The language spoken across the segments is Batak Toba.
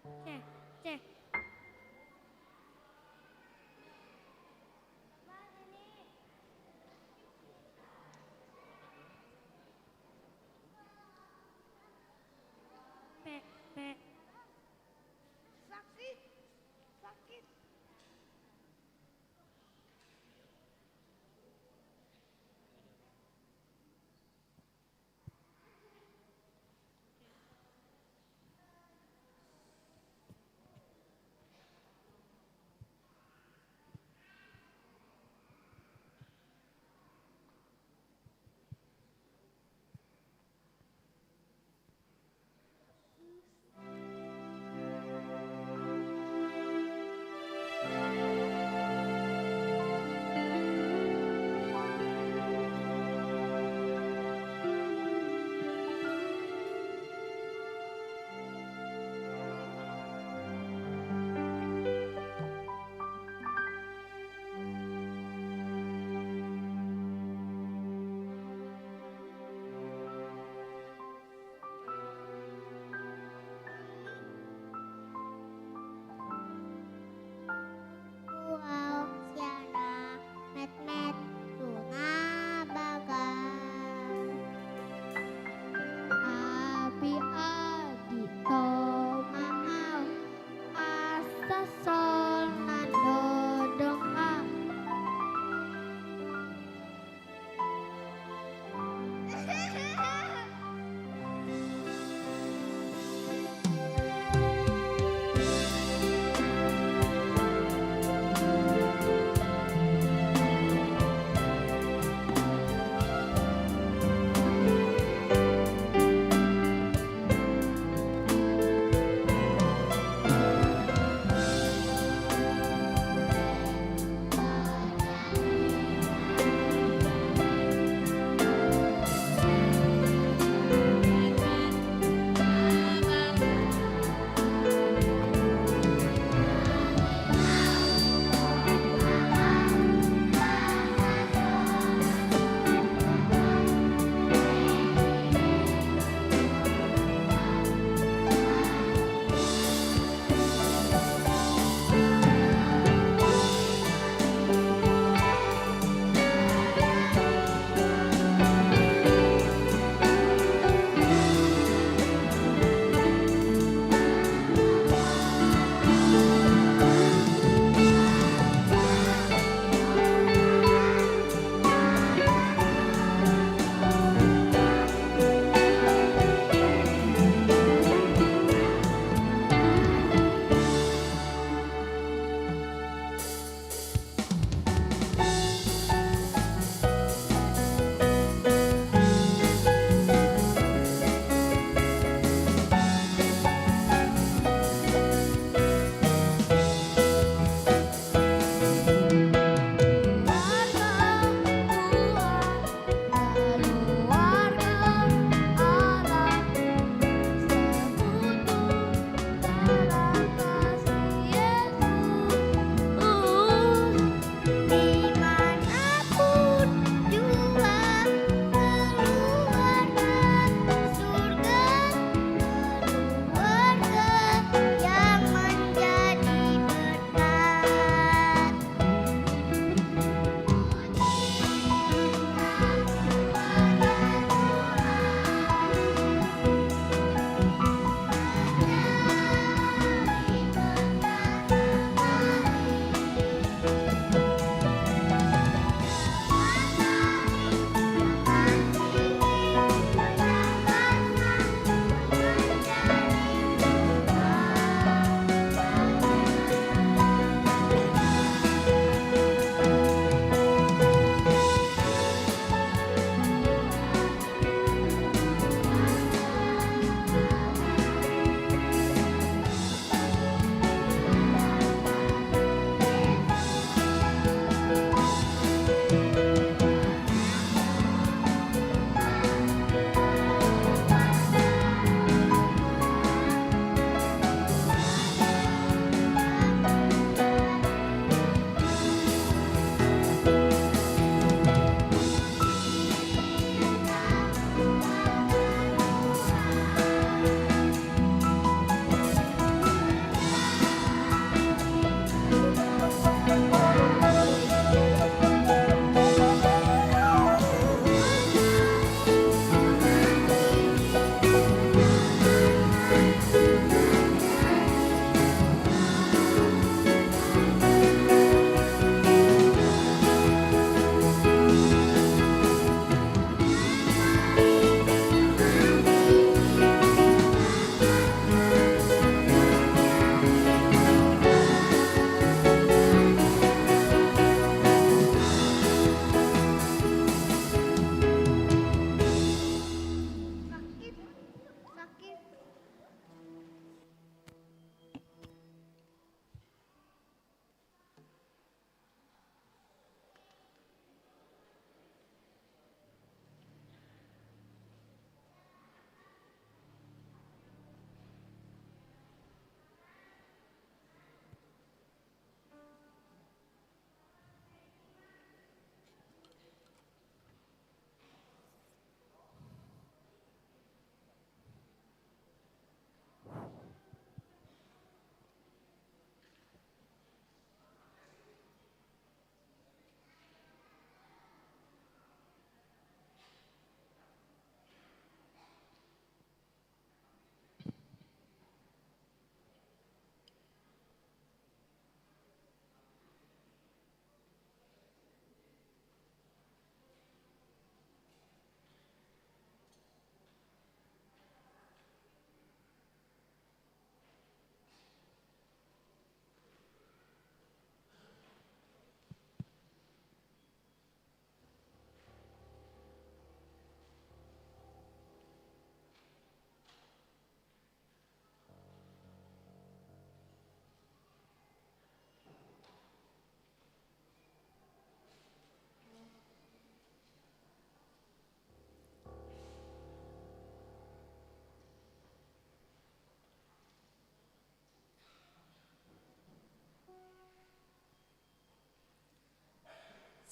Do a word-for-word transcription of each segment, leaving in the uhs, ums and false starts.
Cek, cek. Pe, pe. Sakit, sakit.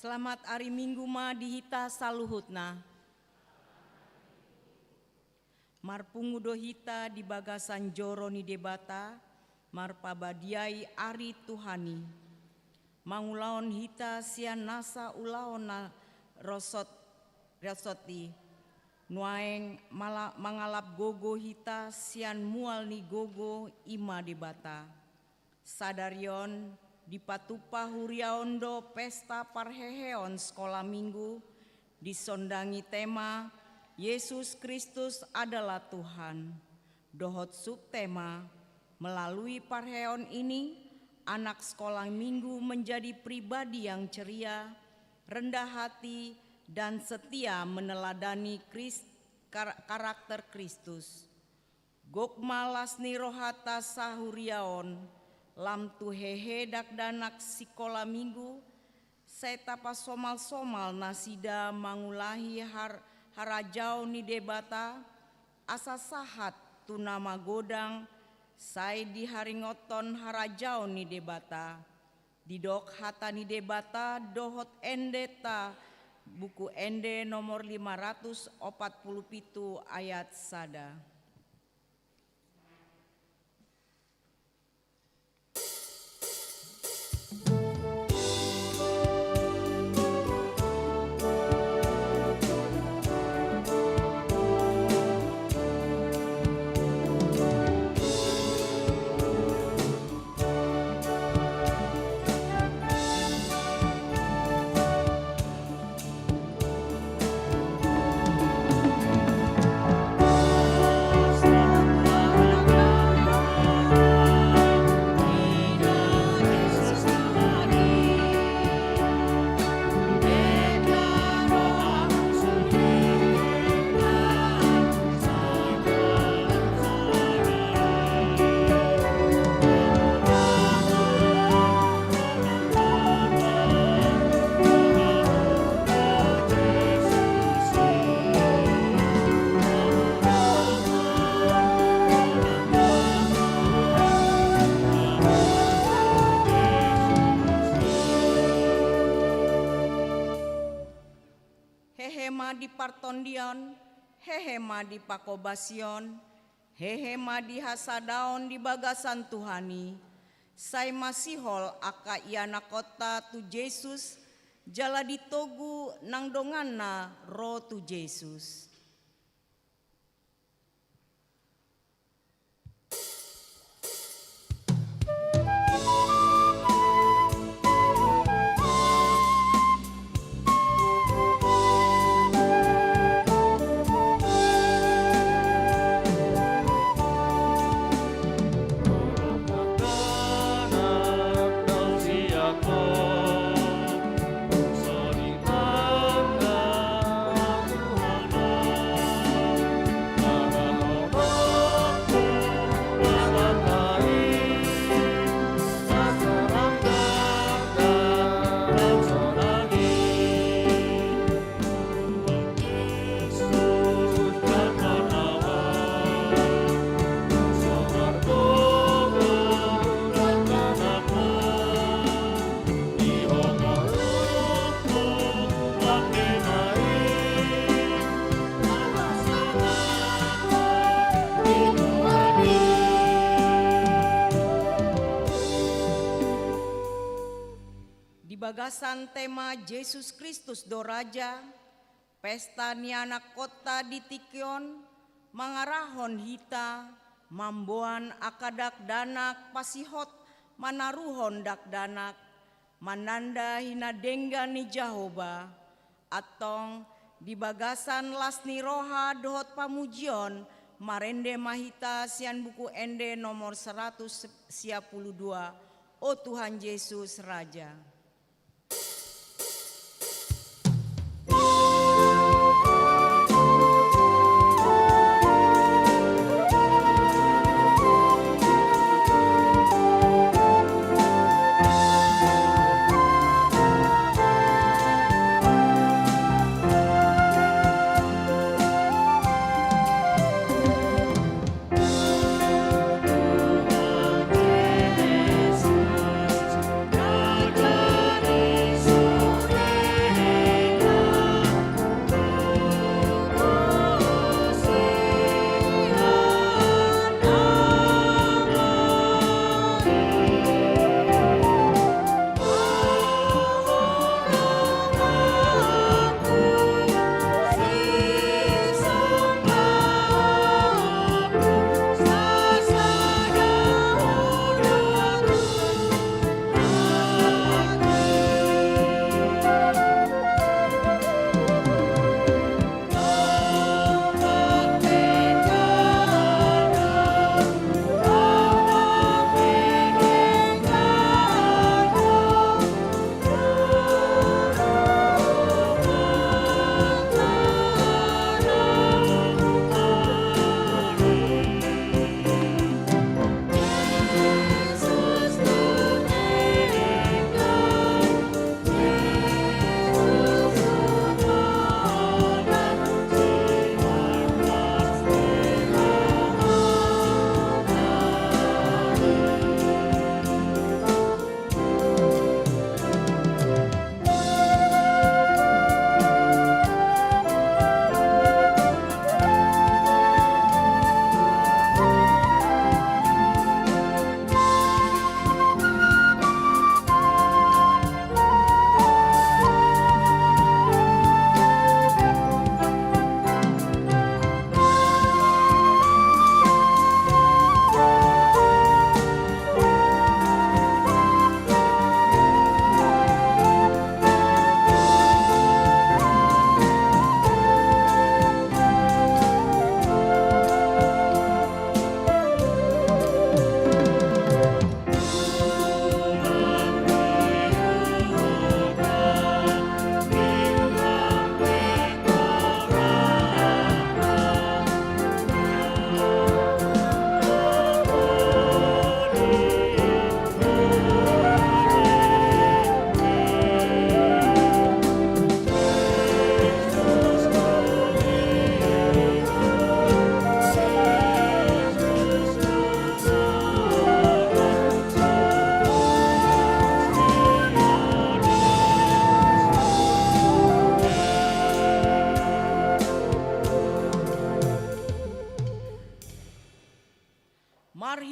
Selamat ari Minggu ma di hita saluhutna. Marpungu do hita di bagasan joro ni Debata, marpabadiai ari Tuhan i. Mangulahon hita sian nasa ulaon na rosot, rosot i. Nuaeng mala-, mangalap gogo hita sian mual ni gogo i ma Debata. Sadari on, dipatumpa huria on do pesta parheheon Sekolah Minggu, disondangi tema, Yesus Kristus adalah Tuhan. Dohot subtema, melalui parheheon ini, anak Sekolah Minggu menjadi pribadi yang ceria, rendah hati, dan setia meneladani Kris-, kar-, karakter Kristus. Gok ma las ni rohanta sahuria on, lam tu hehe dakdanak Sikola Minggu, sai tapasomalsomal nasida mangulahi har-, harajaon ni Debata, asa sahat tu na magodang, sai diharingothon harajaon ni Debata. Didok hata ni Debata dohot endenta, Buku Ende nomor lima ratus opat puluh pitu ayat sada. Hehe ma di partondion, hehe ma di panghobasion, hehe ma di hasadaon di bagasan Tuhan i, sai masihol angka ianakhonta tu Jesus, jala ditogu nang donganna ro tu Jesus. Di bagasan tema Jesus Kristus do Raja, pesta ni anakhonta di tingki on mangarahon hita mamboan angka dakdanak pasihot manaruhon dakdanak, mananda hinadenggan ni Jahowa, antong di bagasan las ni roha dohot pamujion marende ma hita sian Buku Ende nomor seratus sia puluh dua, O Tuhan Jesus Raja.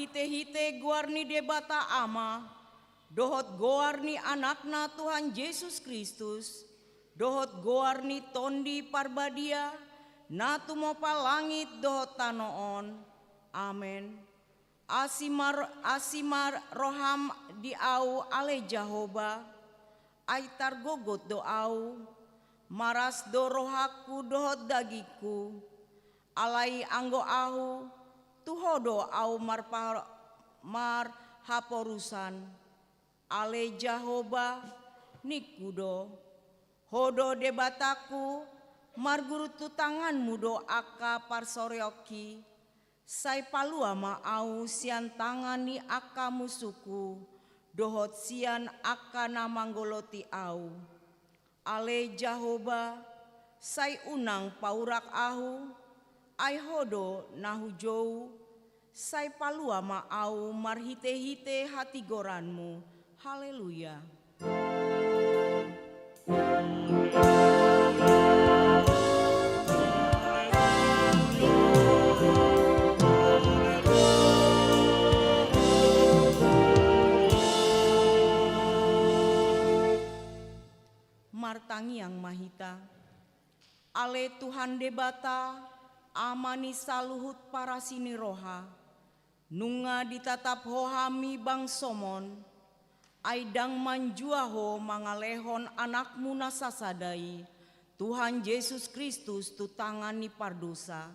Hite-hite goar ni Debata Ama, dohot goar ni Anakna Tuhan Jesus Kristus, dohot goar ni Tondi Parbadia, na tumompa langit dohot tano on. Amen. Asi ma, asi ma roham di ahu ale Jahowa, ai targogot do ahu, maras do rohangku dohot dagingku, alai anggo ahu, tu Ho do ahu marpa, marhaporusan. Ale Jahowa, ningku do, Ho do Debatangku, marguruntu tanganmu do angka parsoreonki, sai palua ma ahu sian tangan ni angka musungku, dohot sian angka na manggoloti ahu. Ale Jahowa, sai unang paurak ahu, ai Ho do na hujou, sai palua ma ahu marhite-hite hatigoranmu. Haleluya. Martangiang ma hita. Ale Tuhan Debata, Ama ni saluhut parasi ni roha, nunga ditatap Ho hami bangsom on, ai ndang manjua Ho mangalehon Anakmu na sasada i, Tuhan Jesus Kristus, tu tangan ni pardosa.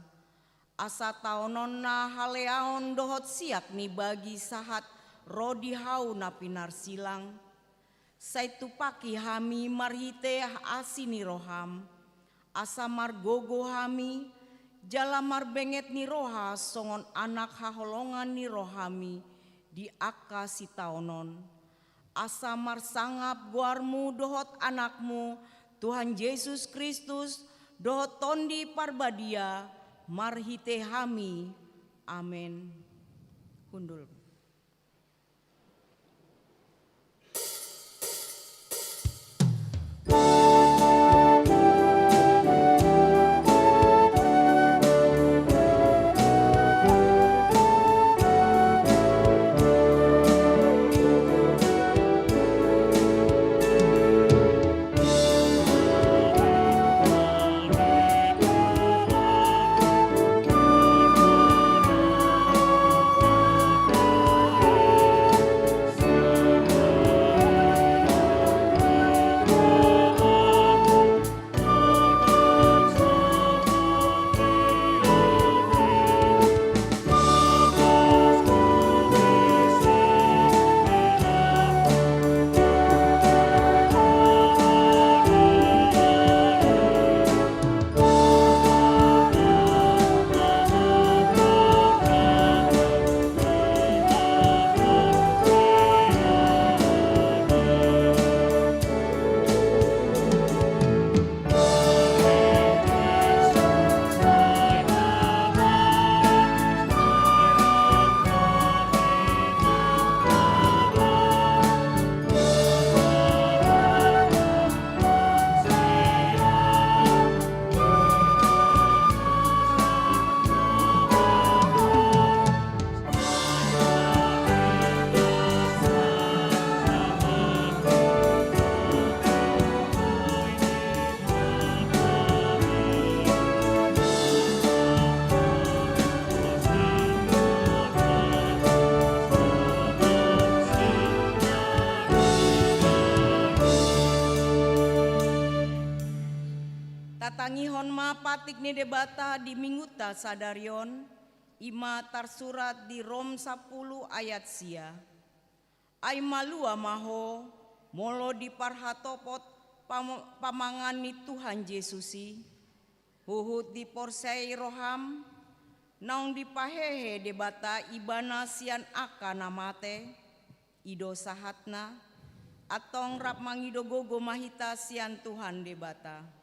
Asa taononna haleaon dohot siak ni bagi sahat ro di hau na pinarsilang. Sai tumpaki hami marhite asi ni roham, asa margogo hami, jala marbenget ni roha songon anak haholongan ni rohami di angka sitaonon. Asa marsangap goarmu dohot Anakmu, Tuhan Jesus Kristus, dohot Tondi Parbadia, marhite hami. Amen. Hundul. Tatangihon ma patik ni Debata di Minggunta sadari on, i ma tarsurat di Rom sampulu ayat sia. Ai malua ma ho, molo diparhatopot pam-, pamangan ni Tuhan Jesus i, huhut diporseai roham, naung dipahehe Debata Ibana sian angka na mate, i do sahatna, antong rap mangido gogo ma hita sian Tuhan Debata.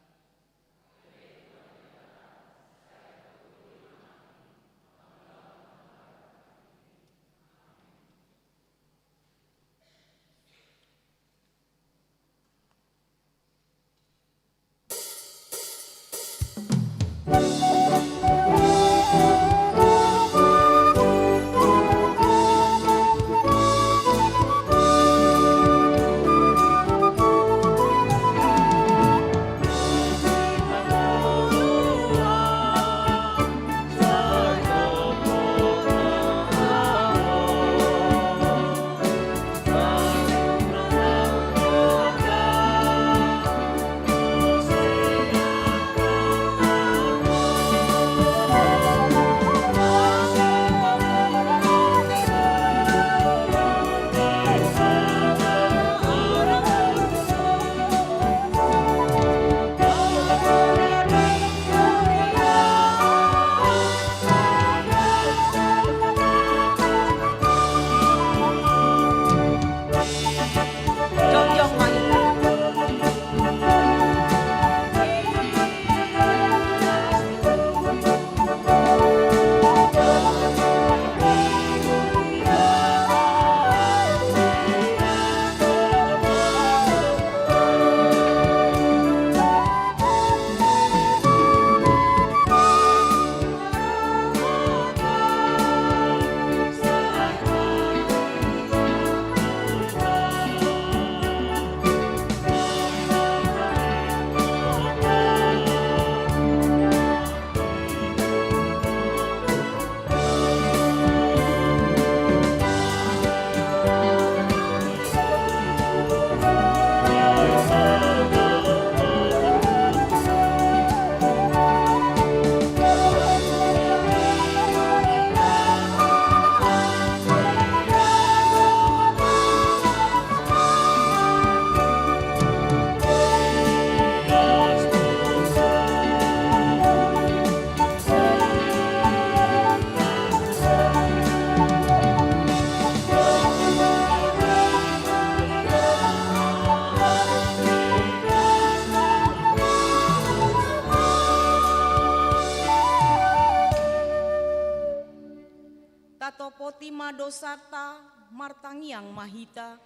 Lopoti ma dosanta, martangiang ma hita.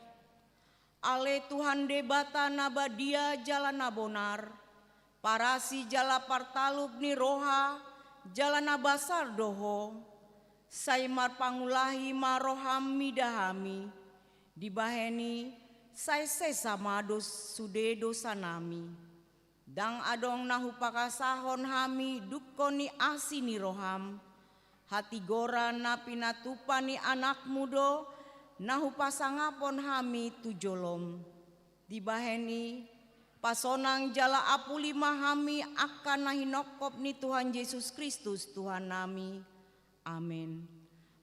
Ale Tuhan Debata na badia jala na bonar, parasi jala partalup ni roha, jala na basar do Ho, sai marpangulahi ma roham mida hami, dibahen i sai sesa ma dos sude dosanami. Ndang adong na hupakasahon hami dungkon ni asi ni roham, hatigoran na pinatupa ni anakmu do na hupasangapon hami tu jolom. Dibahen i, pasonang jala apuli ma hami angka na hinongkop ni Tuhan Jesus Kristus Tuhannami. Amen.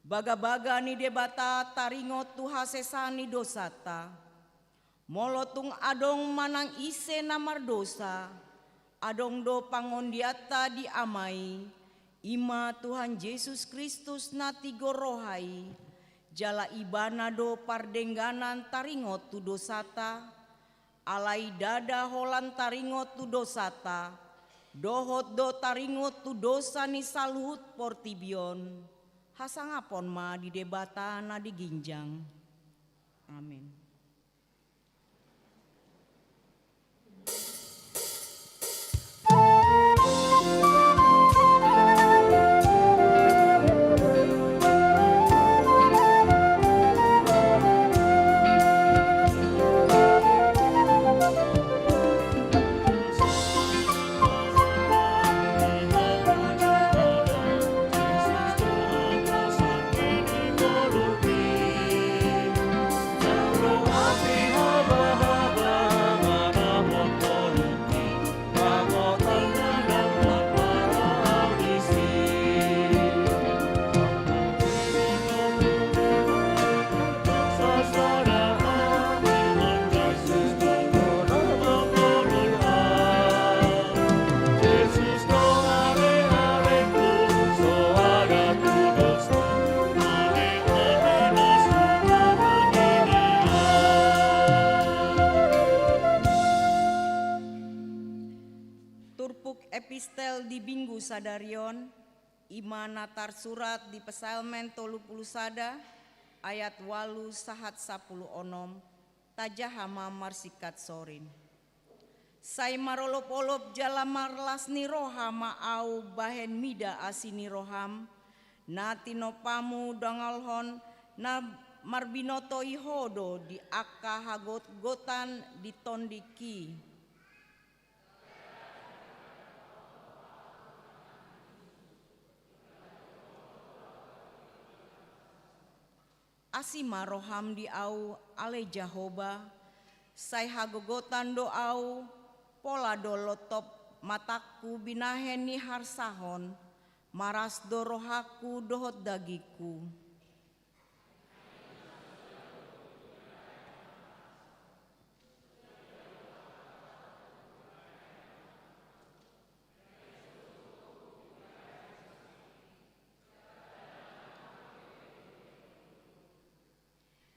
Bagabaga ni Debata taringot tu hasesaan ni dosanta. Molo tung adong manang ise na mardosa, adong do pangondianta di Ama i, i ma Tuhan Jesus Kristus na tigor roha i, jala Ibana do pardengganan taringot tu dosanta, alai ndada holan taringot tu dosanta, dohot do taringot tu dosa ni saluhut portibi on. Hasangapon ma di Debata na di ginjang. Amen. Turpuk epistel di Minggu sadari on, i ma na tarsurat di Psalmen tolu pulu sada, ayat ualu sahat sampulu onom, tajaha ma marsingkat sorin. Sai marolopolop jala marlas ni roha ma ahu bahen mida asi ni roham, na tinompamu dongolhon na marbinoto i ho do di angka hagotgotan di tondingki. Asi ma roham di ahu, ale Jahowa, sai hagogotan do ahu, pola do lontop matangku binahen ni harsahon, maras do rohangku dohot dagingku.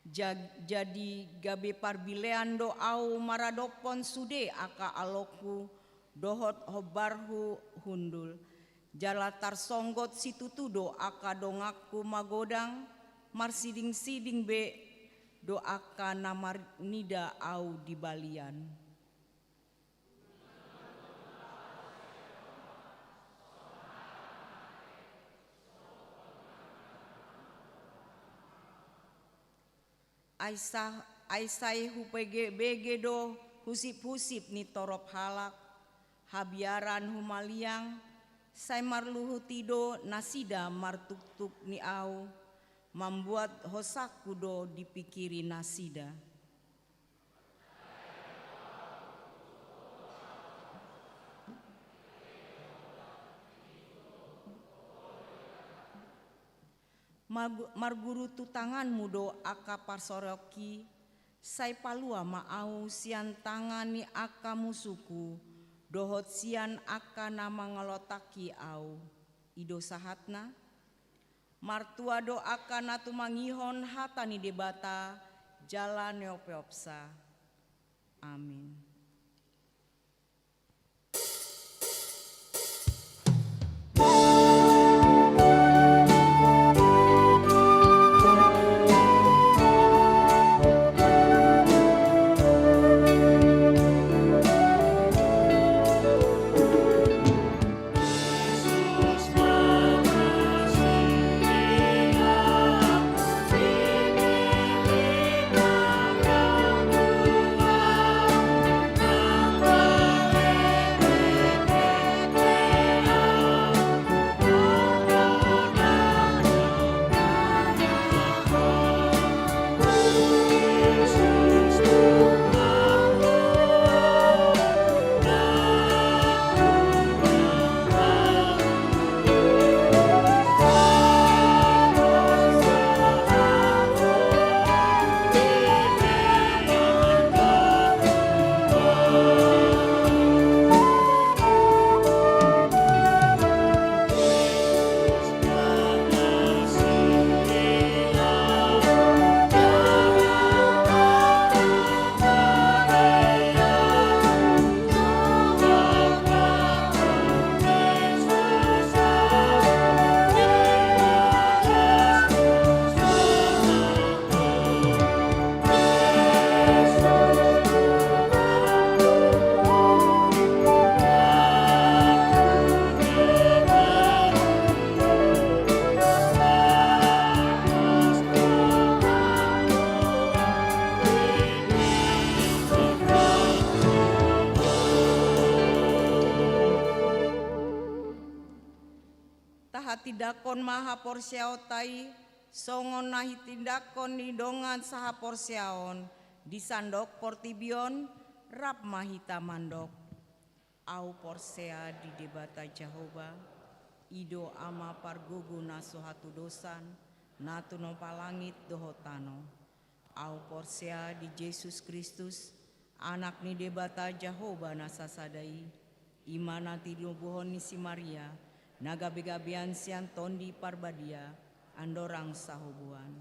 Ja-, jadi gabe parbilean do ahu maradophon sude angka alongku dohot hombarhu hundul. Jala tarsonggot situtu do angka donganku magodang, marsidingsiding be do angka na marnida ahu di balian. Ai sa-, ai sai hubegebege do husiphusip ni torop halak, habiaran humaliang, sai marluhut i do nasida martuktuk ni ahu, mambuat hosangku do dipingkiri nasida. Margu-, margurutu tanganmu do angka parsorongki, sai palua ma ahu sian tangan ni angka musungku, dohot sian angka na mangalotangki ahu. I do sahatna. Martua do angka na tumangihon hata ni Debata jala neopneopsa. Amin. Hatindangkon ma haporseaonta i, songon na hitindangkon ni dongan sahaporseaon di sandok portibi on, rap ma hita mandok: Ahu porsea di Debata Jahowa, i do Ama pargogo na so hatudosan, na tinopa langit dohot tano. Ahu porsea di Jesus Kristus, Anak ni Debata Jahowa na sasada i, i ma na tinobohon ni si Maria, na gabegabean sian Tondi Parbadia, andorang sahoboan.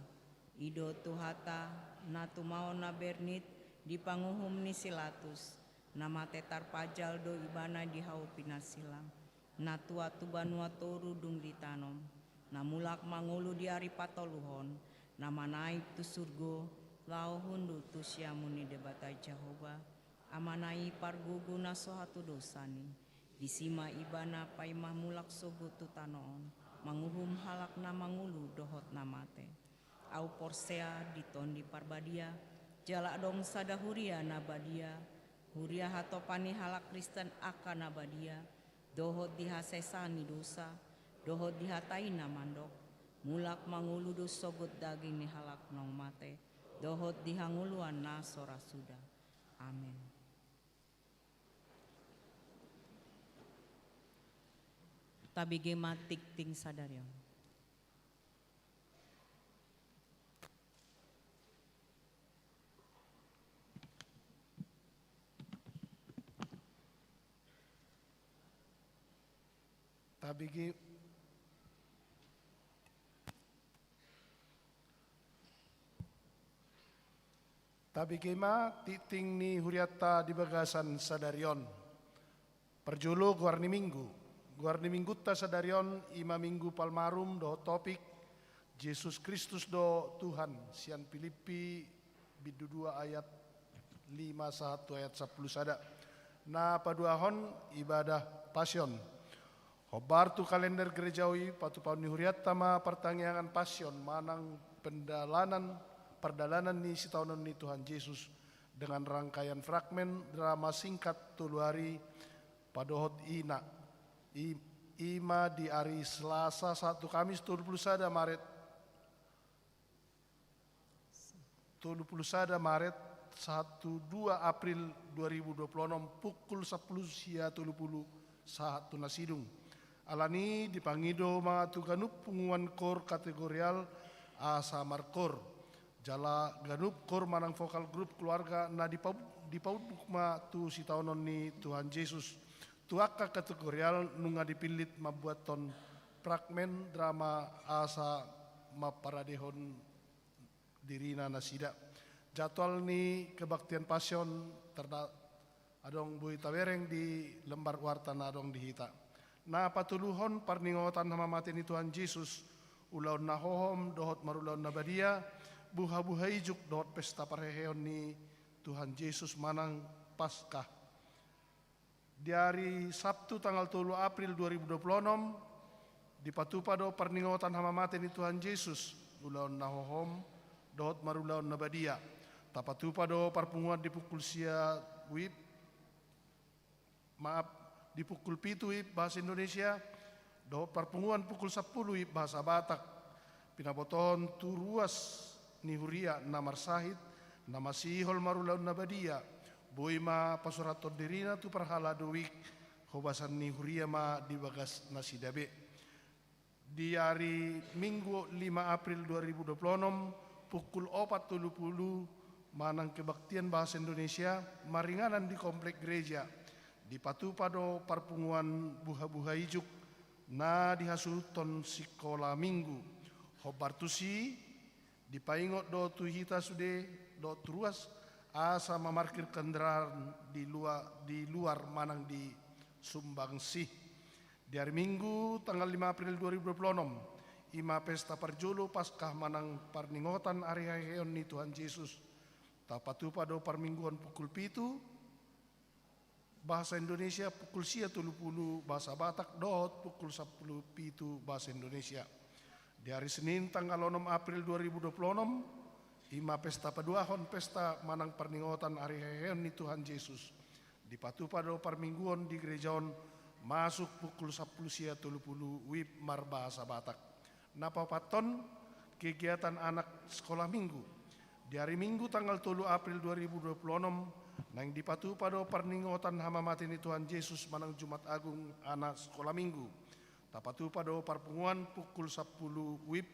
I do Tuhanta, na tumaon na bernit di panguhum ni si Latus, na mate tarpajal do Ibana di hau pinarsilang, na tuat tu banua toru dung ditanom, na mulak mangolu di ari patoluhon, na manaek tu surgo, laho hundul tu siamun ni Debata Jahowa, Amana i pargogo na so hatudosan i. Disi ma Ibana paima mulak sogot tu tano on, manguhum halak na mangolu dohot na mate. Ahu porsea di Tondi Parbadia, jala adong sada huria na badia, huria hatopan ni halak Kristen angka na badia, dohot di hasesaan ni dosa, dohot di hata i na mandok: Mulak mangolu do sogot daging ni halak naung mate, dohot di hangoluan na so ra suda. Amen. Tabege ma tingting sadari on. Tabege, tabege ma tingting ni hurianta di bagasan sadari on. Parjolo, goar ni Minggu. Goar ni Minggunta sadari on i ma Minggu Palmarum dohot topik Jesus Kristus do Tuhan, sian Pilippi bindu dua ayat lima sahat tu ayat sampulu sada. Na paduahon ibadah Pasion. Hombar tu kalender gerejawi, patupaon ni hurianta ma partangiangan Pasion manang pendalanan, pardalanan ni sitaonon ni Tuhan Jesus, dengan rangkaian fragmen drama singkat Tolu Ari Padohot Ina, i, i ma di ari Selasa sahat tu Kamis tolu pulu sada Maret, tolu pulu sada Maret sahat tu dua April dua ribu dua pulu onom, pukul sampulu sia tolu pulu sahat tu na sidung. Alani i dipangido ma tu ganup punguan kor kategorial asa markor. Jala ganup kor manang vokal grup keluarga na dipa-, dipaunduk ma tu sitaonon ni Tuhan Jesus. Tu angka kategorial nunga dipillit mambuathon fragmen drama asa mamparadehon dirina nasida. Jadwal ni kebaktian Pasion terda-, adong boi tabereng di lembar warta na adong di hita. Na patoluhon, parningotan hamamate ni Tuhan Jesus, ulaon na hohom dohot marulaon na badia, buhabuha ijuk dohot pesta parheheon ni Tuhan Jesus manang Paskah. Di ari Sabtu tanggal tolu April dua ribu dua pulu onom, dipatupa do parningotan hamamate ni Tuhan Jesus, ulaon na hohom dohot marulaon na badia. Tapatupa do parpunguan di pukul sia WIB, maaf, di pukul pitu WIB bahasa Indonesia, dohot parpunguan pukul sampulu WIB bahasa Batak. Pinabotohon tu ruas ni huria na marsahit, na masihol marulaon na badia, boi ma pasurathon dirina tu parhalado WIB, hobasan ni huria ma di bagas nasida be. Di ari Minggu lima April dua ribu dua pulu onom, pukul opat tolu pulu, manang kebaktian bahasa Indonesia, maringanan di komplek gereja, dipatupa do parpunguan buhabuha ijuk, na dihasuhuthon sikola Minggu. Hombar tusi, dipaingot do tu hita sude dohot tu ruas, asa mamarkir kendaraan di lua-, di luar manang di sumbangsi. Di ari Minggu tanggal lima April dua ribu dua pulu onom, i ma pesta parjolo Paskah manang parningotan ari haheheon ni Tuhan Jesus. Tapatupa do parmingguon pukul pitu, bahasa Indonesia, pukul sia tolu pulu bahasa Batak dohot pukul sampulu pitu bahasa Indonesia. Di ari Senin tanggal onom April dua ribu dua pulu onom, i ma pesta paduahon pesta manang parningotan ari haheheon ni Tuhan Jesus. Dipatupa do parmingguon di gereja on Masuk pukul sampulu sia tolu pulu WIB marbahasa Batak. Na paopathon, kegiatan anak sekolah minggu. Di ari Minggu tanggal tolu April dua ribu dua puluh onom, naeng dipatupa do parningotan hamamate ni Tuhan Jesus manang Jumat Agung anak sekolah minggu. Tapatupa do parpunguan pukul sampulu WIB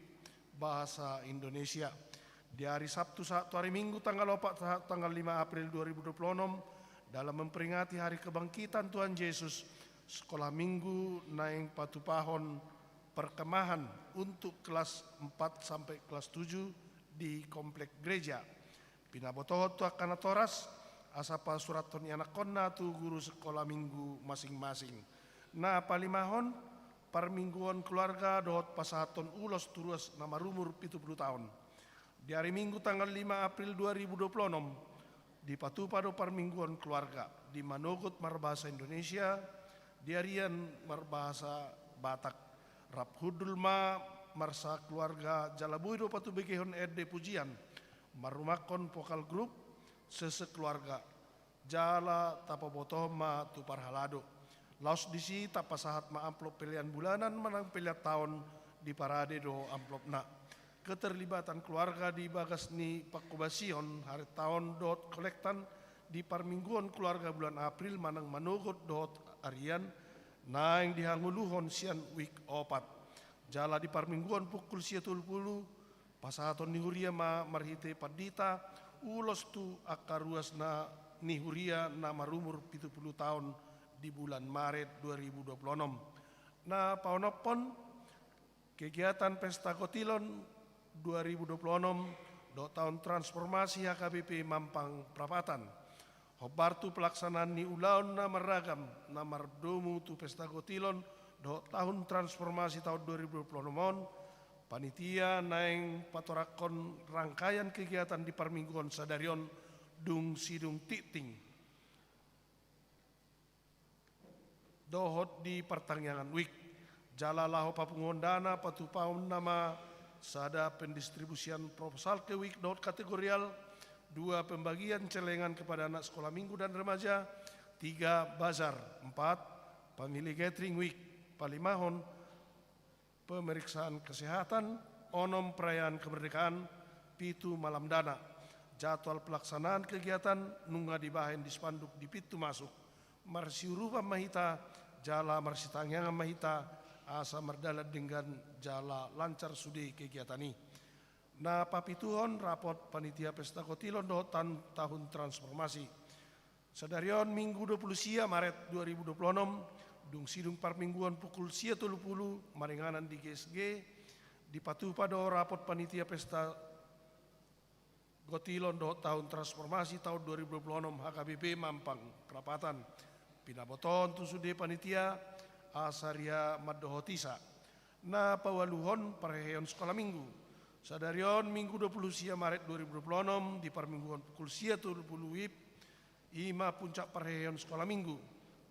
bahasa Indonesia. Di ari Sabtu sahat tu ari Minggu tanggal opat sahat tanggal lima April dua ribu dua puluh onom, dalam memperingati hari kebangkitan Tuhan Jesus, sekolah minggu naeng patupahon perkemahan untuk kelas empat sampai kelas tujuh di komplek gereja. Pinabotohon tu angka natoras, asa pasurathon ianakhonna tu guru sekolah minggu masing-masing. Na palimahon, parmingguon keluarga dohot pasahathon ulos tu ruas na marumur pitu pulu taon. Di ari Minggu tanggal lima April dua ribu dua puluh onom, dipatupa do parmingguon keluarga, di manogot marbahasa Indonesia, di arian marbahasa Batak. Rap hundul ma marsakeluarga jala boi do patubegehon ende pujian, marrumangkon vokal grup, sesekeluarga, jala tapabotohon ma tu parhalado. Laos disi tapasahat ma amplop pelean bulanan manang pelean taon, diparade do amplopna. Keterlibatan keluarga di bagas ni pangkobasion harentaon dohot kolektan di parmingguon keluarga bulan April manang manogot dohot arian, naeng dihangoluhon sian WIB opat. Jala di parmingguon pukul sia tolu pulu, pasahaton ni huria ma marhite pandita ulos tu angka ruas na ni huria na marumur pitu pulu taon di bulan Maret dua ribu dua puluh onom. Na paonomhon, kegiatan Pesta Gotilon dua ribu dua puluh onom dohot Taon Transformasi H K B P Mampang Prapatan. Hombar tu pelaksanaan ni ulaon na marragam na mardomu tu Pesta Gotilon dohot Tahun Transformasi taon dua ribu dua puluh onom on, panitia naeng patorangkon rangkaian kegiatan di parmingguon sadari on dung sidung tingting dohot di partangiangan WIB. Jala laho papunguon dana, patupahon nama sada pendistribusian proposal ke WIB dohot kategorial, dua pembagian celengan kepada anak sekolah minggu dan remaja, tiga bazar, empat family gathering WIB, palimahon pemeriksaan kesehatan, onom perayaan kemerdekaan, pitu malam dana. Jadwal pelaksanaan kegiatan nunga dibahen di spanduk di pintu masuk. Marsiurupan ma hita, jala marsitangiangan ma hita, asa mardalan denggan jala lancar sude kegiatan i. Na papituhon, rapot panitia Pesta Gotilon dohot tan-, Tahun Transformasi. Sadari on Minggu dua puluh sia Maret dua ribu dua puluh onom, dung sidung parmingguon pukul sia tolu pulu maringanan di G S G, dipatupa do rapot panitia Pesta Gotilon dohot Tahun Transformasi taon dua ribu dua puluh onom H K B P Mampang Prapatan. Pinabotohon tu sude panitia, asa ria mandohoti sa. Na paualuhon, parheheon sekolah minggu. Sadari on Minggu dua puluh sia Maret dua ribu dua puluh onom, di parmingguon pukul sia tolu pulu WIB, i ma puncak parheheon sekolah minggu.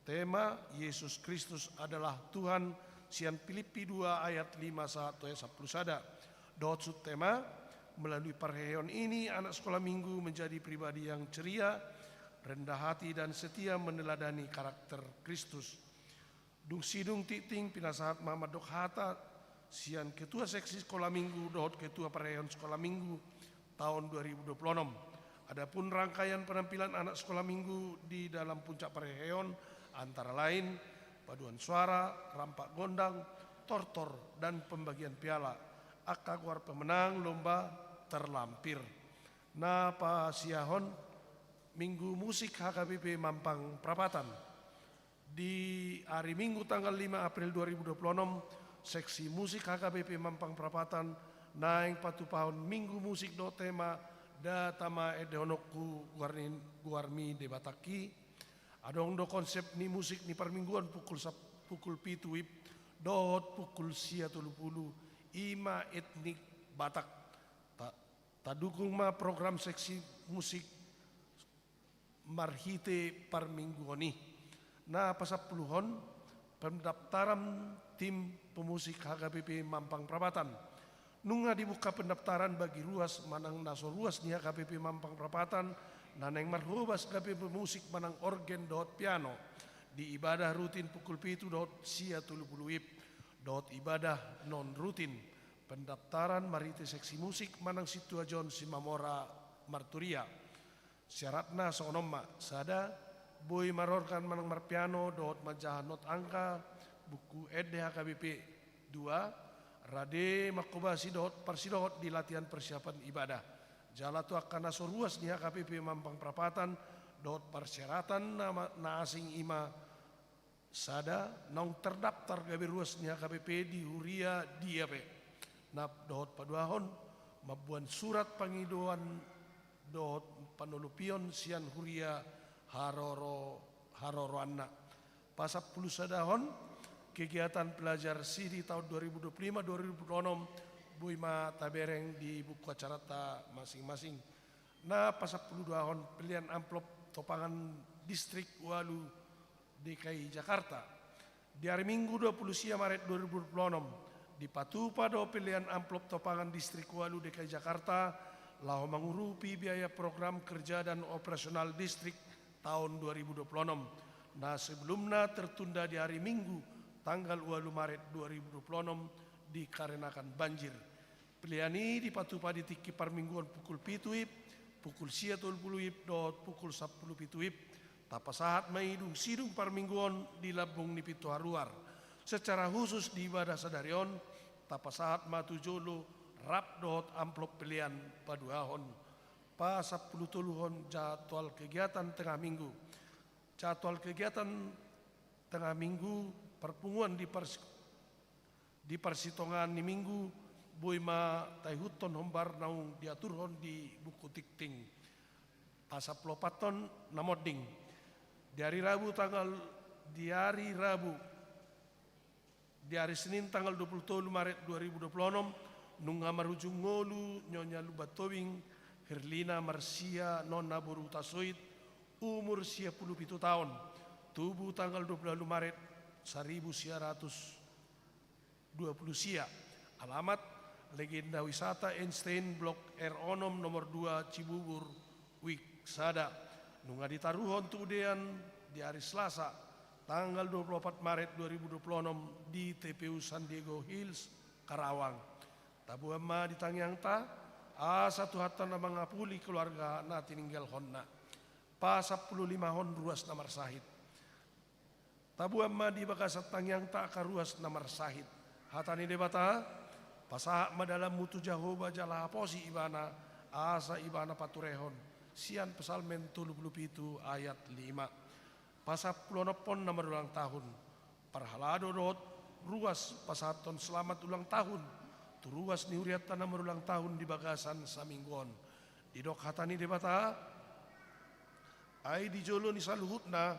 Tema, Yesus Kristus adalah Tuhan, sian Pilippi dua ayat lima sahat tu ayat sampulu sada. Dohot subtema, melalui parheheon ini anak sekolah minggu menjadi pribadi yang ceria, rendah hati dan setia meneladani karakter Kristus. Dung sidung tingting, pinasahat ma mandok hata sian ketua seksi sekolah minggu dohot ketua parheheon sekolah minggu taon dua ribu dua puluh onom. Adapun rangkaian penampilan anak sekolah minggu di dalam puncak parheheon antara lain paduan suara, rampak gondang, tortor, dan pembagian piala. Angka goar pemenang lomba terlampir. Na pasiahon, Minggu Musik H K B P Mampang Prapatan. Di ari Minggu tanggal lima April dua ribu dua puluh onom, seksi musik H K B P Mampang Prapatan naeng patupahon minggu musik dohot tema Data ma endehononku goar ni, goarmi Debatangki. Adong do konsep ni musik ni parmingguon pukul sap-, pukul pitu WIB dohot pukul sia tolu pulu, i ma etnik Batak. Ta-, tadukung ma program seksi musik marhite parmingguon i. Na pasampuluhon, pendaftaran tim pemusik H K B P Mampang Prapatan. Nunga dibuka pendaftaran bagi ruas manang na so ruas ni H K B P Mampang Prapatan na naeng marhobas gabe pemusik manang orgen dohot piano. di ibadah rutin pukul pitu dohot sia tolu pulu WIB, dohot ibadah non rutin, pendaftaran marhite seksi musik manang sintua John Simamora Marturia. Syaratna songon on ma: sada, boi marorgan manang marpiano dohot manjaha not angka, buku ende H K B P. Dua, rade manghobasi dohot parsidohot di latihan persiapan ibadah. Jala tu angka na so ruas ni H K B P Mampang Prapatan dohot parsyaratan na, na asing, i ma: sada, naung terdaftar gabe ruas ni H K B P di huria dia pe. Na dohot paduahon, mamboan surat pangidoan dohot panolopion sian huria haroro, haroroanna. Pasampulusadahon, kegiatan pelajar siri tahun dua ribu dua puluh lima dua ribu dua puluh enam boi ma tabereng di buku acaranta masing-masing. Na pasampuluduahon, pelean amplop topangan Distrik Ualu D K I Jakarta. Di ari Minggu dua puluh sia Maret dua ribu dua puluh enam, dipatupa do pelean amplop topangan Distrik Ualu D K I Jakarta laho mangurupi biaya program kerja dan operasional distrik tahun dua ribu dua puluh enam, na sebelumna tertunda di ari Minggu tanggal ualu Maret dua ribu dua puluh enam dikarenakan banjir. Pelean i dipatupa di tingki parmingguon pukul pitu WIB, pukul sia tolu pulu WIB dohot pukul sampulu pitu WIB. Tapasahat ma i dung sidung parmingguon di lambung ni pintu haruar. Secara khusus di ibadah sadari on, tapasahat ma tu jolo rap dohot amplop pelean paduahon. Pasampulutoluhon, jadwal kegiatan tengah minggu. Jadwal kegiatan tengah minggu, parpunguan di pars-, di parsitongaan ni minggu, boi ma taihuthon hombar naung diaturhon di buku tingting. Pasampuluopathon, na monding. Di ari Rabu tanggal, di ari Rabu, di ari Senin tanggal dua puluh tolu Maret dua ribu dua puluh enam, nunga marujung ngolu Nyonya Lumban Tobing Herlina Marsia Nonna boru Hutasoit, umur sia pulu pitu taon, tubu tanggal dua puluh ualu Maret saribu sia ratus dua pulu sia. Alamat: Legenda Wisata Einstein, Blok R onom, nomor dua, Cibubur, Wijk sada. Nunga ditaruhon tu udean di ari Selasa tanggal dua puluh opat Maret dua ribu dua puluh enam di T P U San Diego Hills, Karawang. Taboan ma di tangiangta, asa Tuhanta na mangapuli keluarga na tininggalhonna. Pasampululimahon, ruas na marsahit. Taboan ma di bagasan tangiangta angka ruas na marsahit. Hata ni Debata: Pasahat ma dalanmu tu Jahowa jala haposi Ibana, asa Ibana paturehon. Sian Psalmen tolu pulu pitu ayat lima. Pasampuluonomhon, na marulang tahun. Parhalado dohot ruas pasahathon selamat ulang tahun tu ruas ni hurianta na marulang tahun di bagasan saminggu on. Didok hata ni Debata: Ai di jolo ni saluhutna,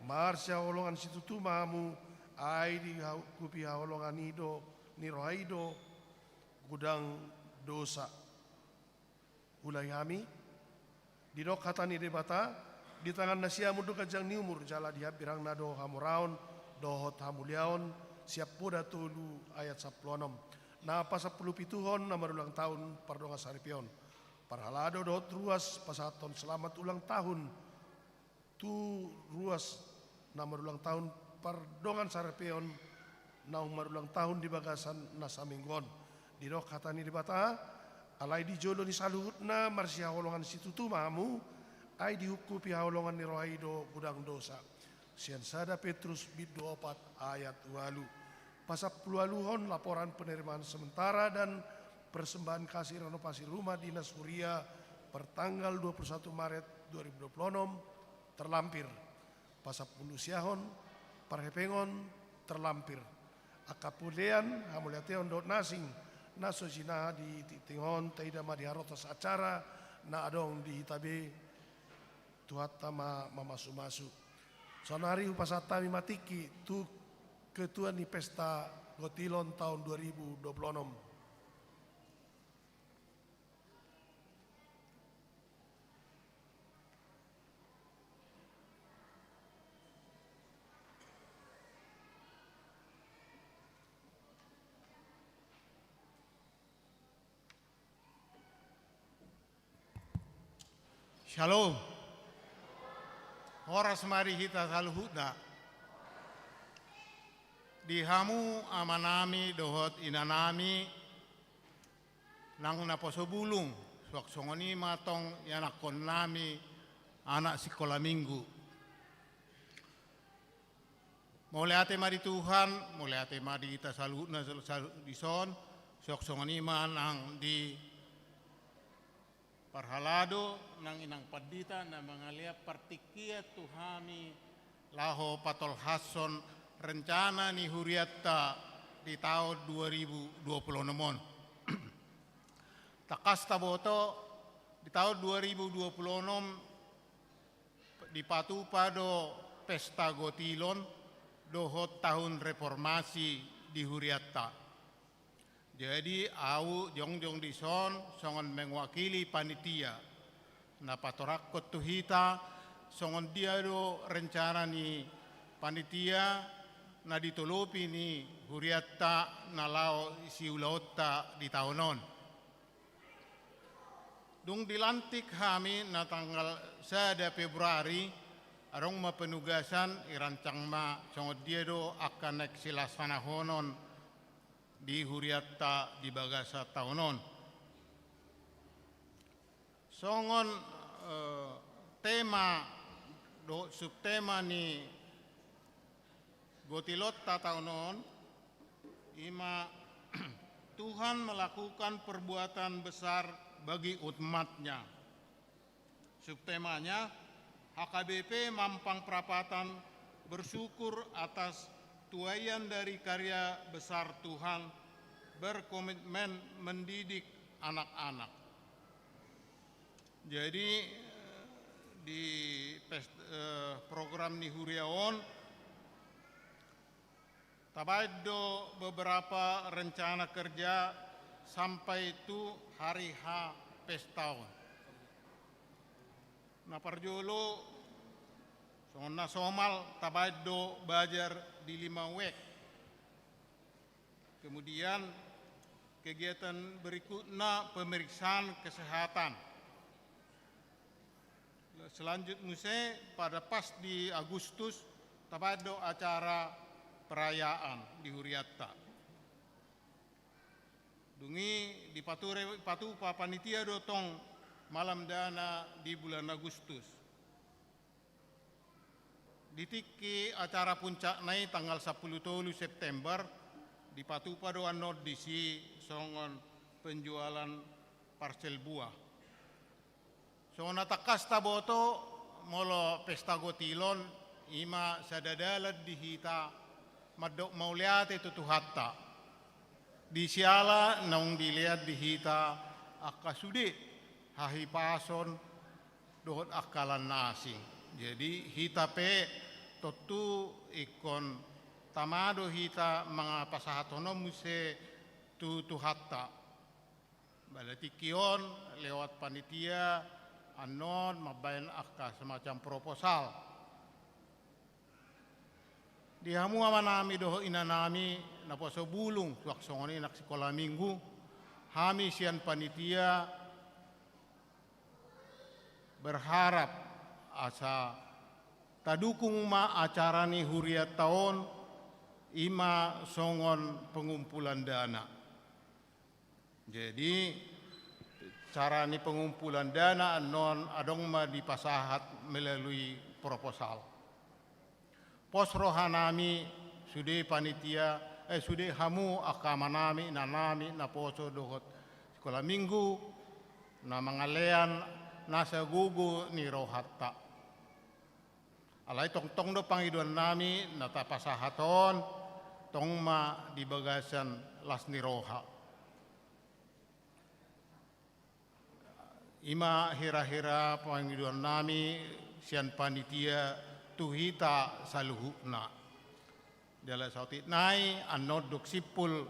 marsihaholongan situtu ma hamu, ai dihukupi haholongan i do, ni roha i do, godang dosa. Ulahi hami. Didok hata ni Debata: Di tanganna siamun do ganjang ni umur, jala di hambirangna do hamoraon dohot hamuliaon, sian Poda tolu ayat sampulu onom. Na pasampulupituhon, na marulang tahun pardongansaripeon. Parhalado dohot ruas pasahathon selamat ulang tahun tu ruas na marulang tahun pardongansaripeon naung marulang tahun di bagasan na saminggu on. Didok hata ni Debata: Alai di jolo ni saluhutna marsihaholongan situtu ma hamu, ai dihukupi haholongan ni roha i do godang dosa. Sian sada Petrus bindu opat ayat ualu. Pasampuluualuhon, laporan penerimaan sementara dan persembahan kasih renovasi rumah dinas huria per tanggal dua puluh satu Maret dua ribu dua puluh enam terlampir. Pasampulusiahon, parhepengon terlampir. Angka pelean, hamauliateon dohot na asing na so sinaha di tingting on, taida ma di harotas acara na adong di hita be. Tuhanta ma mamasumasu. Saonari hupasahat hami ma tingki tu ketua ni pesta Gotilon taon dua ribu dua puluh onom. Syalom. Horas ma di hita saluhutna. Di hamu amanami dohot inanami, nang naposo bulung, suang songon i ma tong ianakkonnami anak sikola minggu. Mauliate ma di Tuhan, mauliate ma di hita saluhutna sal-, saluhut dison, suang songon i ma nang di parhalado nang inang pandita na mangalean partingkian tu hami laho patolhashon rencana ni hurianta di taon dua ribu dua puluh enam on. Tangkas taboto, di taon dua ribu dua puluh enam dipatupa do pesta gotilon dohot tahun reformasi di hurianta. Jadi, ahu jongjong dison songon mewakili panitia na patorangkon tu hita songon dia do rencana ni panitia na ditolopi ni hurianta na laho siulaonta di taon on. Dung dilantik hami na tanggal sada Februari, adong ma penugasan, irancang ma songon dia do angka naeng silaksanahonon di hurianta di bagasan taon on. Songon, eh, tema dohot subtema ni gotilonta taon on, i ma Tuhan melakukan perbuatan besar bagi umat-Nya. Subtemanya, H K B P Mampang Prapatan bersyukur atas tuaian dari karya besar Tuhan, berkomitmen mendidik anak-anak. Jadi, di pes-, eh, program ni huria on, tabaen do beberapa rencana kerja sampai tu hari H pesta on. Na parjolo, songon na somal, tabaen do bazar di Limauwek. Kemudian, kegiatan berikutnya pemeriksaan kesehatan. Selanjut muse, pada pas di Agustus, tabaen do acara perayaan di hurianta. Dung i dipature, dipatupa panitia do tong malam dana di bulan Agustus. Di tingki acara puncakna i tanggal sampulu tolu September, dipatupa do annon disi songon penjualan parsel buah. Songon na tangkas taboto, molo pesta gotilon, i ma sada dalan di hita mandok mauliate tu Tuhanta. Di siala naung dilean di hita angka sude hahipason dohot angka lan na asing. Jadi, hita pe tontu ingkon tama do hita mangapasahathon on muse tu Tuhanta. Pada tingki on, lewat panitia, annon mambaen angka semacam proposal. Di hamu amanami dohot inanami, naposo bulung, suang songon i nang sikola minggu, hami sian panitia berharap asa tadukung ma acara ni hurianta on, i ma songon pengumpulan dana. Jadi, cara ni pengumpulan dana annon adong ma dipasahat melalui proposal. Pos rohanami sude panitia, eh, sude hamu angka amanami, inanami, naposo dohot sikola minggu, na mangalean nasa gogo ni rohanta. Alai tongtong do pangidoannami na tapasahat on, tong ma di bagasan las ni roha. I ma hira-hira pangidoannami sian panitia tu hita saluhutna. Jala saotik nai, annon dung simpul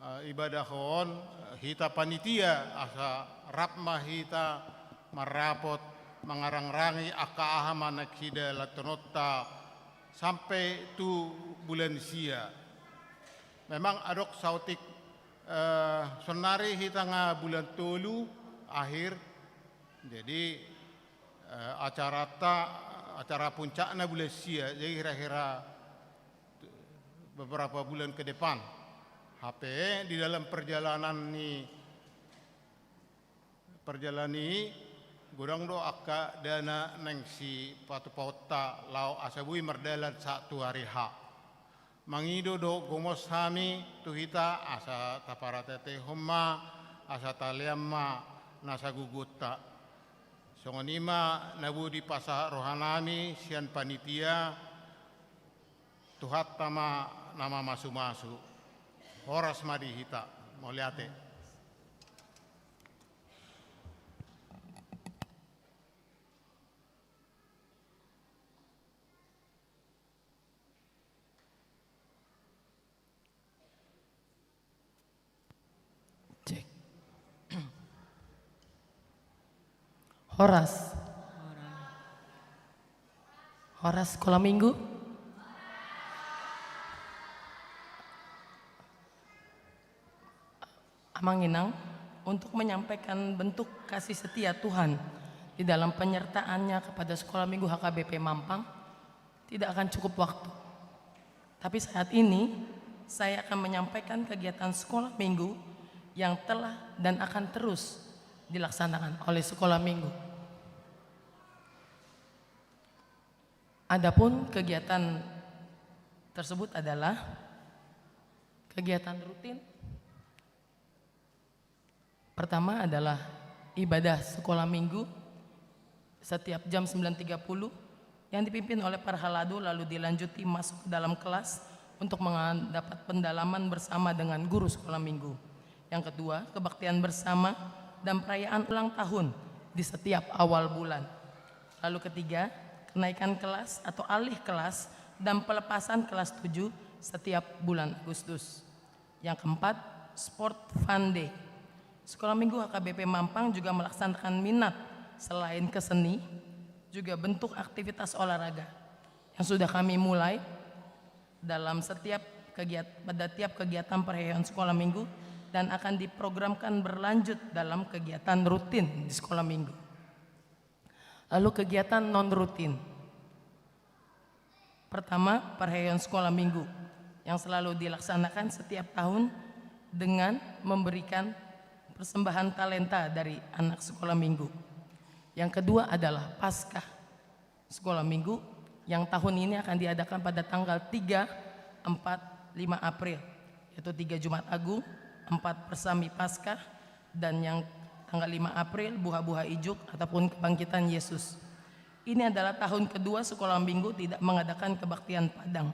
eh, ibadah on, hita panitia, asa rap ma hita marrapot mangarangrangi angka aha ma na sidalanhononta sampe tu bulan sia. Memang adong saotik, eh, sonari hita nga bulan tolu akhir, jadi, eh, acaranta, acara puncakna bulan sia, jadi hira-hira beberapa bulan ke depan. Hape di dalam perjalanan ni, perjalanan ni, godang do angka dana naeng sipatupaonta laho asa boi mardalan sahat tu ari H. Mangido do gomos hami tu hita asa taparateatehon ma asa talean ma na sagogonta. Songon i ma na boi dipasahat rohanami sian panitia, Tuhanta ma na mamasumasu. Horas ma di hita. Mauliate. Cek. Horas. Horas sekolah minggu. Amang Inang, untuk menyampaikan bentuk kasih setia Tuhan di dalam penyertaan-Nya kepada Sekolah Minggu H K B P Mampang, tidak akan cukup waktu. Tapi saat ini, saya akan menyampaikan kegiatan sekolah minggu yang telah dan akan terus dilaksanakan oleh sekolah minggu. Adapun kegiatan tersebut adalah kegiatan rutin. Pertama adalah ibadah sekolah minggu setiap jam sembilan tiga puluh yang dipimpin oleh parhalado, lalu dilanjuti masuk ke dalam kelas untuk mendapat pendalaman bersama dengan guru sekolah minggu. Yang kedua, kebaktian bersama dan perayaan ulang tahun di setiap awal bulan. Lalu ketiga, kenaikan kelas atau alih kelas dan pelepasan kelas tujuh setiap bulan Agustus. Yang keempat, Sport Fun Day. Sekolah Minggu H K B P Mampang juga melaksanakan minat selain ke seni, juga bentuk aktivitas olahraga yang sudah kami mulai dalam setiap kegiat-, pada tiap kegiatan perayaan sekolah minggu dan akan diprogramkan berlanjut dalam kegiatan rutin di sekolah minggu. Lalu kegiatan non rutin. Pertama, perayaan sekolah minggu yang selalu dilaksanakan setiap tahun dengan memberikan persembahan talenta dari anak sekolah minggu. Yang kedua adalah Paskah sekolah minggu yang tahun ini akan diadakan pada tanggal tiga, empat, lima April, yaitu tiga Jumat Agung, empat Persami Paskah, dan yang tanggal lima April, Buha-buha Ijuk ataupun Kebangkitan Yesus. Ini adalah tahun kedua sekolah minggu tidak mengadakan kebaktian Padang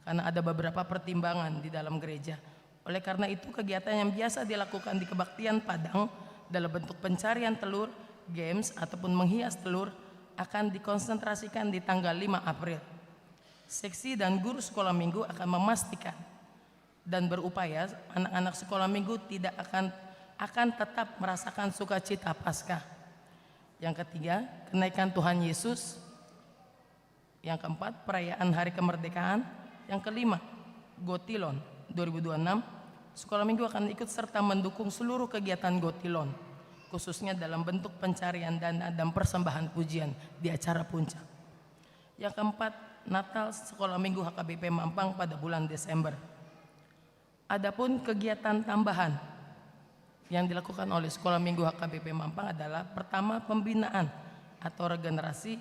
karena ada beberapa pertimbangan di dalam gereja. Oleh karena itu, kegiatan yang biasa dilakukan di kebaktian Padang dalam bentuk pencarian telur, games, ataupun menghias telur akan dikonsentrasikan di tanggal lima April. Seksi dan guru sekolah minggu akan memastikan dan berupaya anak-anak sekolah minggu tidak akan, akan tetap merasakan sukacita Paskah. Yang ketiga, kenaikan Tuhan Yesus. Yang keempat, perayaan Hari Kemerdekaan. Yang kelima, Gotilon dua ribu dua puluh enam. Sekolah minggu akan ikut serta mendukung seluruh kegiatan Gotilon, khususnya dalam bentuk pencarian dana dan persembahan pujian di acara puncak. Yang keempat, Natal sekolah minggu H K B P Mampang pada bulan Desember. Adapun kegiatan tambahan yang dilakukan oleh sekolah minggu H K B P Mampang adalah, pertama, pembinaan atau regenerasi,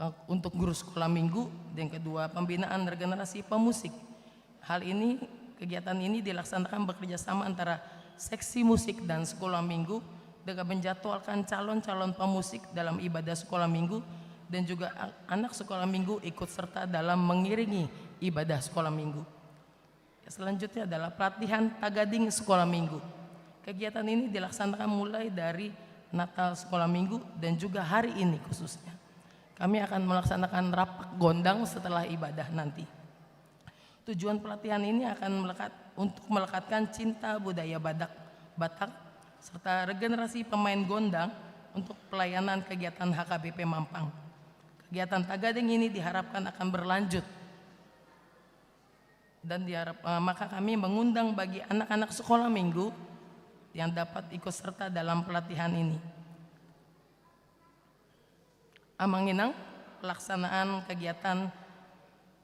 eh, untuk guru sekolah minggu, dan kedua, pembinaan regenerasi pemusik. Hal ini, kegiatan ini dilaksanakan bekerja sama antara seksi musik dan sekolah minggu dengan menjadwalkan calon-calon pemusik dalam ibadah sekolah minggu dan juga a-, anak sekolah minggu ikut serta dalam mengiringi ibadah sekolah minggu. Selanjutnya adalah pelatihan tagading sekolah minggu. Kegiatan ini dilaksanakan mulai dari Natal sekolah minggu dan juga hari ini khususnya. Kami akan melaksanakan rapak gondang setelah ibadah nanti. Tujuan pelatihan ini akan melekat, untuk melekatkan cinta budaya Badak, Batak, serta regenerasi pemain gondang untuk pelayanan kegiatan H K B P Mampang. Kegiatan tagading ini diharapkan akan berlanjut dan diharap-, eh, maka kami mengundang bagi anak-anak sekolah minggu yang dapat ikut serta dalam pelatihan ini. Amang Inang, pelaksanaan kegiatan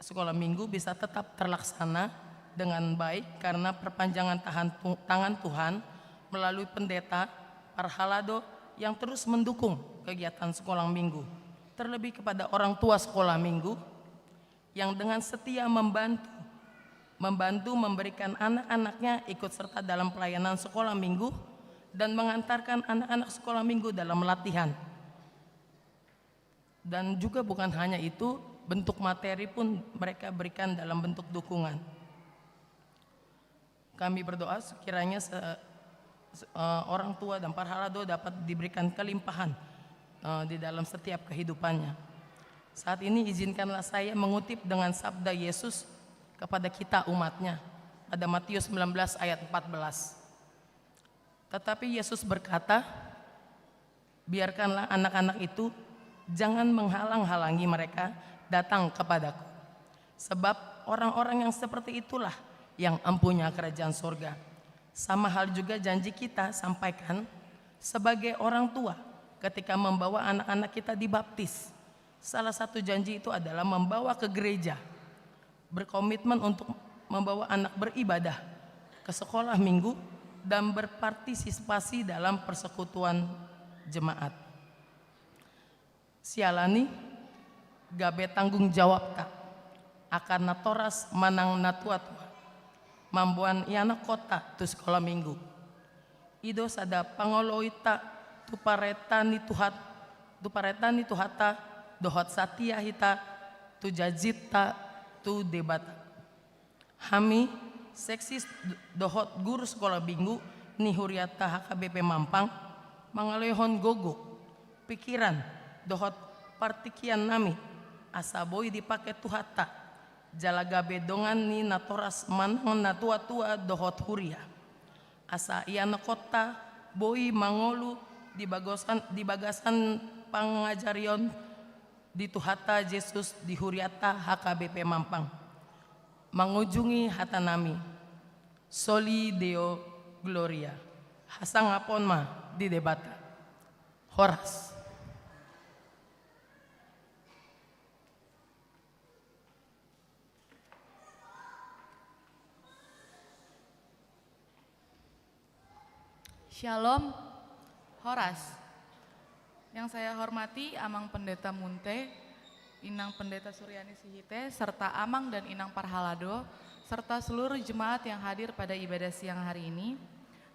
Sekolah Minggu bisa tetap terlaksana dengan baik karena perpanjangan tahan tu-, tangan Tuhan melalui pendeta, parhalado yang terus mendukung kegiatan Sekolah Minggu, terlebih kepada orang tua Sekolah Minggu yang dengan setia membantu, membantu memberikan anak-anaknya ikut serta dalam pelayanan Sekolah Minggu dan mengantarkan anak-anak Sekolah Minggu dalam latihan. Dan juga bukan hanya itu, bentuk materi pun mereka berikan dalam bentuk dukungan. Kami berdoa sekiranya se-, se-, eh, orang tua dan parhalado dapat diberikan kelimpahan, eh, di dalam setiap kehidupannya. Saat ini izinkanlah saya mengutip dengan sabda Yesus kepada kita umatnya pada Matius sembilan belas ayat empat belas. Tetapi Yesus berkata, "Biarkanlah anak-anak itu, jangan menghalang-halangi mereka datang kepada-Ku. Sebab orang-orang yang seperti itulah yang empunya kerajaan surga." Sama hal juga janji kita sampaikan sebagai orang tua ketika membawa anak-anak kita dibaptis. Salah satu janji itu adalah membawa ke gereja, berkomitmen untuk membawa anak beribadah ke Sekolah Minggu, dan berpartisipasi dalam persekutuan jemaat. Siala ni i, gabe tanggung jawabta angka natoras manang natuatua mamboan ianakhonta tu Sekolah Minggu. I do sada pangoloita tu parenta ni Tuhan, tu parenta ni Tuhanta, dohot satia hita tu janjinta tu Debata. Hami, seksi dohot guru Sekolah Minggu ni hurianta H K B P Mampang, mangalehon gogo, pikiran, dohot partingkian nami, asa boi dipake Tuhanta, jala gabe dongan ni natoras manang natuatua dohot huria. Asa ianakhonta boi mangolu di bagosan-, di bagasan pangajarion di Tuhanta Jesus di hurianta H K B P Mampang. Mangujungi hata nami, Soli Deo Gloria. Hasangapon ma di Debata. Horas. Syalom, horas. Yang saya hormati Amang Pendeta Munte, Inang Pendeta Suryani Sihite, serta Amang dan Inang Parhalado, serta seluruh jemaat yang hadir pada ibadah siang hari ini.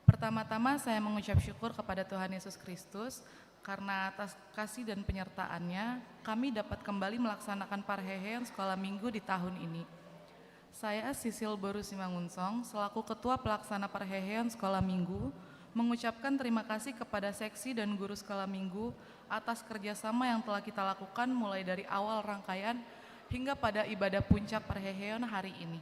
Pertama-tama saya mengucap syukur kepada Tuhan Yesus Kristus karena atas kasih dan penyertaan-Nya, kami dapat kembali melaksanakan parheheon Sekolah Minggu di tahun ini. Saya, Sisil Boru Simangunsong, selaku Ketua Pelaksana Parheheon Sekolah Minggu, mengucapkan terima kasih kepada seksi dan guru Sekolah Minggu atas kerjasama yang telah kita lakukan mulai dari awal rangkaian hingga pada ibadah puncak parheheon hari ini.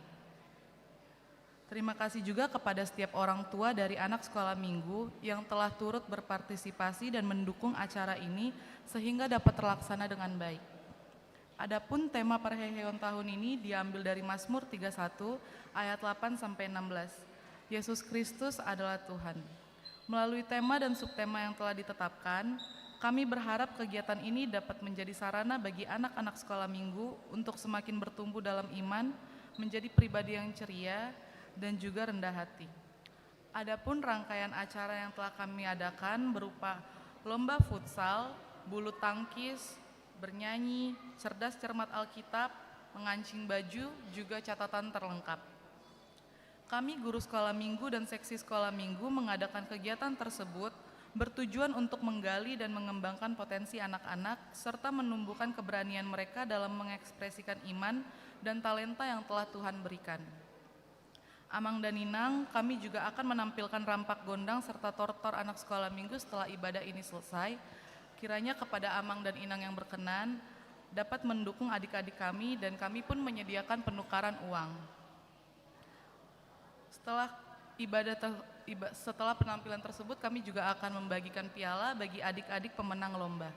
Terima kasih juga kepada setiap orang tua dari anak Sekolah Minggu yang telah turut berpartisipasi dan mendukung acara ini sehingga dapat terlaksana dengan baik. Adapun tema parheheon tahun ini diambil dari Mazmur tiga satu ayat delapan sampai enam belas. Yesus Kristus adalah Tuhan. Melalui tema dan subtema yang telah ditetapkan, kami berharap kegiatan ini dapat menjadi sarana bagi anak-anak Sekolah Minggu untuk semakin bertumbuh dalam iman, menjadi pribadi yang ceria, dan juga rendah hati. Adapun rangkaian acara yang telah kami adakan berupa lomba futsal, bulu tangkis, bernyanyi, cerdas cermat Alkitab, mengancing baju, juga catatan terlengkap. Kami, guru Sekolah Minggu dan seksi Sekolah Minggu, mengadakan kegiatan tersebut bertujuan untuk menggali dan mengembangkan potensi anak-anak serta menumbuhkan keberanian mereka dalam mengekspresikan iman dan talenta yang telah Tuhan berikan. Amang dan Inang, kami juga akan menampilkan rampak gondang serta tortor anak Sekolah Minggu setelah ibadah ini selesai. Kiranya kepada Amang dan Inang yang berkenan dapat mendukung adik-adik kami, dan kami pun menyediakan penukaran uang. Setelah ibadah ter-, iba-, setelah penampilan tersebut, kami juga akan membagikan piala bagi adik-adik pemenang lomba.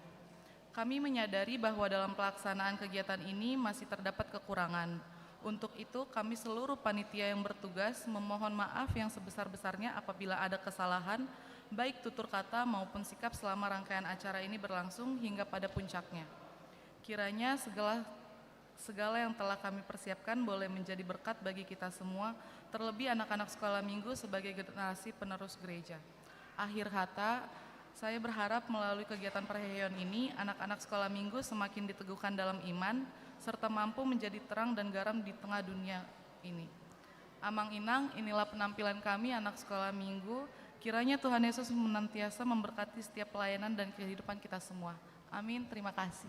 Kami menyadari bahwa dalam pelaksanaan kegiatan ini masih terdapat kekurangan. Untuk itu, kami seluruh panitia yang bertugas memohon maaf yang sebesar-besarnya apabila ada kesalahan, baik tutur kata maupun sikap, selama rangkaian acara ini berlangsung hingga pada puncaknya. Kiranya segala Segala yang telah kami persiapkan boleh menjadi berkat bagi kita semua, terlebih anak-anak sekolah minggu sebagai generasi penerus gereja. Akhir kata, saya berharap melalui kegiatan perheheon ini, anak-anak sekolah minggu semakin diteguhkan dalam iman, serta mampu menjadi terang dan garam di tengah dunia ini. Amang Inang, inilah penampilan kami anak sekolah minggu. Kiranya Tuhan Yesus menantiasa memberkati setiap pelayanan dan kehidupan kita semua. Amin. Terima kasih.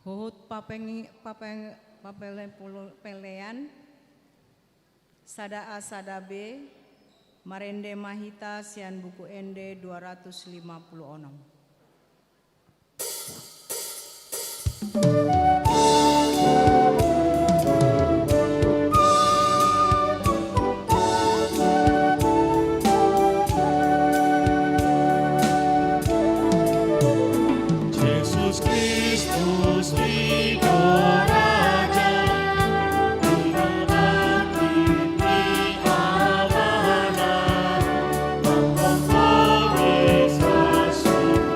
Huhut papeng-, papeng-, papele-, pulu-, pelean, sada A sada B, marende ma hita sian Buku Ende dua ratus lima puluh enam. Jesus Kristus di toraja, di hati ni Amana, mangkongkong i sasuk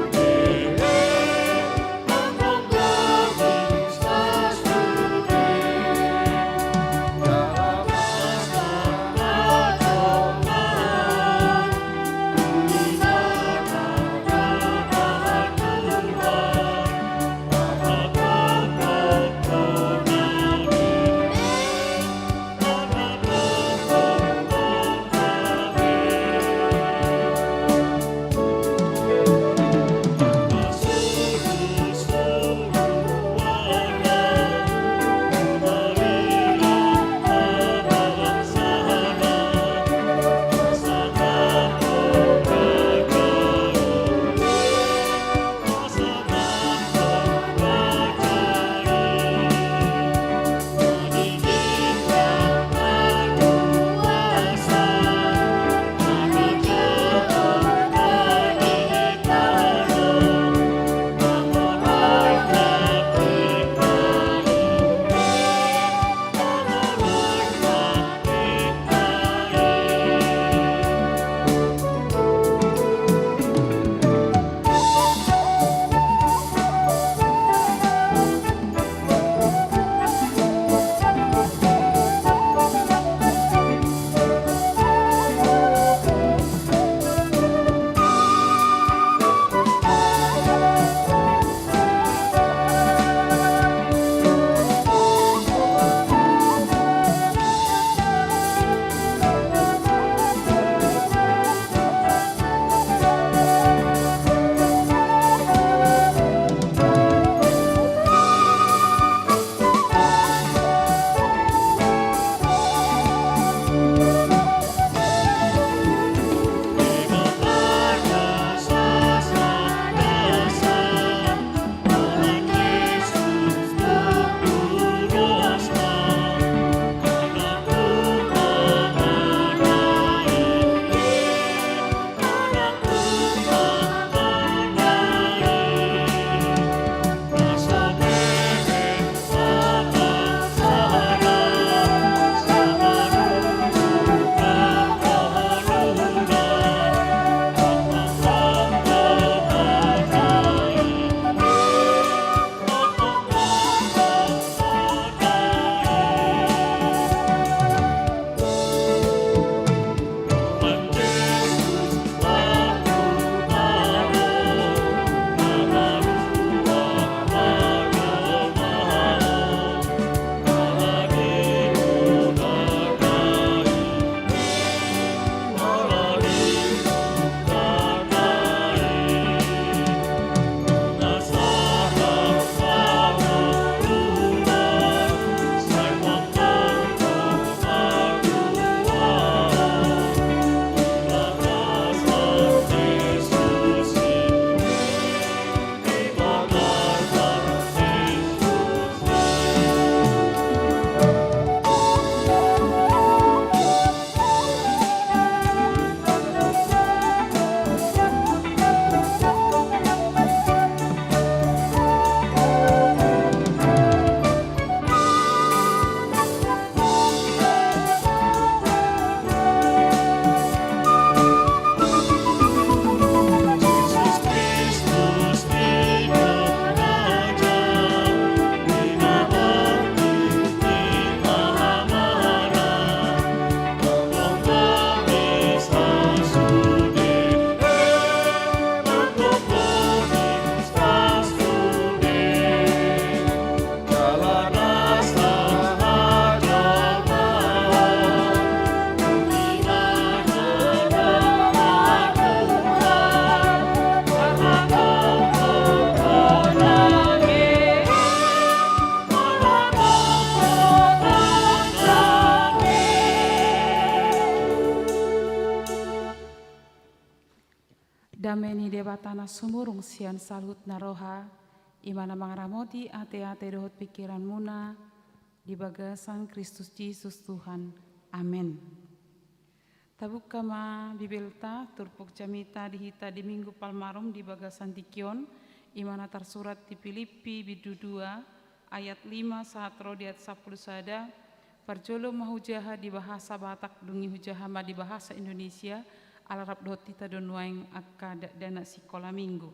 Debata na sumurung sian saluhutna roha, i ma na mangaramoti ateate dohot pingkiranmuna di bagasan Kristus Jesus Tuhan. Amen. Tabuka ma Bibelta, turpuk jamita di hita di Minggu Palmarum di bagasan tingki on, i ma na tarsurat di Pilippi bindu dua ayat lima sahat ro di ayat sampulu sada. Parjolo ma hujaha di bahasa Batak, dung i hujaha ma di bahasa Indonesia, ala rap dohot hita do nuaeng angka dakdanak sikola Minggu.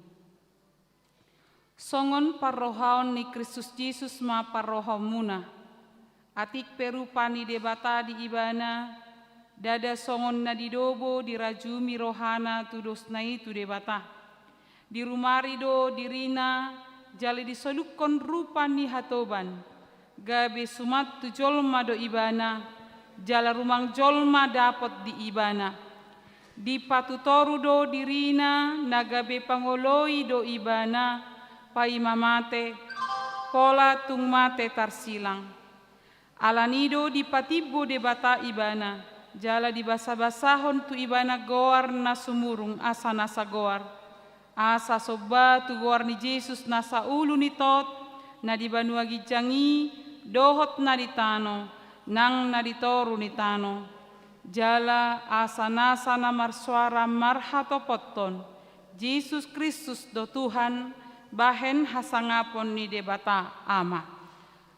Songon parrohaon ni Kristus Jesus ma parrohaonmuna. Atik pe rupa ni Debata di Ibana, ndada songon na didobo dirajumi rohana tu dosna i tu Debata. Dirumari do dirina, jala disolukkon rupa ni hatoban. Gabe suman tu jolma do Ibana, jala rumang jolma dapot di Ibana. Dipatutoru do dirina na gabe pangoloi do Ibana, paima mate, pola tung mate tarsilang. Alani do dipatimbo Debata Ibana, jala dibasabasahon tu Ibana goar na sumurung asa nasa goar. Asa somba tu goar ni Jesus nasa ulu ni tot, na di banua ginjang i, dohot na di tano, nang na di toru ni tano. Jala asa nasa na marsoara marhatopothon, Jesus Kristus do Tuhan, bahen hasangapon ni Debata Ama.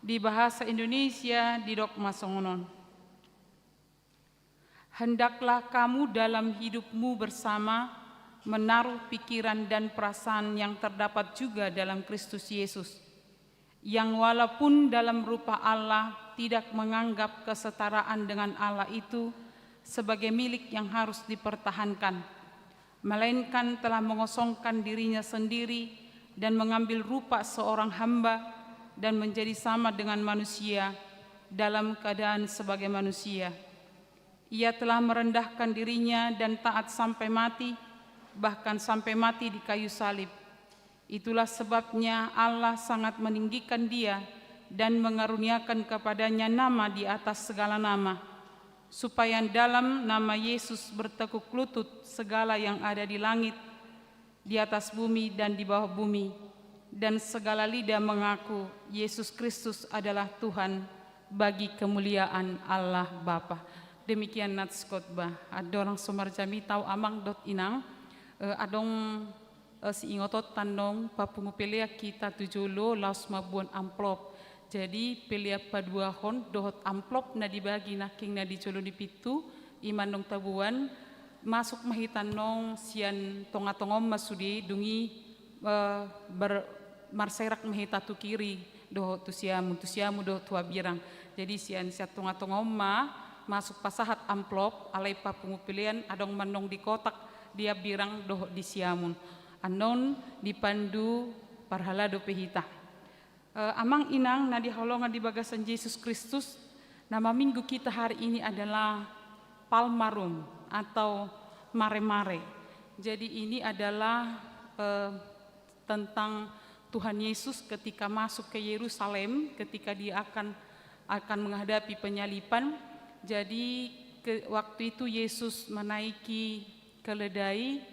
Di bahasa Indonesia didok ma songon on. Hendaklah kamu dalam hidupmu bersama menaruh pikiran dan perasaan yang terdapat juga dalam Kristus Yesus, yang walaupun dalam rupa Allah tidak menganggap kesetaraan dengan Allah itu sebagai milik yang harus dipertahankan, melainkan telah mengosongkan dirinya sendiri dan mengambil rupa seorang hamba dan menjadi sama dengan manusia dalam keadaan sebagai manusia. Ia telah merendahkan dirinya dan taat sampai mati, bahkan sampai mati di kayu salib. Itulah sebabnya Allah sangat meninggikan dia dan mengaruniakan kepadanya nama di atas segala nama, supaya dalam nama Yesus bertekuk lutut segala yang ada di langit, di atas bumi dan di bawah bumi, dan segala lidah mengaku Yesus Kristus adalah Tuhan, bagi kemuliaan Allah Bapa. Demikian nats khotbah. Andorang so marjamita hita, amang dohot inang, eh, adong eh, siingot on tandong papungu pelean hita tu jolo, laos mamboan amplop. Jadi pelean paduahon dohot amplop na dibagi nangkin na di jolo ni pintu, i ma tandong taboan, masuk ma hita tandong sian tongatonga on ma sude, dung i, eh, ber-, marserak ma hita tu kiri dohot tu siamun, tu siamun dohot tu hambirang. Jadi sian, sian tongatonga on ma masuk pasahat amplop, alai papungu pelean adong ma tandong di kotak di hambirang dohot di siamun. Annon dipandu parhalado pe hita. Eh, amang inang na hinaholongan di bagasan Jesus Kristus, nama Minggu kita hari ini adalah Palmarum atau Mare-mare. Jadi ini adalah, eh, tentang Tuhan Yesus ketika masuk ke Yerusalem, ketika dia akan, akan menghadapi penyaliban. Jadi ke-, waktu itu Yesus menaiki keledai,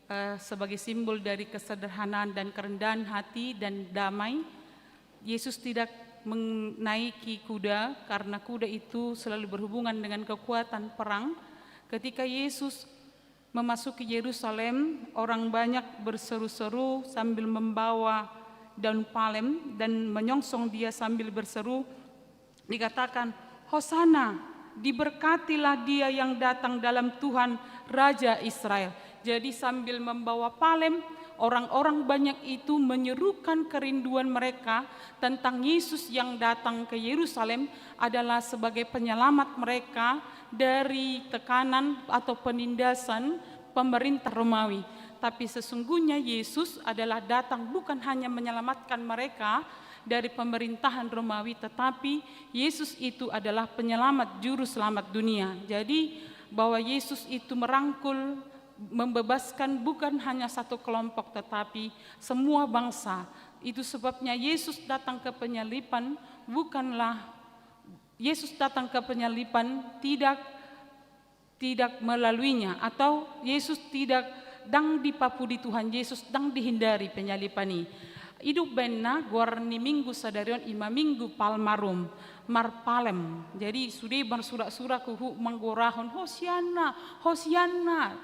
eh, sebagai simbol dari kesederhanaan dan kerendahan hati dan damai. Yesus tidak menaiki kuda karena kuda itu selalu berhubungan dengan kekuatan perang. Ketika Yesus memasuki Yerusalem, orang banyak berseru-seru sambil membawa daun palem dan menyongsong dia sambil berseru, dikatakan, "Hosana, diberkatilah dia yang datang dalam Tuhan, Raja Israel." Jadi sambil membawa palem, orang-orang banyak itu menyerukan kerinduan mereka tentang Yesus yang datang ke Yerusalem adalah sebagai penyelamat mereka dari tekanan atau penindasan pemerintah Romawi. Tapi sesungguhnya Yesus adalah datang bukan hanya menyelamatkan mereka dari pemerintahan Romawi, tetapi Yesus itu adalah penyelamat, juru selamat dunia. Jadi, bahwa Yesus itu merangkul, membebaskan bukan hanya satu kelompok, tetapi semua bangsa. Itu sebabnya Yesus datang ke penyaliban bukanlah, Yesus datang ke penyaliban tidak, tidak melaluinya, atau Yesus tidak, Ndang dipapudi Tuhan Jesus, ndang dihindari penyaliban i. I do umbahen na goar ni Minggu sadari on i ma Minggu Palmarum, marpalem. Jadi sude marsurak-surak huhut manggorahon, "Hosianna, Hosianna."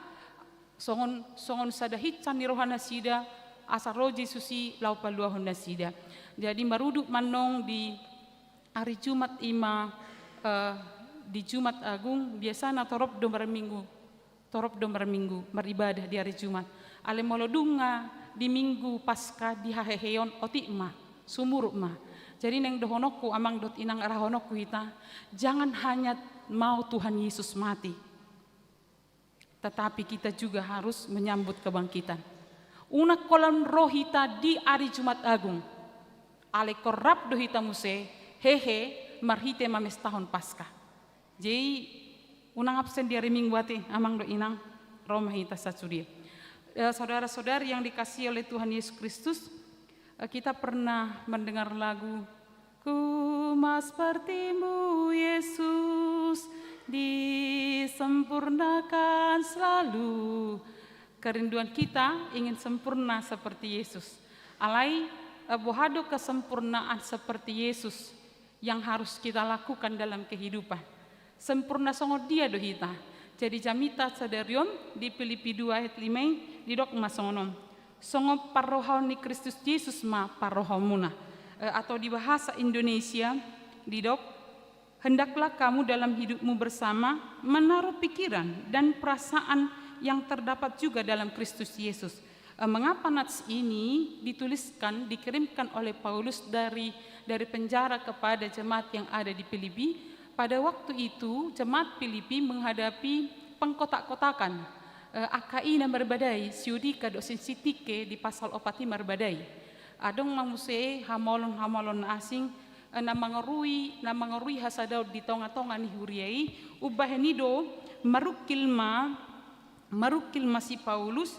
Songon, songon sada hinsa ni roha nasida, asa ro Jesus i laho paluahon nasida. Jadi marudut ma annon di ari Jumat i ma, eh, di Jumat Agung, biasana torop do marminggu, torop do marminggu, maribadah di ari Jumat. Alai molo dung di Minggu Paskah dihaheheon, otik ma, sumurut ma. Jadi naeng dohononku amang dohot inang, rahononku hita, jangan hanya mau Tuhan Yesus mati, tetapi kita juga harus menyambut kebangkitan. Unang holan ro hita di ari Jumat Agung, alai ingkon rap do hita muse hehe marhite mamestahon Paskah. Jadi unang absen di ari Minggu ate, amang dohot inang, ro ma hita sasude. Eh, saudara-saudari yang dikasihi oleh Tuhan Yesus Kristus, eh, kita pernah mendengar lagu, "Ku mau seperti-Mu, Yesus, disempurnakan selalu." Kerinduan kita ingin sempurna seperti Yesus. Alai, eh, boha do kesempurnaan seperti Yesus yang harus kita lakukan dalam kehidupan? Sempurna songon dia do hita? Jadi jamita sadari on di Filipi dua ayat lima i didok ma songon on, "Songon parrohaon ni Kristus Jesus ma parrohaonmuna." Eh, atau di bahasa Indonesia didok, "Hendaklah kamu dalam hidupmu bersama menaruh pikiran dan perasaan yang terdapat juga dalam Kristus Yesus." Eh, mengapa nats ini dituliskan, dikirimkan oleh Paulus dari, dari penjara kepada jemaat yang ada di Filipi? Pada waktu itu, jemaat Filipi menghadapi pengkotak-kotakan. Eh, angka i na marbadai, si Yudika dohot Sintike di pasal opat i marbadai. Adong ma muse hamaolon-hamaolon na asing, eh, na mangarui, na mangarui hasadaon di tonga-tonga ni huria i, umbahen i do marungkil ma, marungkil ma si Paulus,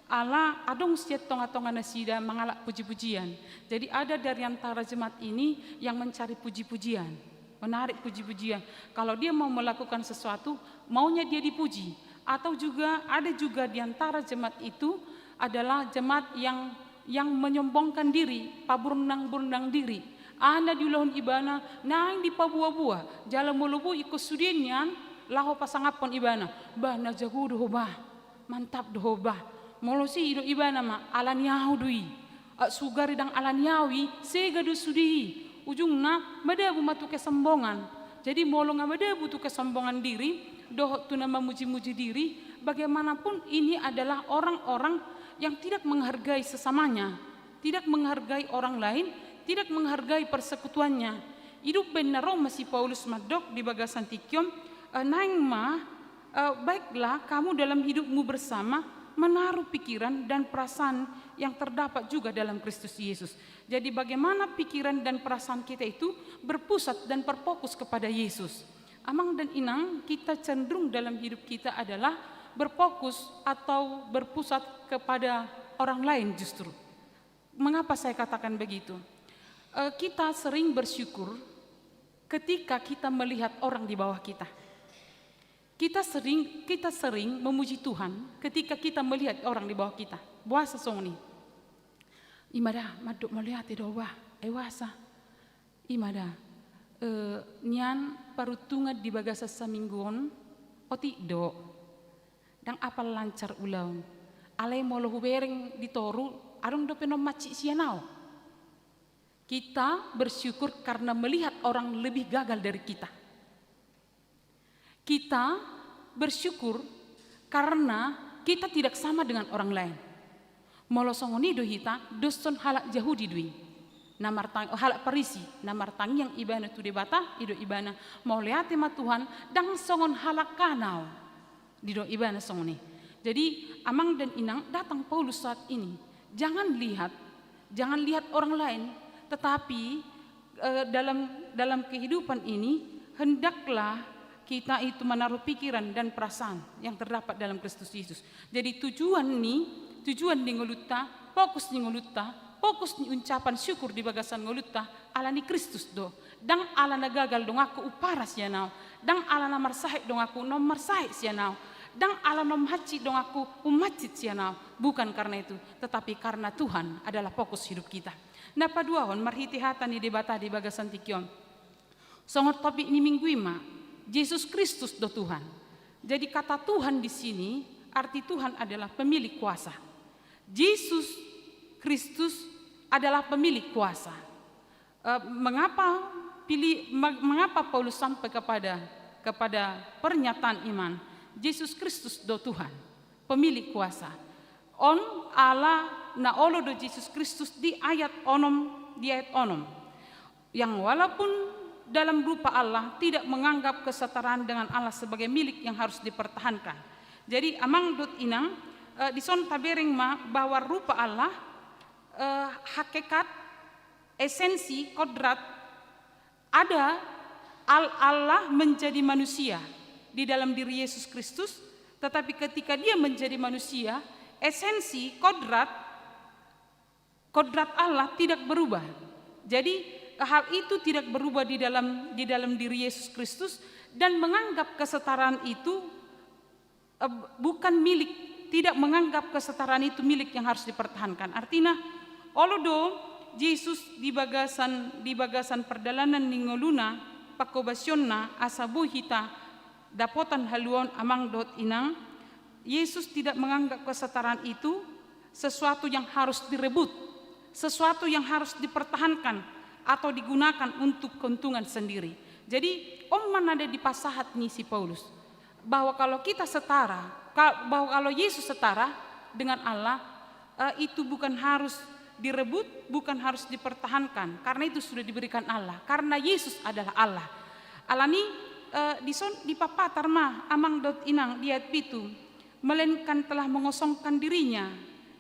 ala adong sian tonga-tonga nasida mangalap puji-pujian. Jadi ada dari antara jemaat ini yang mencari puji-pujian, menarik puji-pujian. Kalau dia mau melakukan sesuatu, maunya dia dipuji. Atau juga ada juga di antara jemaat itu adalah jemaat yang, yang menyombongkan diri, paburnang-burnang diri. Aha na diulahon ibana, naeng dipaboa-boa, jala molo boi ingkon sude nian laho pasangaphon ibana, "Bah, na jago do ho bah, mantap do ho bah." Molo sude i do ibana ma, "Ala ni ahu do i. Ah, sugari ndang ala ni ahu i, sega do sude i." Ujungna madabu ma tu kesombongan. Jadi molo nga madabu tu kesombongan diri dohot tu na mamuji-muji diri, bagaimanapun ini adalah orang-orang yang tidak menghargai sesamanya, tidak menghargai orang lain, tidak menghargai persekutuannya. I do umbahen na ro ma si Paulus mandok di bagasan tingki on, eh, naeng ma, eh, baiklah kamu dalam hidupmu bersama menaruh pikiran dan perasaan yang terdapat juga dalam Kristus Yesus. Jadi bagaimana pikiran dan perasaan kita itu berpusat dan berfokus kepada Yesus. Amang dan inang, kita cenderung dalam hidup kita adalah berfokus atau berpusat kepada orang lain justru. Mengapa saya katakan begitu? Eh, kita sering bersyukur ketika kita melihat orang di bawah kita. Kita sering, kita sering memuji Tuhan ketika kita melihat orang di bawah kita. Boasa songon i? I ma da, mandok mauliate do bah, ai boasa? I ma da, eh, nian paruntungan di bagasan saminggu on, otik do. Ndang apal lancar ulaon. Alai molo hubereng di toru, adong dope na mansai sian ahu. Kita bersyukur karena melihat orang lebih gagal dari kita. Kita bersyukur karena kita tidak sama dengan orang lain. Molo songon i do hita, doshon halak Jahudi do i. Na martang-, halak Parisi, na martangiang ibana tu Debata, i do ibana, "Mauliate ma Tuhan, ndang songon halak an ahu." Didok ibana songon i. Jadi, amang dan inang, datang Paulus saat ini. Jangan lihat, jangan lihat orang lain, tetapi, eh, dalam, dalam kehidupan ini, hendaklah kita itu menaruh pikiran dan perasaan yang terdapat dalam Kristus Yesus. Jadi tujuan ni, tujuan ni ngolunta, fokus ni ngolunta, fokus ni ucapan syukur di bagasan ngolunta, ala ni Kristus do. Ndang ala na gagal donganku umpara sian ahu. Ndang ala na marsahit donganku na marsahit sian ahu. Ndang ala na umhansit donganku, umhansit sian ahu. Bukan karena itu, tetapi karena Tuhan adalah fokus hidup kita. Na paduahon, marhite hata ni Debata di bagasan tingki on. Songon topik ni minggu i ma, Jesus Kristus do Tuhan. Jadi kata Tuhan di sini, arti Tuhan adalah pemilik kuasa. Jesus Kristus adalah pemilik kuasa. Eh, mengapa pilih, me-, mengapa Paulus sampai kepada, kepada pernyataan iman, Jesus Kristus do Tuhan, pemilik kuasa? On ala na olo do Jesus Kristus di ayat onom, di ayat onom. Yang walaupun dalam rupa Allah, tidak menganggap kesetaraan dengan Allah sebagai milik yang harus dipertahankan. Jadi, amang dohot inang, eh, dison tabereng ma bahwa rupa Allah, eh, hakikat, esensi, kodrat, ada al-, Allah menjadi manusia di dalam diri Yesus Kristus, tetapi ketika Dia menjadi manusia, esensi, kodrat, kodrat Allah tidak berubah. Jadi, hal itu tidak berubah di dalam, di dalam diri Yesus Kristus, dan menganggap kesetaraan itu, eh, bukan milik, tidak menganggap kesetaraan itu milik yang harus dipertahankan. Artina, olo do Jesus di bagasan, di bagasan pardalanan ni ngoluna, pangkobasionna, asa boi hita dapotan haluaon, amang dohot inang. Yesus tidak menganggap kesetaraan itu sesuatu yang harus direbut, sesuatu yang harus dipertahankan atau digunakan untuk keuntungan sendiri. Jadi, on ma na dipasahat ni si Paulus, bahwa kalau kita setara, ka-, bahwa kalau Yesus setara dengan Allah, eh, itu bukan harus direbut, bukan harus dipertahankan, karena itu sudah diberikan Allah, karena Yesus adalah Allah. Alani, eh, dison dipapatar ma, amang dohot inang, di ayat pitu, melainkan telah mengosongkan dirinya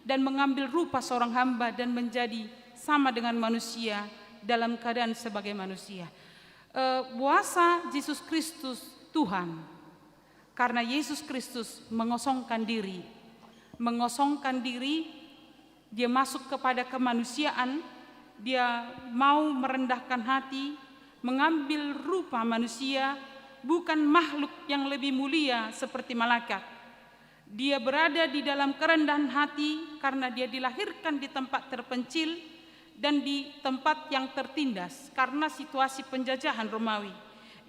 dan mengambil rupa seorang hamba dan menjadi sama dengan manusia dalam keadaan sebagai manusia. Eh, boasa Jesus Kristus Tuhan? Karena Yesus Kristus mengosongkan diri. Mengosongkan diri, Dia masuk kepada kemanusiaan, Dia mau merendahkan hati, mengambil rupa manusia, bukan makhluk yang lebih mulia seperti malaikat. Dia berada di dalam kerendahan hati karena Dia dilahirkan di tempat terpencil dan di tempat yang tertindas karena situasi penjajahan Romawi.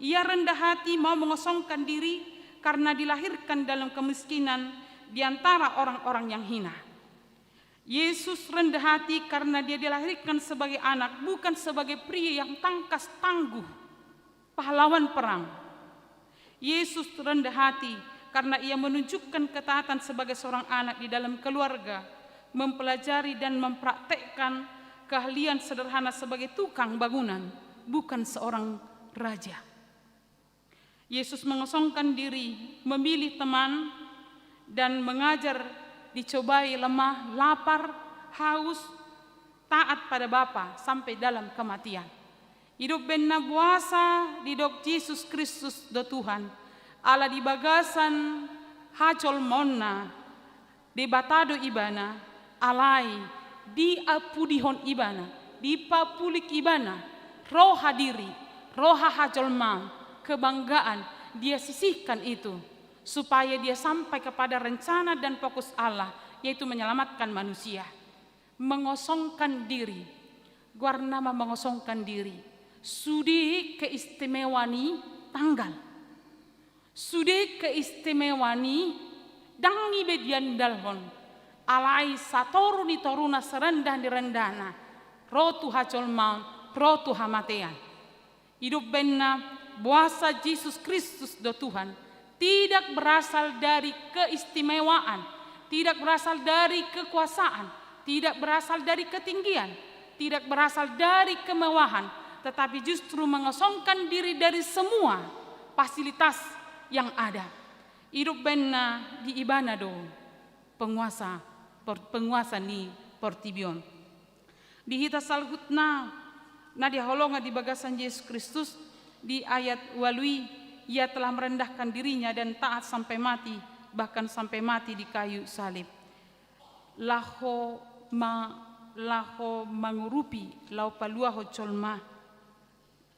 Ia rendah hati, mau mengosongkan diri karena dilahirkan dalam kemiskinan di antara orang-orang yang hina. Yesus rendah hati karena Dia dilahirkan sebagai anak, bukan sebagai pria yang tangkas tangguh, pahlawan perang. Yesus rendah hati karena Ia menunjukkan ketaatan sebagai seorang anak di dalam keluarga, mempelajari dan mempraktekkan keahlian sederhana sebagai tukang bangunan, bukan seorang raja. Yesus mengosongkan diri, memilih teman, dan mengajar dicobai, lemah, lapar, haus, taat pada Bapa sampai dalam kematian. I do umbahen na boasa didok Jesus Kristus do Tuhan, ala di bagasan hajolmaonna, Debata do Ibana, alai diapudihon Ibana, dipapulik Ibana roha diri, roha hajolmaon, kebanggaan, Dia sisihkan itu supaya Dia sampai kepada rencana dan fokus Allah, yaitu menyelamatkan manusia. Mengosongkan diri. Goarna ma mengosongkan diri. Sude keistimewaan ni tanggal. Sude keistimewaan i ndang i be diandalhon, alai satoru ni toruna, serendah ni rendahna, ro tu hajolmaon, ro tu hamatean. I do umbahen na boasa Jesus Kristus do Tuhan, tidak berasal dari keistimewaan, tidak berasal dari kekuasaan, tidak berasal dari ketinggian, tidak berasal dari kemewahan, tetapi justru mengosongkan diri dari semua fasilitas yang ada. I do umbahen na di Ibana do penguasa, por-, penguasa ni portibi on. Di hita saluhutna na dihaholongan di bagasan Jesus Kristus, di ayat ualu i, Ia telah merendahkan dirinya dan taat sampai mati, bahkan sampai mati di kayu salib. Laho ma-, laho mangurupi, laho paluahon jolma,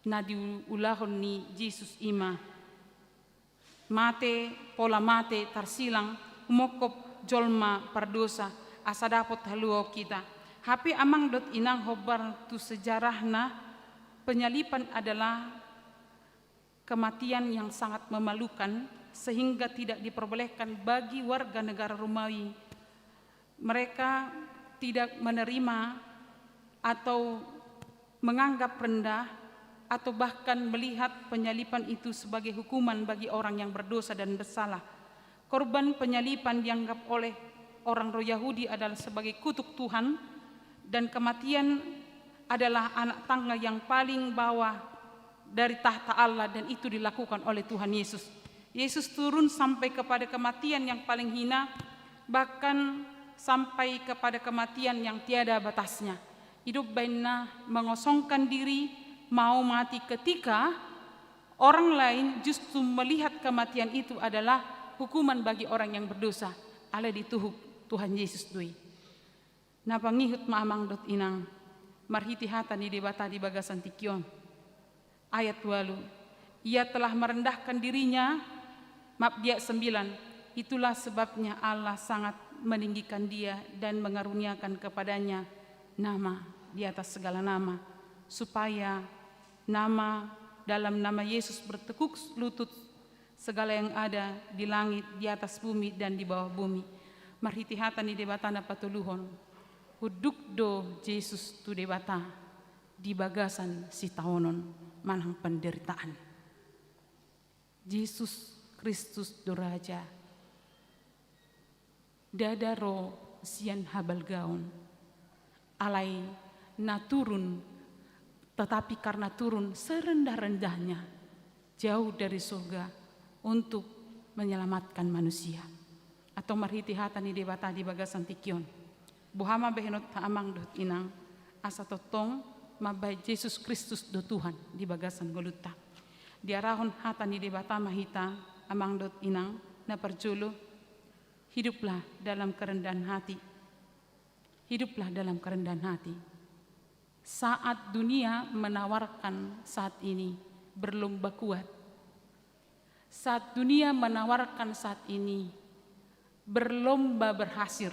na diulahon ni Jesus i ma mate, pola mate tarsilang, humongkop jolma pardosa, asa dapot haluaon hita. Hape amang dohot inang, hombar tu sejarahna, penyaliban adalah kematian yang sangat memalukan, sehingga tidak diperbolehkan bagi warga negara Romawi. Mereka tidak menerima atau menganggap rendah atau bahkan melihat penyaliban itu sebagai hukuman bagi orang yang berdosa dan bersalah. Korban penyaliban dianggap oleh orang Yahudi adalah sebagai kutuk Tuhan, dan kematian adalah anak tangga yang paling bawah dari tahta Allah, dan itu dilakukan oleh Tuhan Yesus. Yesus turun sampai kepada kematian yang paling hina, bahkan sampai kepada kematian yang tiada batasnya. Di baenna mengosongkan diri, mau mati ketika orang lain justru melihat kematian itu adalah hukuman bagi orang yang berdosa. Alai dituhuk Tuhan Yesus do i. Na mangihut ma amang dohot inang, marhite hata ni Debata di bagasan tingki on. Ayat ualu, Ia telah merendahkan dirinya, maaf, di ayat sembilan, itulah sebabnya Allah sangat meninggikan Dia dan mengaruniakan kepadanya nama di atas segala nama, supaya nama, dalam nama Yesus bertekuk lutut segala yang ada di langit, di atas bumi, dan di bawah bumi. Marhite hata ni Debata na patoluhon, hunduk do Jesus tu Debata di bagasan sitaonon manang penderitaan. Jesus Kristus do raja. Ndada ro sian habalgaon. Alai na turun, tetapi karena turun serendah-rendahnya, jauh dari surga untuk menyelamatkan manusia. Atau marhite hata ni Debata di bagasan tingki on. Boha ma bahenonta amang dohot inang, asa tongtong mambahen Jesus Kristus do Tuhan di bagasan ngolunta. Diarahon hata ni Debata ma hita amang dohot inang, na parjolo, hiduplah dalam kerendahan hati. Hiduplah dalam kerendahan hati. Saat dunia menawarkan saat ini berlomba kuat. Saat dunia menawarkan saat ini berlomba berhasil.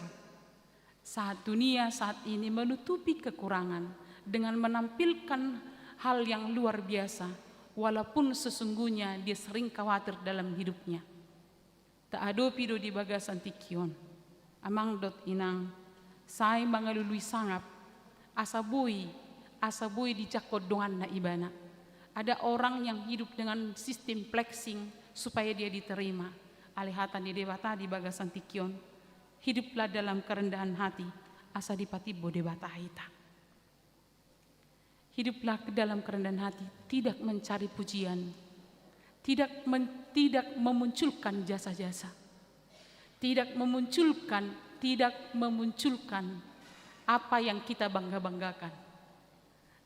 Saat dunia saat ini menutupi kekurangan dengan menampilkan hal yang luar biasa, walaupun sesungguhnya dia sering khawatir dalam hidupnya. Taadopi do di bagasan tingki on, amang dohot inang, sai mangalului sangap, asa boi, asa boi dijangkon donganna ibana. Ada orang yang hidup dengan sistem flexing supaya dia diterima. Alai hata ni Debata di bagasan tingki on, hiduplah dalam kerendahan hati, asa dipatimbo Debata hita. Hiduplah dalam kerendahan hati, tidak mencari pujian, tidak men-, tidak memunculkan jasa-jasa, tidak memunculkan, tidak memunculkan apa yang kita bangga-banggakan.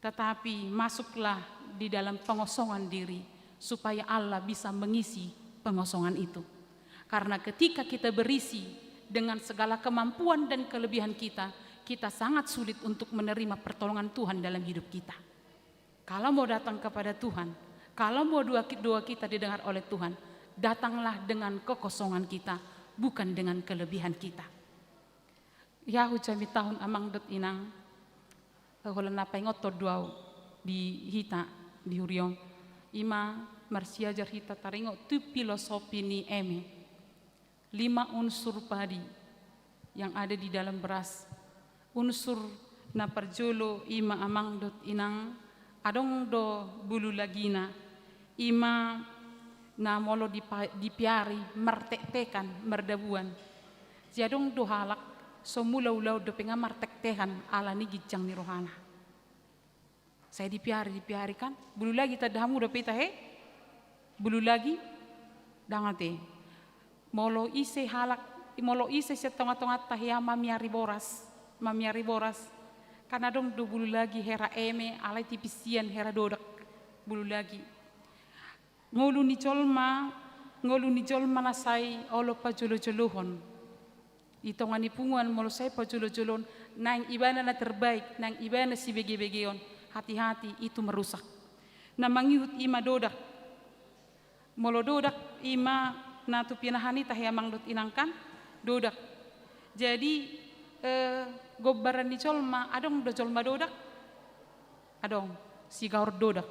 Tetapi masuklah di dalam pengosongan diri, supaya Allah bisa mengisi pengosongan itu. Karena ketika kita berisi dengan segala kemampuan dan kelebihan kita, kita sangat sulit untuk menerima pertolongan Tuhan dalam hidup kita. Kalau mau datang kepada Tuhan, kalau mau doa ki-, doa kita didengar oleh Tuhan, datanglah dengan kekosongan kita, bukan dengan kelebihan kita. Ia hujamita on amang dohot inang, eh, holan na paingothon do ahu di hita di huria on. Ima marsiajar hita taringot tu filosofi ni eme. Lima unsur padi yang ada di dalam beras. Unsur na parjolo ima amang dohot inang, adong do bululagina, ima na molo dipa-, dipiari martektekan, mardabuan. Jadi adong do halak so mula ulaon dope nga martektekan ala ni ginjang ni rohana. Sai dipiari, dipiari kan. Bululagi tanda hamu dope ita he? Bululagi? Ndang ate. Molo ise halak, molo ise sian tonga-tonganta hea mamiari boras, mamiari boras. Kan adong do bululagi hera eme, alai tipis ian hera dodak. Bululagi. Ngolu ni jolma, ngolu ni jolma na sai olo pajolo-jolohon. Di tonga ni punguan molo sai pajolo-jolohon, naeng ibana na terbaik, naeng ibana sibege-begeon, hati-hati itu merusak. Na mangihut ima dodak. Molo dodak ima na tu pinahan i tahe amang dohot inang kan, dodak. Jadi, eh, gombaran ni jolma, adong do jolma dodak? Adong, sigaor dodak.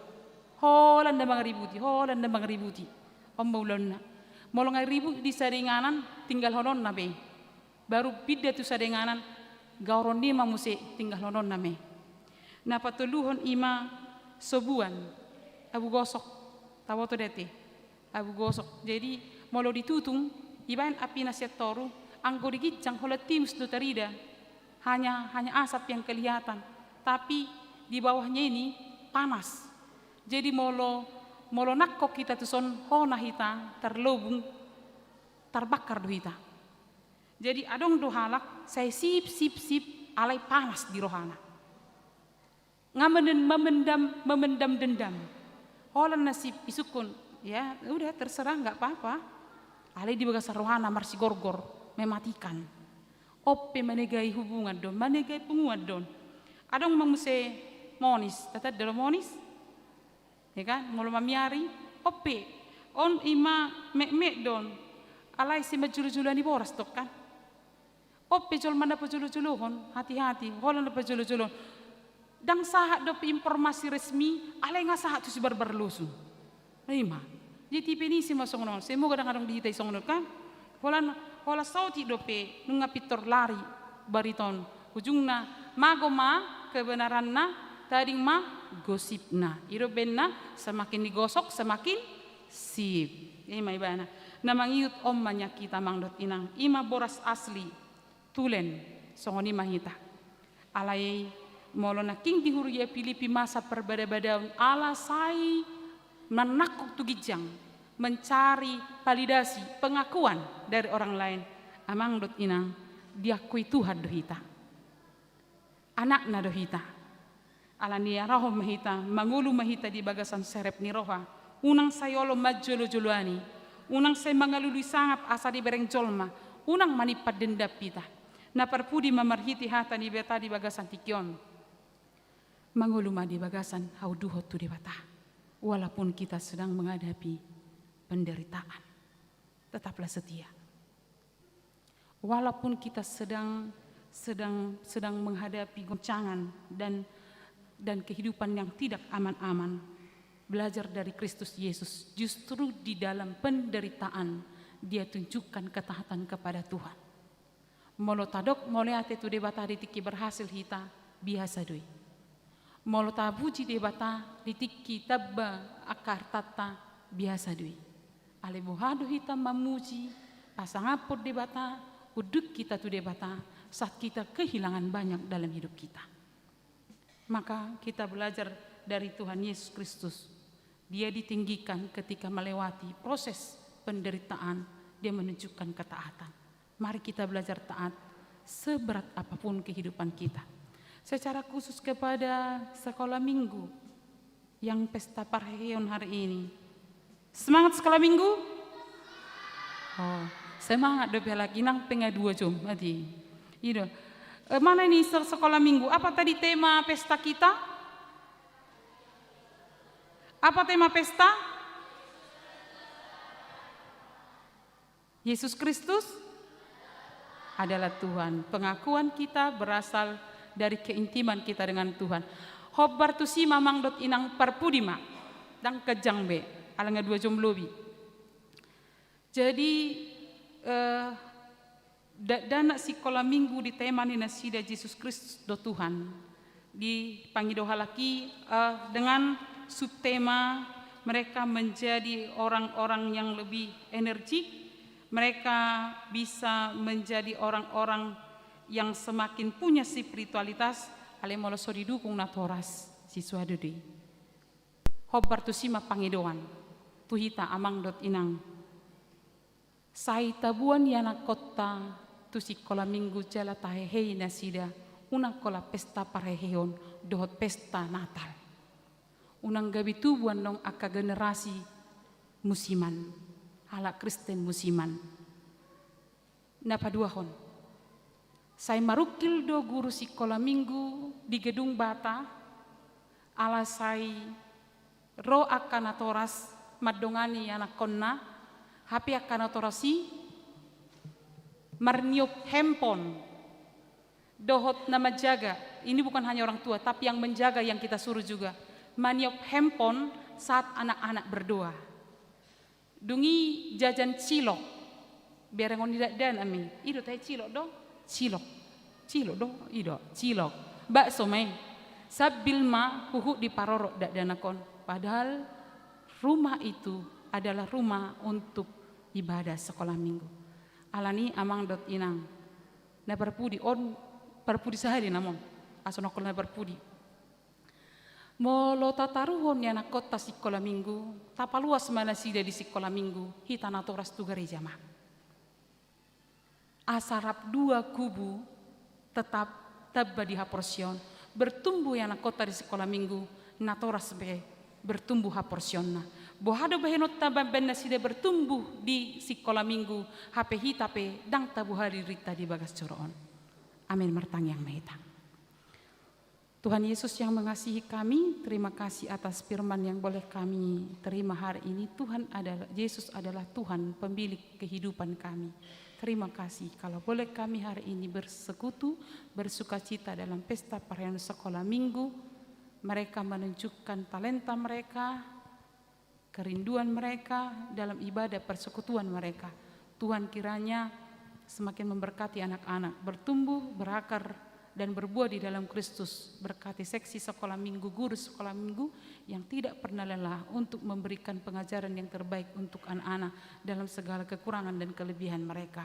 Holan na mangaributi, holan na mangaributi. On ma ulaonna. Molo nga ribut di sada inganan, tinggalhononna be. Baru pinda tu sada inganan, gaoron i ma muse, tinggalhononna me. Na patoluhon ima sobuan, abu gosok, taboto do ate, abu gosok. Jadi, molo ditutung, dibaen apina sian toru, anggo di ginjang holan timus do tarida. Hanya, hanya asap yang kelihatan, tapi di bawahnya ini panas. Jadi molo, molo nangkok hita tuson, hona hita, tarlobung, tarbakar do hita. Jadi adong do halak, sai sip, sip, sip, alai panas di rohana. Nga menen-, memendam, memendam dendam. Holan na sip, isungkun, ya udah, terserah, nggak apa-apa. Alai di bagasan rohana marsigorgor, mematikan. On pe manegai hubungan do on, manegai punguan do on. Adong ma muse monis, tatanda do monis? Ya kan, molo mamiari, on pe, on ima metmet do on, alai sai manjolojoloan i boras do kan. On pe jolma na pajolojolohon, hati-hati, holan na pajolojolohon. Ndang sahat dope informasi resmi, alai nga sahat tu sibarbar losu. Ima. Jadi tipe ni ise ma songon on, semoga ndang adong di hita i songon on kan. Holan, holan saotik dope, nunga pintor lari barita on. Ujungna, mago ma kebenaranna, tading ma gosipna. I do baenna, semakin digosok, semakin sip. Ima ibana. Na mangihut on ma nian hita amang dohot inang. Ima boras asli. Tulen, songon i ma hita. Alai molo nangkin di huria Pilipi masa parbada-badaon ala sai manangkok tu ginjang, mencari validasi, pengakuan dari orang lain. Amang dohot inang, diakui Tuhan do hita. Anakna do hita. Alani i ro ma hita, mangolu ma hita di bagasan serep ni roha. Unang sai olo manjolojoloani. Unang sai mangalului sangap asa dibereng jolma. Unang manimpan dendam hita. Na parpudi ma marhite hata ni Debata di bagasan tingki on. Mangolu ma di bagasan haunduhon tu Debata. Walaupun kita sedang menghadapi penderitaan, tetaplah setia. Walaupun kita sedang, sedang, sedang menghadapi goncangan dan, dan kehidupan yang tidak aman-aman, belajar dari Kristus Yesus, justru di dalam penderitaan Dia tunjukkan ketaatan kepada Tuhan. Molo tadok mauliate tu Debata di tingki berhasil hita, biasa do i. Molo tapuji Debata di tingki tamba angka artanta, biasa do i. Alai boha do hita mamuji, pasangaphon Debata, unduk hita tu Debata, saat kita kehilangan banyak dalam hidup kita. Maka kita belajar dari Tuhan Yesus Kristus. Dia ditinggikan ketika melewati proses penderitaan, Dia menunjukkan ketaatan. Mari kita belajar taat seberat apapun kehidupan kita. Secara khusus kepada sekolah minggu yang pesta parheheon hari ini. Semangat sekolah minggu? Oh, semangat dope halak i, nang pe nga dua jom, ati. I do. Eh, mana ini se-, sekolah minggu? Apa tadi tema pesta kita? Apa tema pesta? Yesus Kristus adalah Tuhan. Pengakuan kita berasal dari keintiman kita dengan Tuhan. Hombar tusi ma amang dohot inang, parpudi ma. Ndang ganjang be, ala nga dua jom lobi. Jadi, eh, da-, dakdanak sikola minggu di tema ni nasida Yesus Kristus do Tuhan. Dipangido halak i, eh, dengan subtema mereka menjadi orang-orang yang lebih energik, mereka bisa menjadi orang-orang yang semakin punya spiritualitas, alai molo so didukung natoras, sisua do i. Hombar tusi ma pangidoan tu hita amang dohot inang. Sai taboan ianakkonta tu sikola minggu jala tahehei nasida, unang holan pesta parheheon dohot pesta Natal. Unang gabe tubu annon angka generasi musiman, halak Kristen musiman. Na paduahon, sai marungkil do guru sikola minggu di gedung Bata, ala sai ro angka natoras mandongani anakkonna, hape angka natoras i marniop handphone dohot na manjaga, ini bukan hanya orang tua, tapi yang menjaga yang kita suruh juga, maniop handphone saat anak-anak berdoa. Dung i jajan cilok, berengon ni dakdanak i, i do tahe cilok do, cilok, cilok do, i do, cilok, bakso ma i, sambil ma huhut diparorot dakdanak on. Padahal rumah itu adalah rumah untuk ibadah sekolah minggu. Alani amang dohot inang, na parpudi on, parpudi sahali namon, asa nongkol na parpudi. Molo tataruhon ni anakkonta sikola minggu, tapaluas ma nasida di sikola minggu, hita natoras tu gareja ma. Asa rap dua kubu tetap tamba di haporseaon. Bertumbuh i anakkonta di sikola minggu, natoras be bertumbuh haporseaonna. Boha do bahenonta mambaen nasida bertumbuh di sikola minggu, hape hita pe ndang taboha dirinta di bagas joro on. Amin. Martangiang ma hita. Tuhan Yesus yang mengasihi kami, terima kasih atas firman yang boleh kami terima hari ini. Tuhan adalah, Yesus adalah Tuhan, pemilik kehidupan kami. Terima kasih kalau boleh kami hari ini bersekutu, bersukacita dalam pesta perayaan sekolah minggu. Mereka menunjukkan talenta mereka, kerinduan mereka dalam ibadah persekutuan mereka. Tuhan kiranya semakin memberkati anak-anak, bertumbuh, berakar, dan berbuah di dalam Kristus. Berkati seksi sekolah minggu, guru sekolah minggu yang tidak pernah lelah untuk memberikan pengajaran yang terbaik untuk anak-anak dalam segala kekurangan dan kelebihan mereka.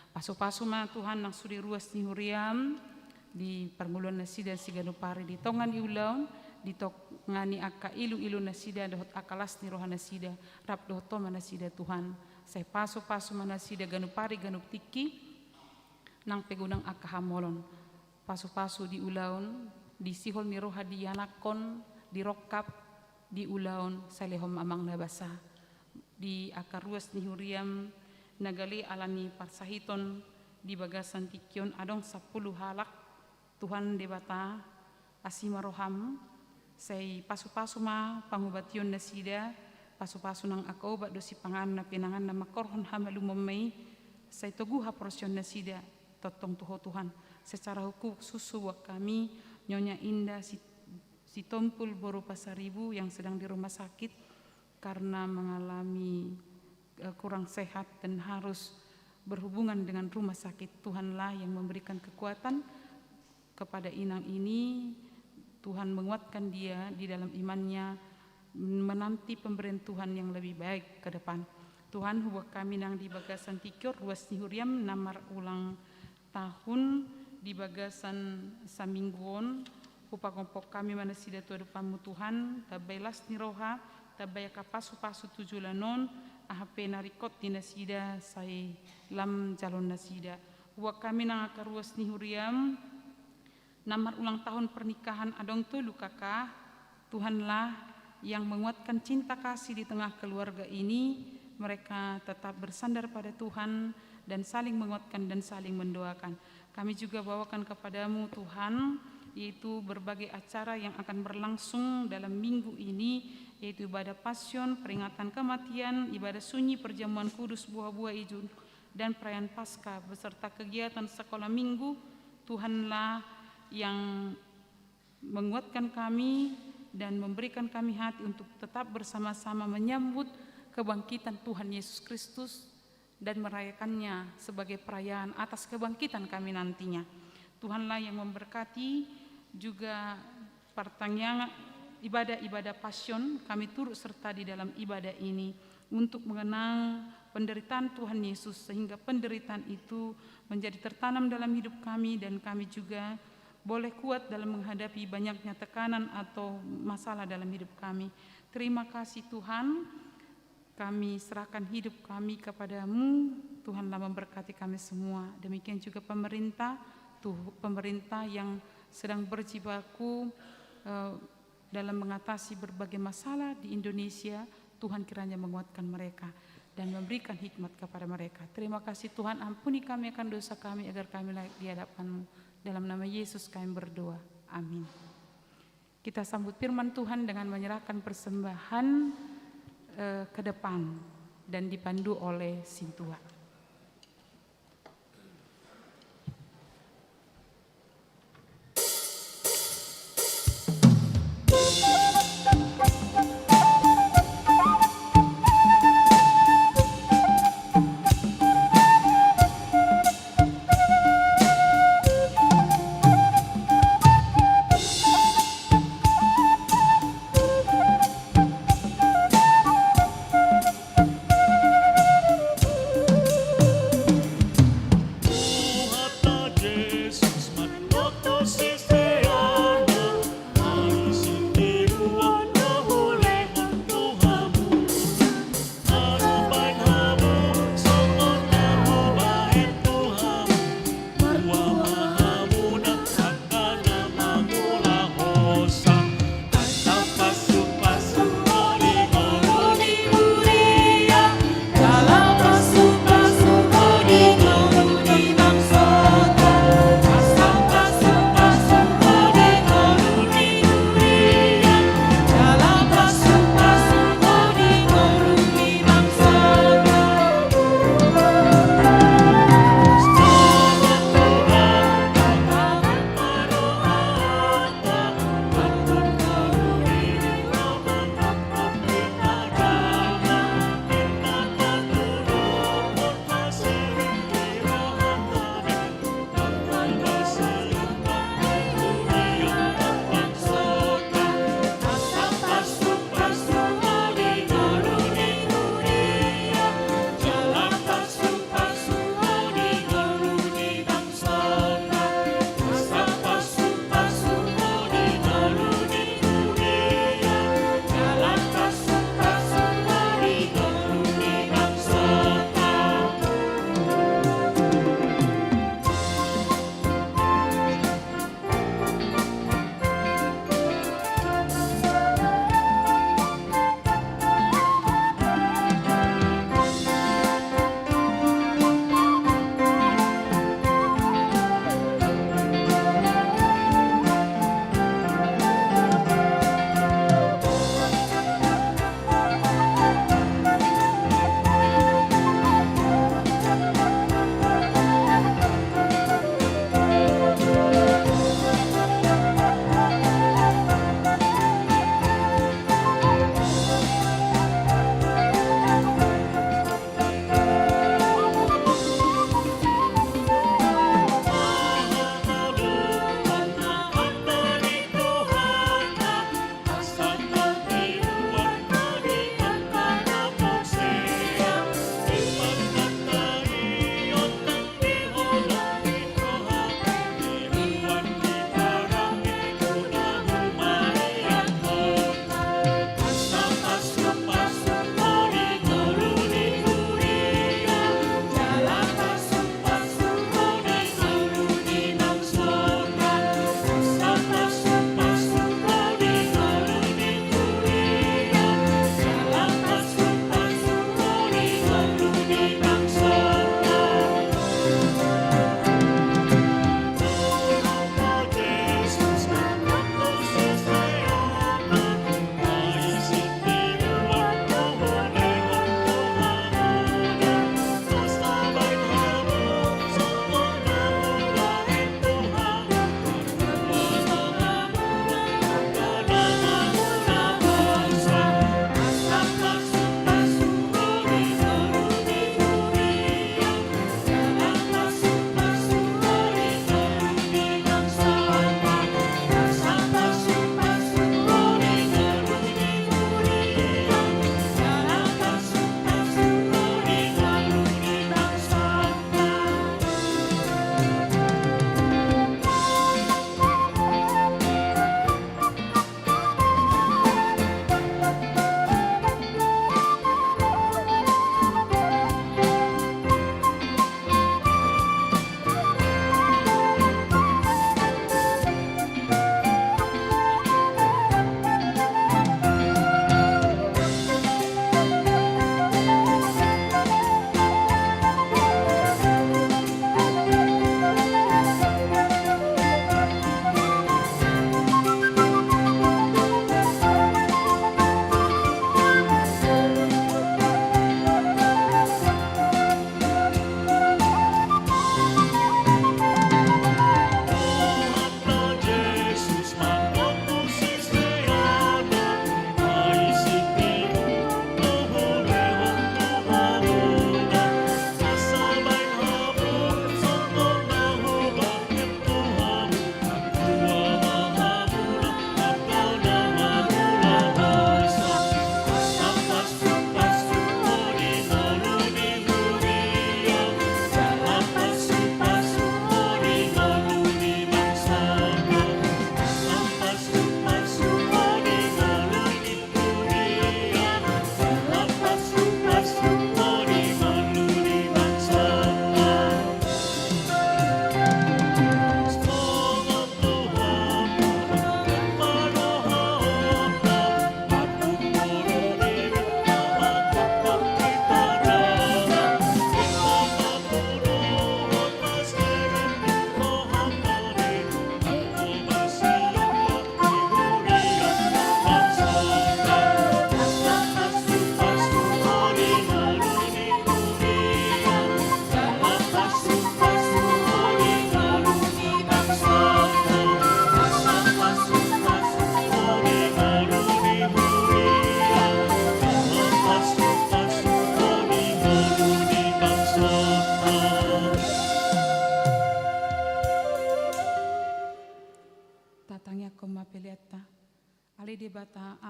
Pasu-pasu ma Tuhan nang sude ruas ni huriaM, di parngoluan nasida siganup ari, di tonga ni ulaon, di tonga ni angka ilu-ilu nasida dohot angka las ni roha nasida, rap dohot Ho ma nasida Tuhan. Sai pasu-pasu ma nasida ganup ari ganup tingki, nang pe godang angka hamolon. Pasu-pasu di ulaon, di sihol ni roha di anakkon, di rongkap, di ulaon, sai lehon ma Amang na basa. Di angka ruas ni huriaM na gale alani parsahiton di bagasan tingki on adong sampulu halak. Tuhan Debata, asi ma rohaM, sai pasu-pasu ma pangubation nasida, pasu-pasu nang angka obat dohot sipanganon na pinanganna manghorhon hamalumon ma i, sai togu haporseaon nasida tongtong tu Ho Tuhan. Secara khusus huboan hami Nyonya Indah Si-, Sitompul boru Pasaribu yang sedang di rumah sakit karena mengalami, eh, kurang sehat dan harus berhubungan dengan rumah sakit. Tuhanlah yang memberikan kekuatan kepada inang ini. Tuhan menguatkan dia di dalam imannya, menanti pemberian Tuhan yang lebih baik ke depan. Tuhan, huboan hami nang di bagasan tingki on ruas ni huriaM na marulang tahun di bagasan saminggu on, hupagompon hami ma nasida tu adopanMu Tuhan, tambai las ni roha, tambai angka pasu-pasu tu joloan on, aha pe na ringkot di nasida sai lam jaloon nasida. Huboan hami nang angka ruas ni huriaM, na marulang tahun pernikahan adong tolu K K, Tuhanlah yang menguatkan cinta kasih di tengah keluarga ini, mereka tetap bersandar pada Tuhan dan saling menguatkan dan saling mendoakan. Kami juga bawakan kepada-Mu, Tuhan, yaitu berbagai acara yang akan berlangsung dalam minggu ini, yaitu ibadah Pasion, peringatan kematian, ibadah sunyi, perjamuan kudus, buah-buah ijun, dan perayaan Paskah, beserta kegiatan sekolah minggu. Tuhanlah yang menguatkan kami dan memberikan kami hati untuk tetap bersama-sama menyambut kebangkitan Tuhan Yesus Kristus dan merayakannya sebagai perayaan atas kebangkitan kami nantinya. Tuhanlah yang memberkati juga partangiangan ibadah-ibadah Pasion, kami turut serta di dalam ibadah ini untuk mengenang penderitaan Tuhan Yesus, sehingga penderitaan itu menjadi tertanam dalam hidup kami dan kami juga boleh kuat dalam menghadapi banyaknya tekanan atau masalah dalam hidup kami. Terima kasih Tuhan, kami serahkan hidup kami kepada-Mu, Tuhanlah memberkati kami semua. Demikian juga pemerintah, tuh, pemerintah yang sedang berjibaku, eh, dalam mengatasi berbagai masalah di Indonesia, Tuhan kiranya menguatkan mereka dan memberikan hikmat kepada mereka. Terima kasih Tuhan, ampuni kami akan dosa kami agar kami layak di hadapan-Mu. Dalam nama Yesus kami berdoa. Amin. Kita sambut firman Tuhan dengan menyerahkan persembahan, eh, ke depan dan dipandu oleh sintua.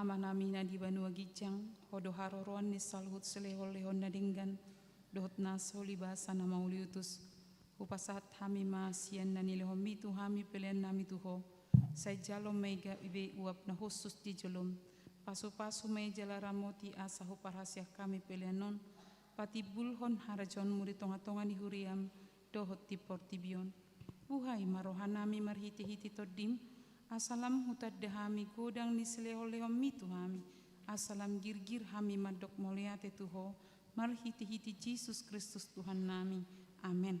Amanami na di banua ginjang, Ho do haroroan ni saluhut silehon-lehon na denggan, dohot na so libasa na mauliutus. Hupasahat hami ma sian na nilehonmi tu hami peleannami tu Ho. Sai jalo ma i gabe uap na hushus di jolom. Pasu-pasu ma i jala ramoti asa huparhaseang hami pelean on. Patimbulhon harajaonmu di tonga-tonga ni huriam dohot di portibi on. Buhai ma rohanami marhite-hite Tondim, asa lam hutanda hami godang ni silehon-lehonmi tu hami, asa lam girgir hami mandok mauliate tu Ho, marhite-hite Jesus Kristus Tuhannami. Amen.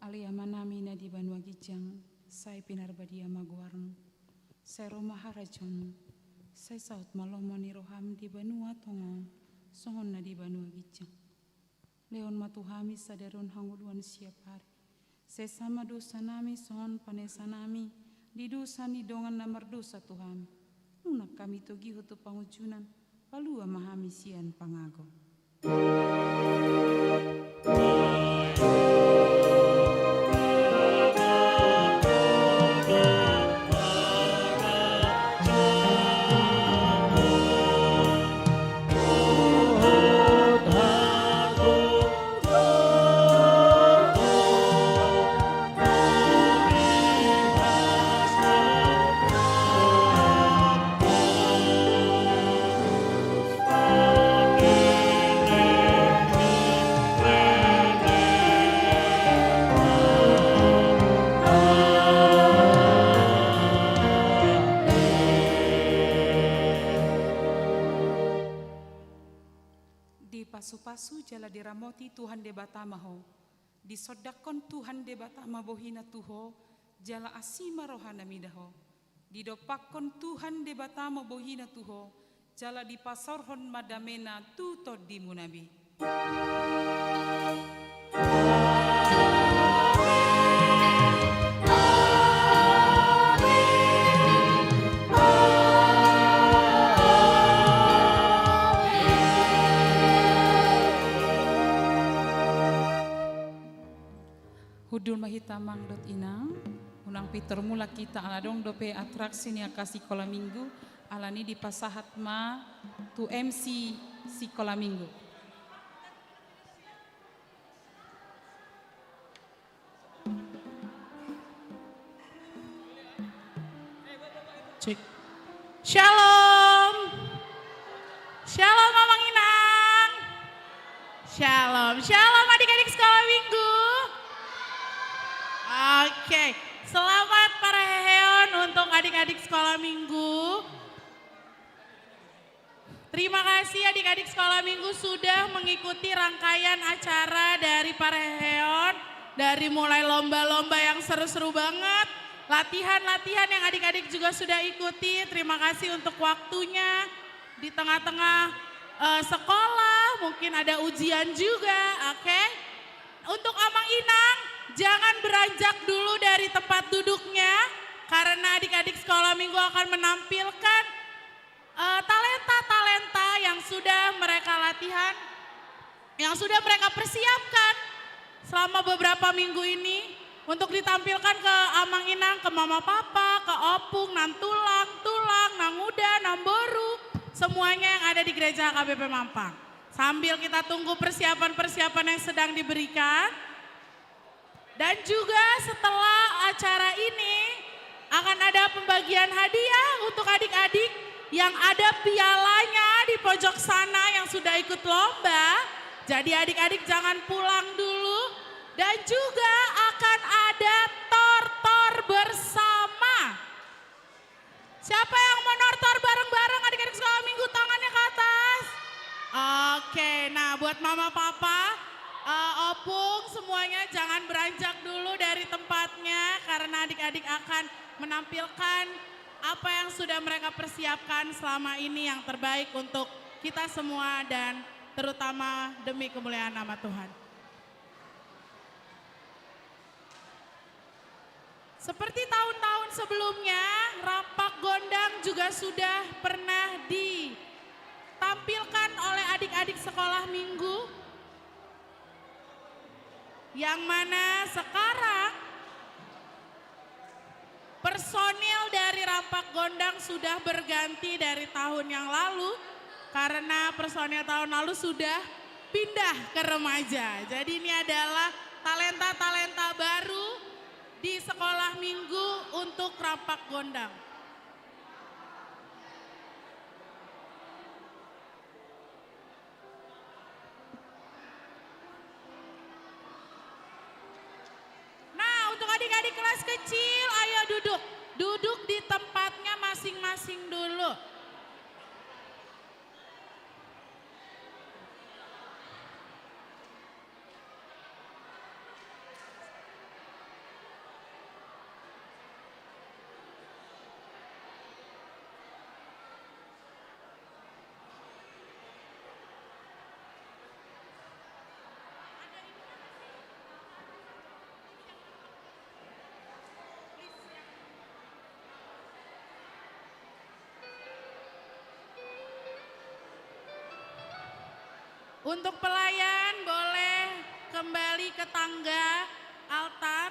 Ale Amanami na di banua ginjang, sai pinarbadia ma goarmu. Sai ro ma harajaonmu. Sai saut ma lomo ni roham di banua tonga on, songon na di banua ginjang. Lehon ma tu hami sadari on hangoluan siap ari. Sesa ma dosanami songon panesanami di dosa ni dongan na mardosa tu hami. Unang hami togihon tu pangunjunan, palua ma hami sian pangago. Dipasu-pasu jala diramoti Tuhan Debata ma ho. Disondangkon Tuhan Debata ma bohina tu ho, jala asi ma rohana mida ho. Didompakkon Tuhan Debata ma bohina tu ho, jala dipasaorhon ma damena tu tondimuna be. Hundul ma hita amang dohot inang, unang pintor mulak hita ala adong dope atraksi ni angka sikola minggu, alani dipasahat ma tu M C sikola minggu. Cek. Shalom. Shalom, Amang Inang. Shalom, shalom, adik-adik sekolah minggu. Oke, selamat parheheon untuk adik-adik sekolah minggu. Terima kasih adik-adik sekolah minggu sudah mengikuti rangkaian acara dari parheheon, dari mulai lomba-lomba yang seru-seru banget, latihan-latihan yang adik-adik juga sudah ikuti. Terima kasih untuk waktunya di tengah-tengah, eh, sekolah, mungkin ada ujian juga, oke? Untuk Amang Inang, jangan beranjak dulu dari tempat duduknya, karena adik-adik sekolah minggu akan menampilkan eh, talenta-talenta yang sudah mereka latihan, yang sudah mereka persiapkan selama beberapa minggu ini untuk ditampilkan ke Amang Inang, ke Mama Papa, ke Opung, Nang Tulang, Tulang, Nang Uda, Nang Boru, semuanya yang ada di Gereja H K B P Mampang. Sambil kita tunggu persiapan-persiapan yang sedang diberikan. Dan juga setelah acara ini akan ada pembagian hadiah untuk adik-adik yang ada pialanya di pojok sana yang sudah ikut lomba. Jadi adik-adik jangan pulang dulu. Dan juga akan ada tor-tor bersama. Siapa yang mau nortor bareng-bareng? Buat mama papa, eh, opung, semuanya jangan beranjak dulu dari tempatnya karena adik-adik akan menampilkan apa yang sudah mereka persiapkan selama ini yang terbaik untuk kita semua dan terutama demi kemuliaan nama Tuhan. Seperti tahun-tahun sebelumnya, rampak gondang juga sudah pernah ditampilkan oleh adik-adik sekolah minggu, yang mana sekarang personil dari rampak gondang sudah berganti dari tahun yang lalu, karena personil tahun lalu sudah pindah ke remaja. Jadi ini adalah talenta-talenta baru di sekolah minggu untuk rampak gondang. Nah, untuk adik-adik kelas kecil, ayo duduk. Duduk di tempatnya masing-masing dulu. Untuk pelayan boleh kembali ke tangga altar.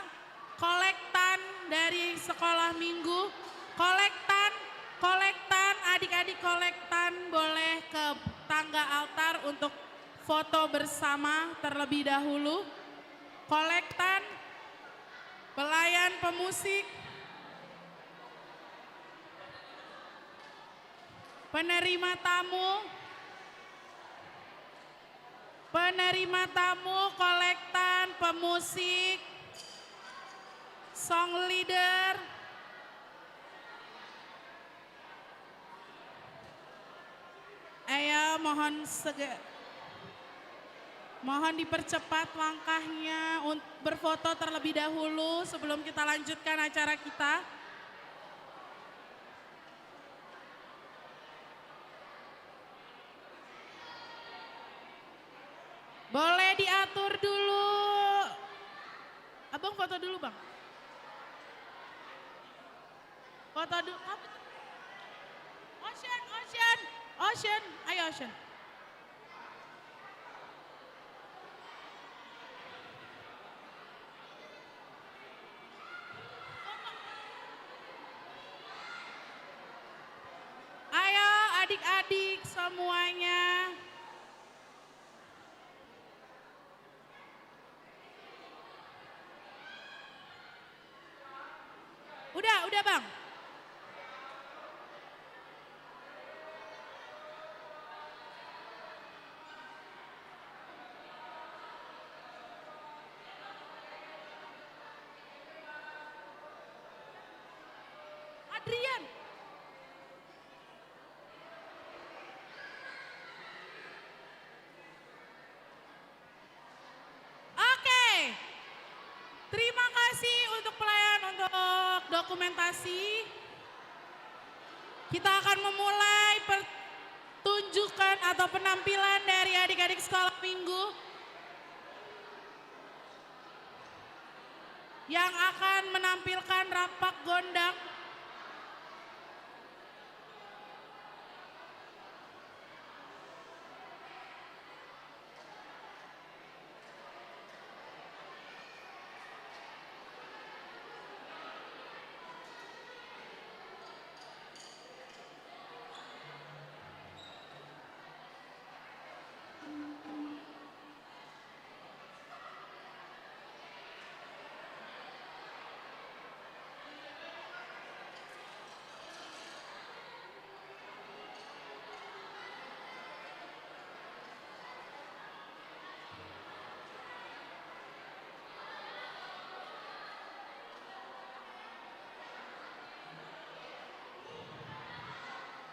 Kolektan dari sekolah minggu, kolektan, kolektan, adik-adik kolektan boleh ke tangga altar untuk foto bersama terlebih dahulu. Kolektan, pelayan pemusik, penerima tamu, penerima tamu, kolektan, pemusik, song leader. Ayo, mohon sege-, mohon dipercepat langkahnya untuk berfoto terlebih dahulu sebelum kita lanjutkan acara kita. Boleh diatur dulu. Abang foto dulu, Bang. Foto dulu. Ocean, Ocean, Ocean. Ayo, Ocean. Ayo, adik-adik semuanya. Udah, udah, Bang. Adrian. Oke. Terima kasih untuk pelayan untuk dokumentasi. Kita akan memulai pertunjukan atau penampilan dari adik-adik sekolah minggu yang akan menampilkan rampak gondang.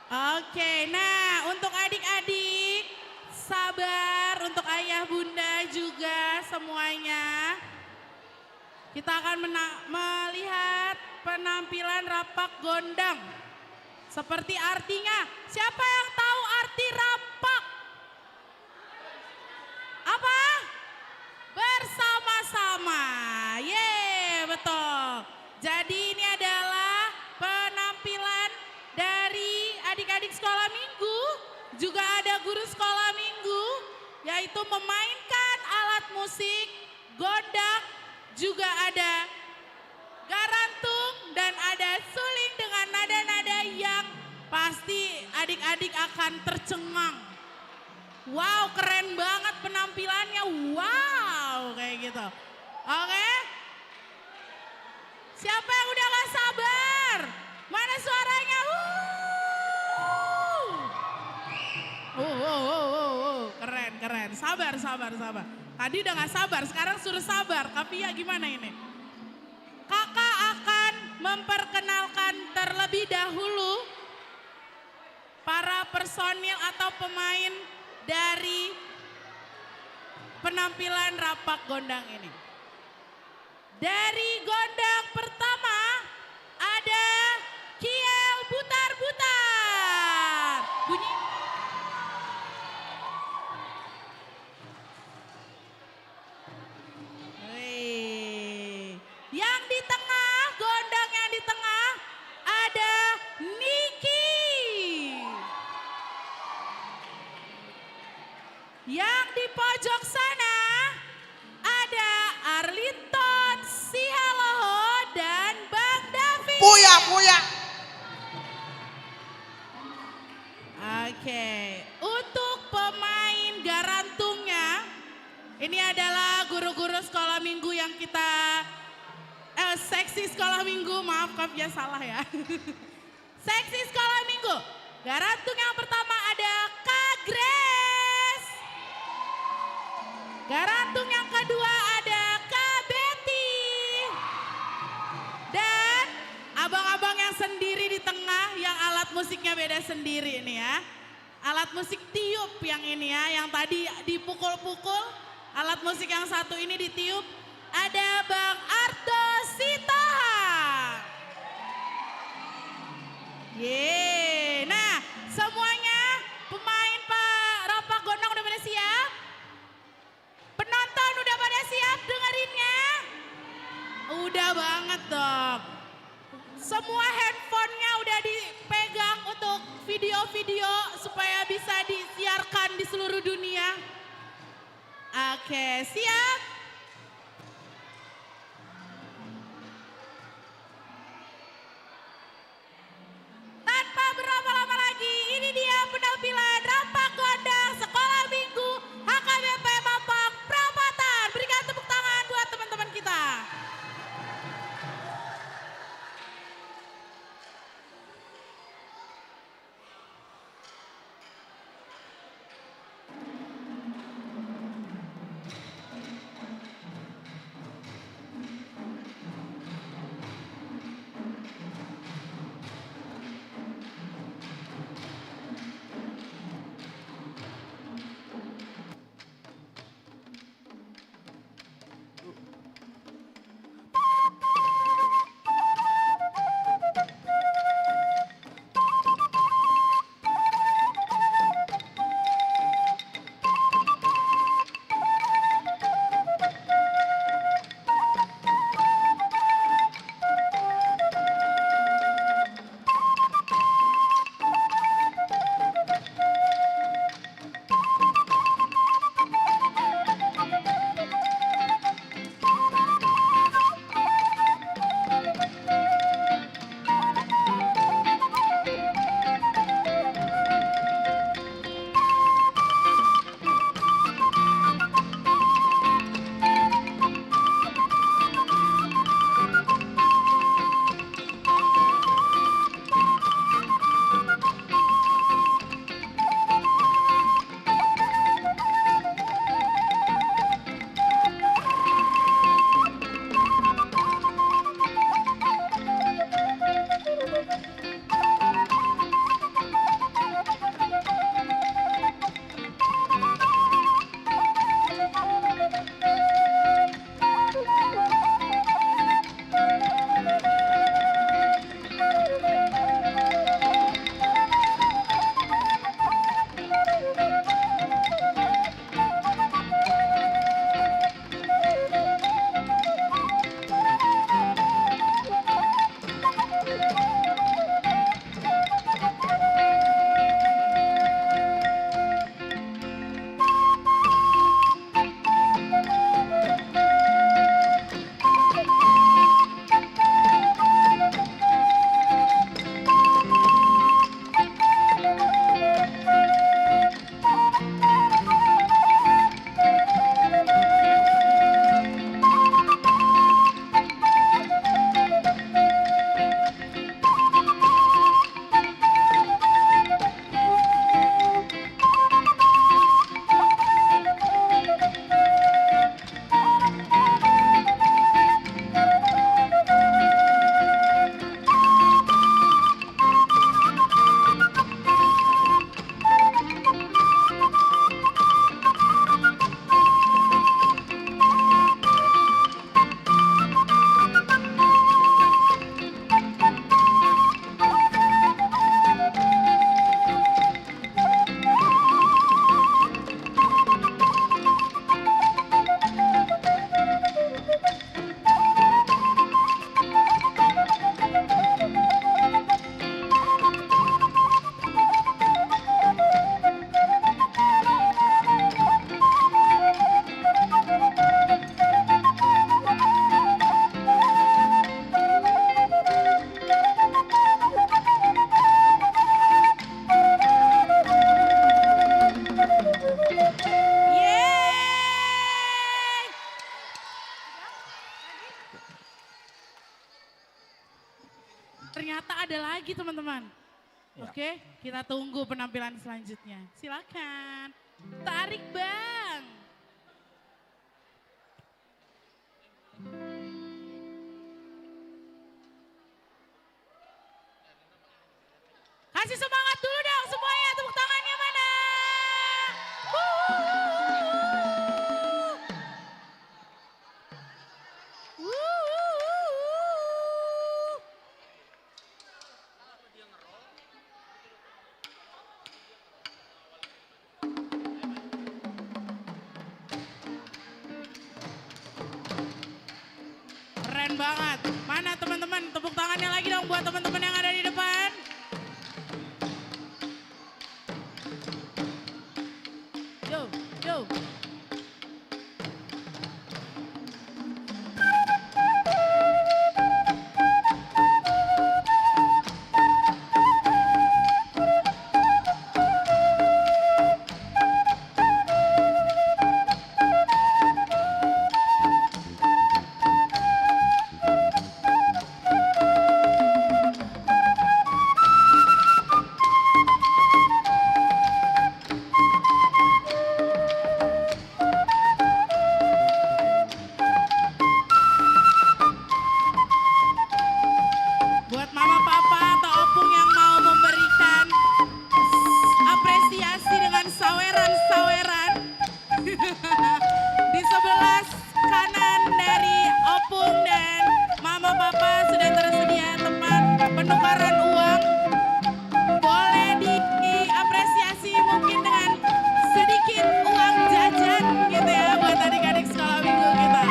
Oke, nah, untuk adik-adik, sabar untuk semuanya. Kita akan mena-, melihat penampilan rampak gondang. Seperti artinya, siapa yang tahu arti rampak? Apa? Bersama-sama. Ye, betul. Jadi ini adalah penampilan dari adik-adik sekolah minggu, juga ada guru sekolah minggu, yaitu memainkan alat musik gondang, juga ada garantung, dan ada suling dengan nada-nada yang pasti adik-adik akan tercengang. Wow, keren banget penampilannya. Wow, kayak gitu. Oke. Siapa yang udah gak sabar? Mana suaranya? Wuh. Oh, oh, oh, oh, oh. Keren, keren. Sabar, sabar, sabar. Tadi udah gak sabar, sekarang suruh sabar. Kak Pia, gimana ini? Kakak akan memperkenalkan terlebih dahulu para personil atau pemain dari penampilan rampak gondang ini. Dari gondang pertama ada Kiel Butar-Butar. Bunyi. Wih. Yang di tengah, gondang yang di tengah, ada Niki. Yang di pojok sana, ada Arlinton Sihaloho dan Bang David. Buya, buya. Oke, untuk pemain garantungnya, ini adalah guru-guru sekolah minggu yang kita, eh, seksi sekolah minggu, maaf Kak Pia, salah ya. Seksi sekolah minggu. Garantung yang pertama ada Kak Grace. Garantung yang kedua ada Kak Betty. Dan abang-abang yang sendiri di tengah, yang alat musiknya beda sendiri nih ya. Alat musik tiup yang ini ya, yang tadi dipukul-pukul. Alat musik yang satu ini ditiup. Ada Bang Ardo Sitohang. Ye. Nah, semuanya pemain pa-, rampak gondang udah pada siap? Penonton udah pada siap dengerinnya? Udah banget dong. Semua handphonenya udah dipegang untuk video-video supaya bisa disiarkan di seluruh dunia. Oke, siap? Tanpa berlama-lama lagi, ini dia penampilan rampak gondang Sekolah Minggu H K B P Mampang Prapatan. Berikan tepuk tangan buat teman-teman kita. Gitu, teman-teman. Ya. Oke, kita tunggu penampilan selanjutnya. Silakan. Tarik, Bang. Kasih semangat dulu dong semuanya, tepuk tangannya mana? Wuh. Wuh. Keren banget. Mana teman-teman? Tepuk tangannya lagi dong buat teman-teman yang ada di depan. Yo, yo. Buat mama, papa, atau opung yang mau memberikan apresiasi dengan saweran-saweran. Di sebelah kanan dari opung dan mama papa sudah tersedia tempat penukaran uang. Boleh diapresiasi mungkin dengan sedikit uang jajan gitu ya buat adik-adik sekolah minggu kita.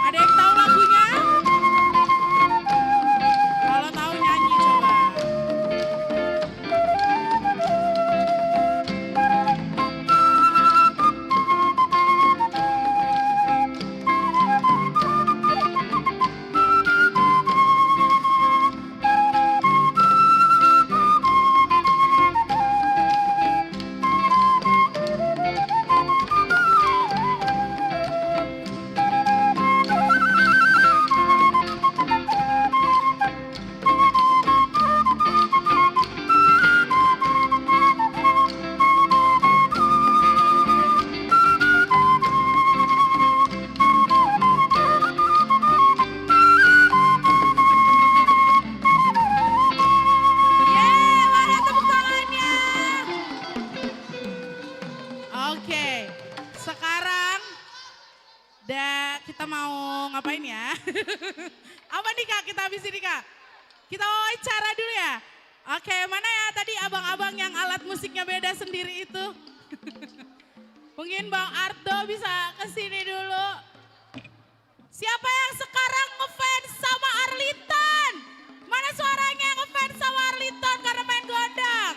Ada yang tahu lagunya? Kalau tahu nyanyi coba. Yeay, mana tepuk tangannya? Oke, sekarang da, kita mau ngapain ya? Apa nih, Kak, kita habis ini, Kak? Kita wawancara dulu ya? Oke, mana ya tadi abang-abang yang alat musiknya beda sendiri itu? Mungkin Bang Ardo bisa ke sini dulu. Siapa yang sekarang ngefans sama Arlinton? Mana suaranya yang ngefans sama Arlinton karena main gondang?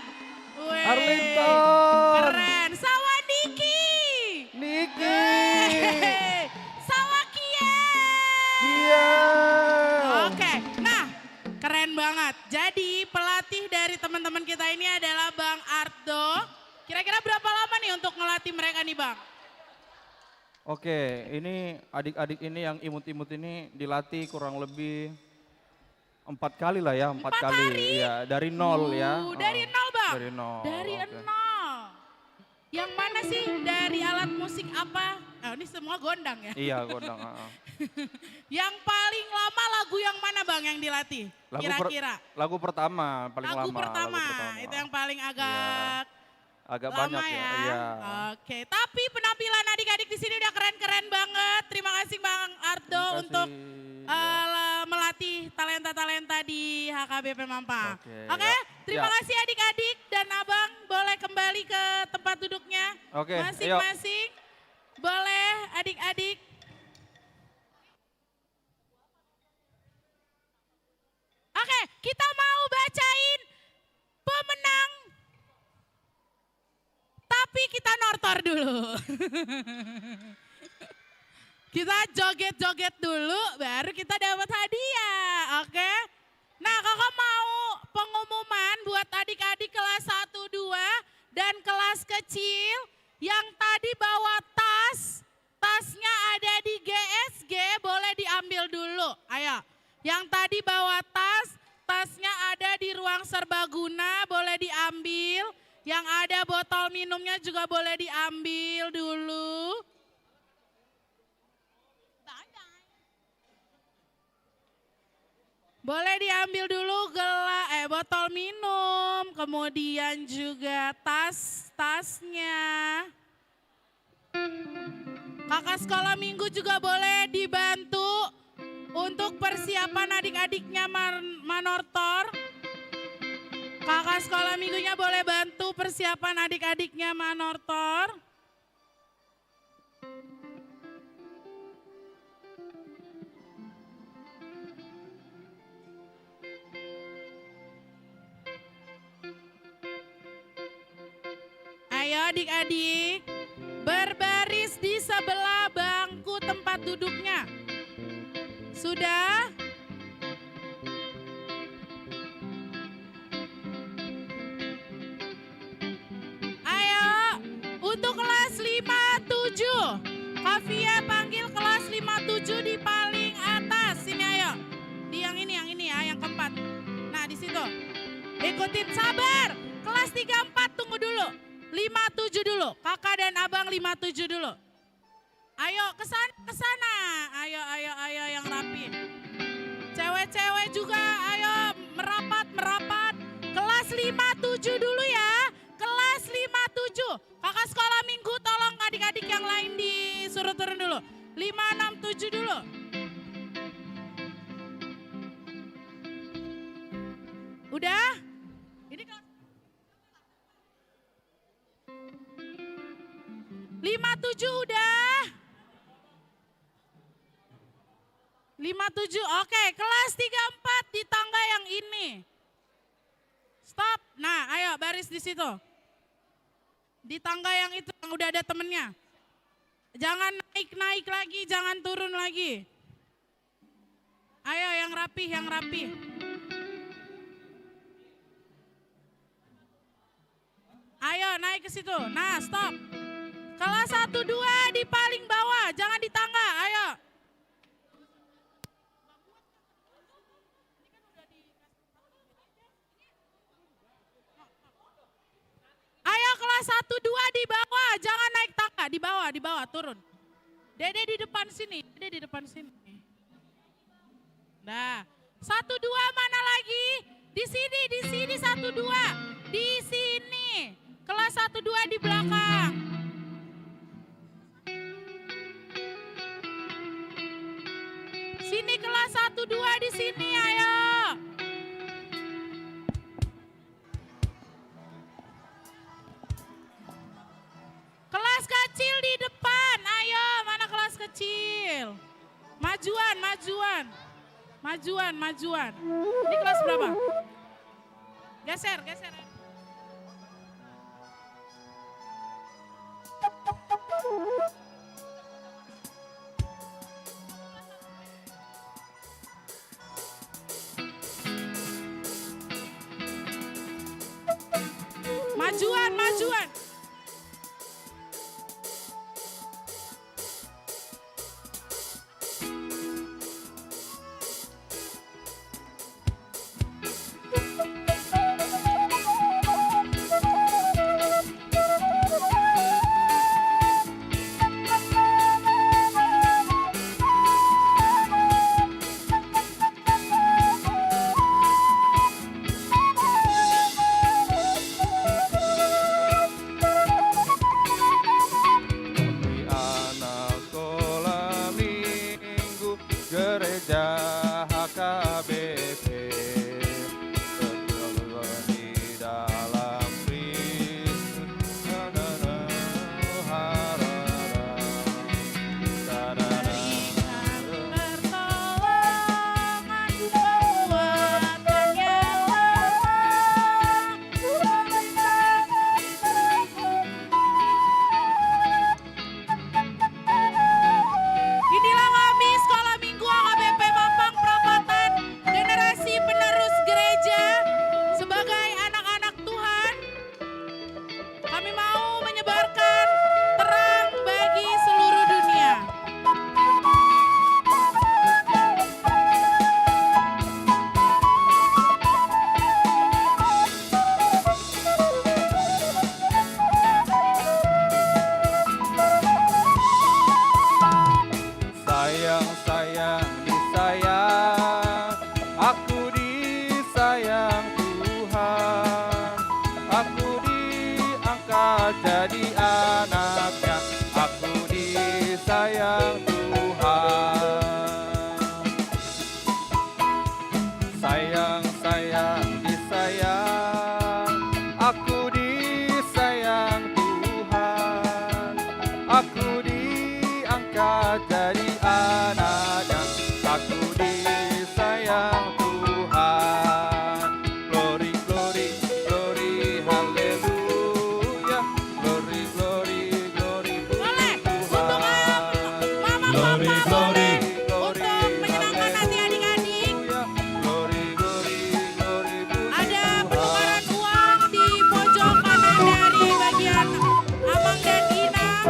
Weh, Arlinton. Keren. Sama Niki. Niki. Weh. Sama Kiel. Kiel. Oke. Nah, keren banget. Jadi pelatih dari teman-teman kita ini adalah Bang Ardo. Kira-kira berapa lama nih untuk ngelatih mereka nih, Bang? Oke, ini adik-adik ini yang imut-imut ini dilatih kurang lebih empat kali lah ya, empat kali. Empat hari? Iya, dari nol ya. Uh, dari nol, Bang? Dari nol, oke. Dari nol. Yang mana sih dari alat musik apa? Ah, Ini semua gondang ya? Iya, gondang, heeh. Yang paling lama lagu yang mana, Bang, yang dilatih? Lagu per-, kira-kira? Lagu pertama, paling lama, lagu pertama. Lagu pertama. Itu yang paling agak lama ya? Iya. Agak banyak ya, iya. Oke, tapi penampilan adik-adik di sini udah keren-keren banget. Terima kasih, Bang Ardo, untuk, eh, la-, melatih talenta-talenta di H K B P Mampang. Oke, ya. Oke, terima kasih adik-adik dan abang, boleh kembali ke tempat duduknya masing-masing. Oke, ayo. Boleh, adik-adik. Oke, kita mau bacain pemenang. Tapi kita nortor dulu. Kita joget-joget dulu, baru kita dapat hadiah, oke? Nah, kakak mau pengumuman buat adik-adik kelas satu dua dan kelas kecil yang tadi bawa tas, tasnya ada di G S G, boleh diambil dulu. Ayo, yang tadi bawa tas, tasnya ada di ruang serbaguna, boleh diambil. Yang ada botol minumnya juga boleh diambil dulu. Boleh diambil dulu gela-, eh, botol minum, kemudian juga tas-tasnya. Kakak sekolah minggu juga boleh dibantu untuk persiapan adik-adiknya man-, manortor. Kakak sekolah minggunya boleh bantu persiapan adik-adiknya manortor. Ayo adik-adik, berbaris di sebelah bangku tempat duduknya. Sudah? Ayo, untuk kelas lima tujuh. Kavia panggil kelas lima tujuh di paling atas. Sini ayo. Di yang ini, yang ini ya, yang keempat. Nah, di situ. Ikutin, sabar. Kelas tiga empat tunggu dulu. Lima tujuh dulu. Kakak dan abang lima tujuh dulu. Ayo, ke sana, ke sana. Ayo, ayo, ayo, yang rapi. Cewek-cewek juga, ayo, merapat, merapat. Kelas lima tujuh dulu ya. Kelas lima tujuh. Kakak sekolah minggu, tolong adik-adik yang lain disuruh turun dulu. Lima enam tujuh dulu. Udah? Ini kelas Lima tujuh udah? Lima tujuh, oke. Kelas tiga empat di tangga yang ini. Stop. Nah, ayo baris di situ. Di tangga yang itu, yang udah ada temennya. Jangan naik-naik lagi, jangan turun lagi. Ayo, yang rapi, yang rapi. Ayo, naik ke situ. Nah, stop. Kelas satu dua di paling bawah, jangan di tangga. Ayo. Ayo, kelas satu dua di bawah, jangan naik tangga, di bawah, di bawah, turun. Dede di depan sini, Dede di depan sini. Nah, satu dua mana lagi? Di sini, di sini satu dua. Di sini. Kelas satu dua di belakang. Sini kelas satu dua di sini, ayo. Kelas kecil di depan, ayo, mana kelas kecil? Majuan, majuan. Majuan, majuan. Ini kelas berapa? Geser, geser. Majuan, majuan. Aku diangkat jadi anaknya, aku disayang Tuhan. Glory, glory, glory, haleluya. Glory, glory, glory, puji Tuhan. Boleh, untuk, eh, mama, papa, boleh, untuk menyenangkan hati adik-adik. Ada penukaran uang di pojok kanan dari bagian Amang dan Inang.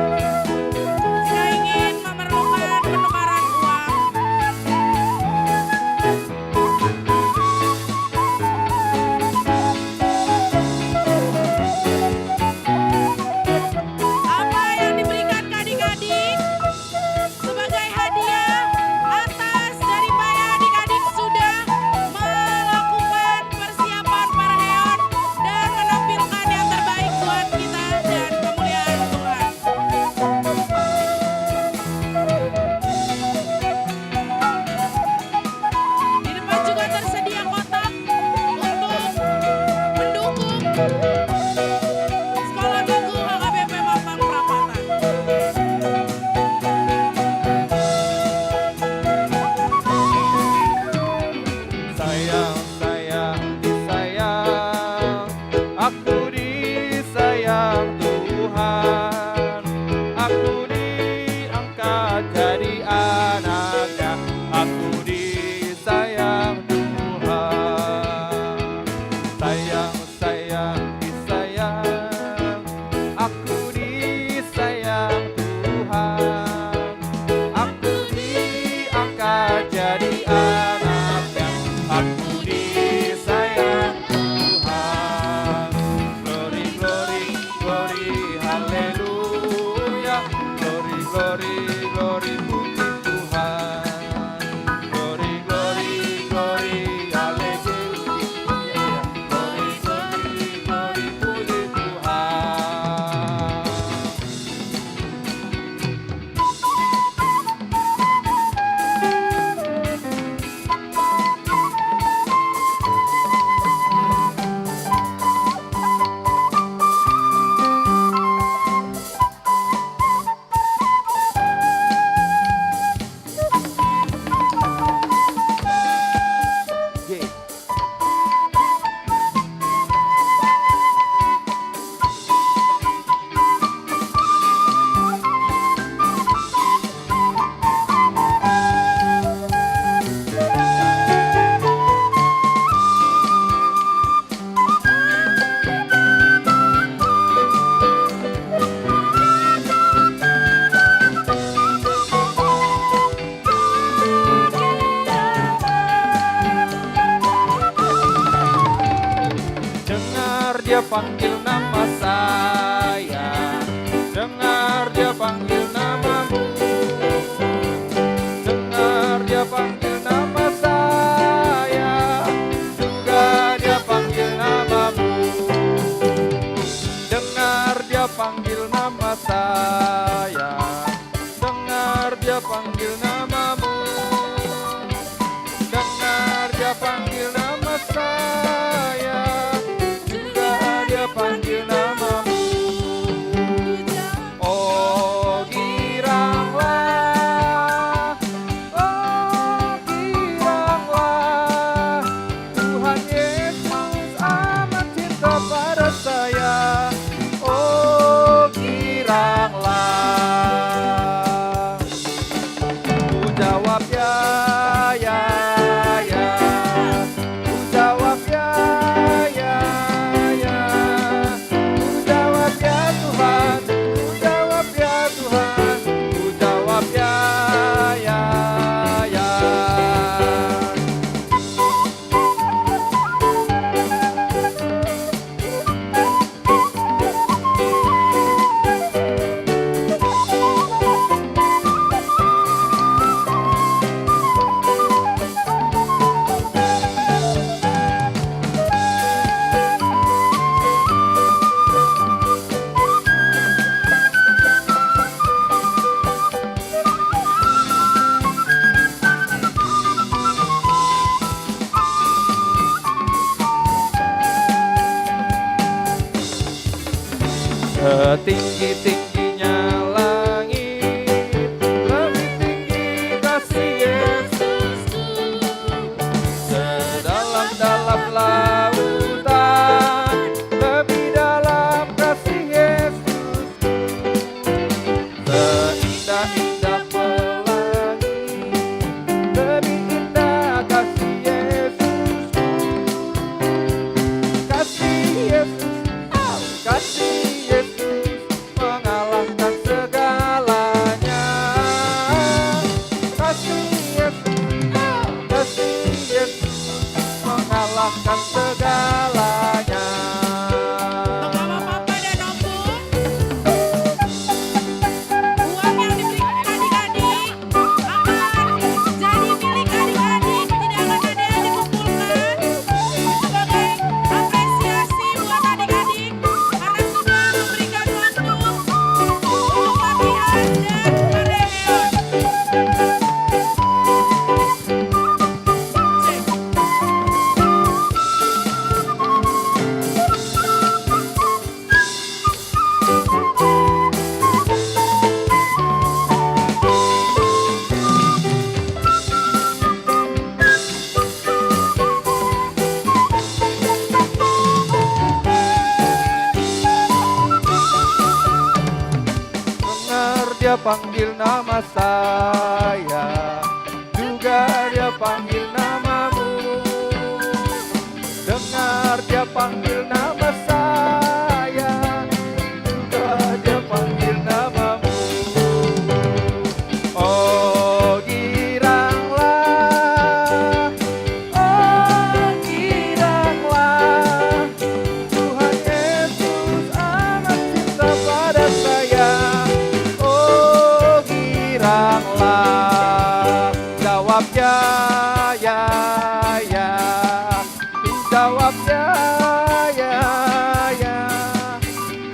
Jika ingin memerlukan penukaran uang. Apa yang diberikan ke adik-adik sebagai hadiah atas daripada adik-adik sudah melakukan persiapan parheon dan menampilkan yang terbaik buat kita dan kemuliaan Tuhan. Di depan juga tersedia kotak untuk mendukung Sekolah Minggu H K B P Mampang Prapatan. Sayang, sayang, disayang, aku disayang Tuhan. Aku diangkat jadi anaknya, aku disayang Tuhan. Sayang, sayang, disayang, aku disayang Tuhan. Aku diangkat jadi anaknya, aku disayang Tuhan. Glory, glory, glory, haleluya. Glory, glory, glory, puji Tuhan. Glory, glory, glory, haleluya. Glory, glory, glory, puji Tuhan. Dengar dia panggil nama saya, dengar dia panggil namamu. Dengar dia panggil nama saya, juga dia panggil namamu. Dengar dia panggil nama saya, dengar dia panggil namamu. Dengar dia panggil nama saya, juga dia panggil namamu. Oh, giranglah, oh, giranglah, Tuhan Yesus amat cinta pada saya. Oh, giranglah. Panggil nama saya, juga dia panggil namamu. Dengar dia panggil nama saya, juga dia panggil namamu. Oh, giranglah, oh, giranglah. Tuhan Yesus amat cinta pada saya. Oh, giranglah. Jawab ya, ya, ya. Ku jawab ya, ya, ya.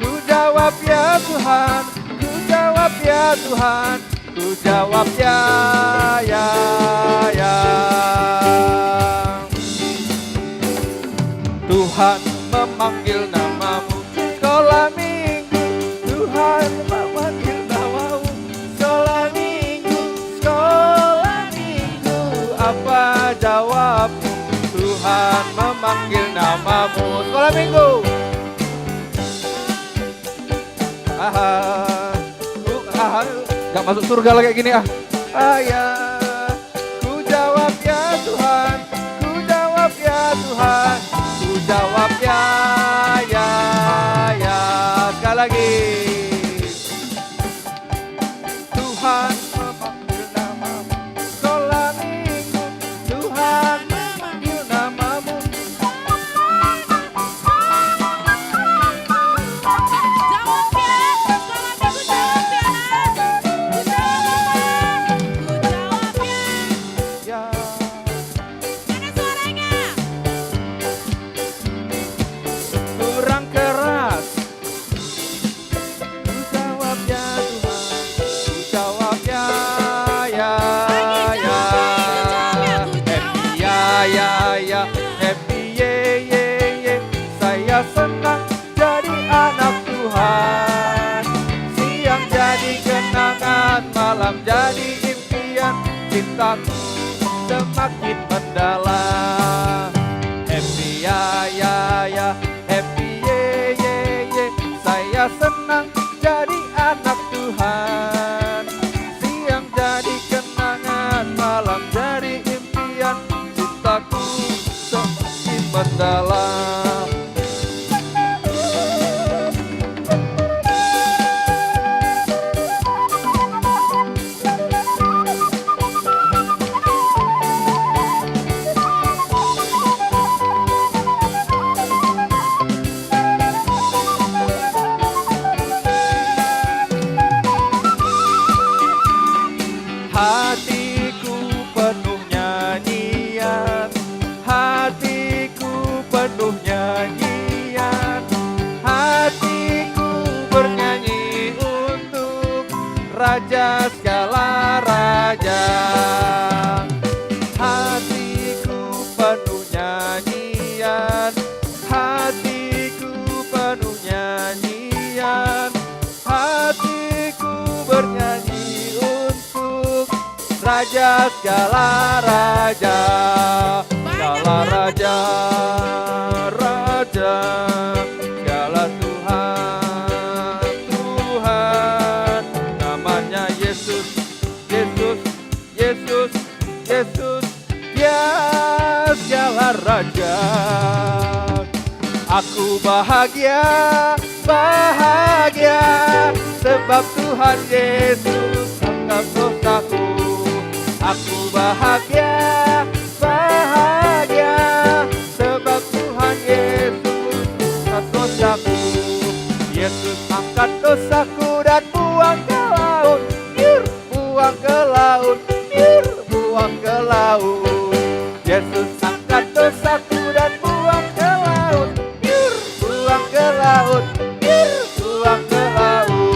Ku jawab ya Tuhan. Ku jawab ya Tuhan. Ku jawab ya, ya, ya. Tuhan memanggil namamu sekolah minggu. Tuhan memanggil namamu sekolah minggu. Sekolah minggu, apa jawabmu? Tuhan memanggil namamu sekolah minggu. Aha. Ku, aha. Gak masuk surga lagi gini, ah. Ah, ya. Ku jawab ya Tuhan. Ku jawab ya Tuhan. Ku jawab ya, ya, ya. Sekali lagi. Tuhan memanggil namamu. Sekolah minggu, Tuhan memanggil namamu. Jawab ya, sekolah minggu jawab ya, nak. Ku jawab ya, Pak. Ku jawab ya. Ya. Mana suaranya? Kurang keras. Ku jawab ya Tuhan, ku jawab ya, ya, ya. Happy ya, ya, ya. Happy ye, ye, ye. Saya senang jadi anak Tuhan. Siang jadi kenangan, malam jadi impian. Cintaku semakin mendalam. Happy ya, ya, ya. Happy ye, ye, ye. Saya senang jadi anak Tuhan. Siang jadi kenangan, malam jadi impian. Cintaku semakin mendalam. Hatiku penuh nyanyian, hatiku penuh nyanyian, hatiku bernyanyi untuk Raja segala raja. Hatiku penuh nyanyian, hatiku penuh nyanyian, hatiku bernyanyi untuk Raja segala raja, segala raja, raja, segala Tuhan, Tuhan. Namanya Yesus, Yesus, Yesus, Yesus, Dia segala raja. Aku bahagia, bahagia, sebab Tuhan Yesus angkat dosaku. Aku bahagia, bahagia, sebab Tuhan Yesus angkat dosaku. Yesus angkat dosaku dan buang ke laut. Nyur, buang ke laut. Nyur, buang ke laut. Yesus angkat dosaku dan buang ke laut. Nyur, buang ke laut. Nyur, buang ke laut.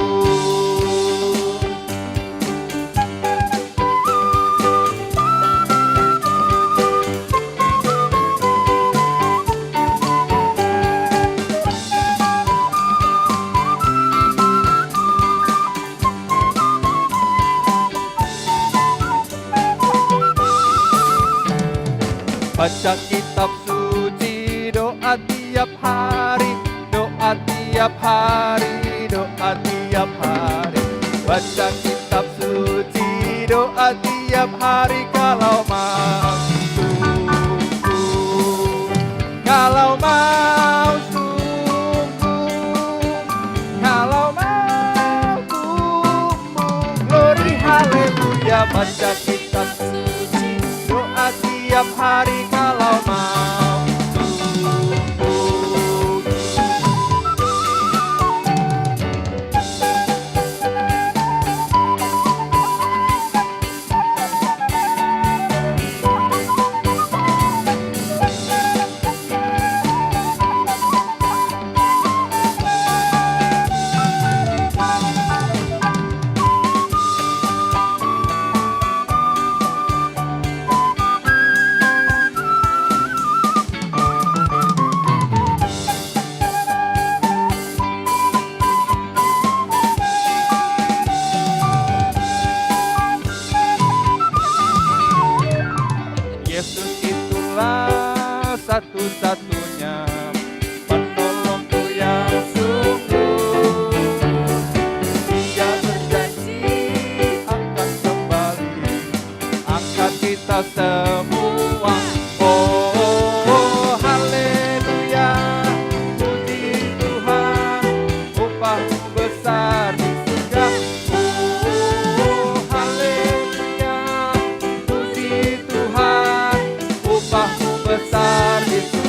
Baca kitab suci, doa tiap hari, doa tiap hari, doa tiap hari. Baca kitab Doa tiap hari kalau mau sungguh, kalau mau sungguh, kalau mau tumbuh. Glory, haleluya, baca kitab suci. Doa tiap hari kalau mau sungguh. Yesus itulah satu-satunya penolongku yang sungguh. Dia berjanji akan kembali angkat kita semua. Oh, haleluya, puji Tuhan, upahmu besar di surga. Oh, haleluya, puji Tuhan, upahmu besar di surga.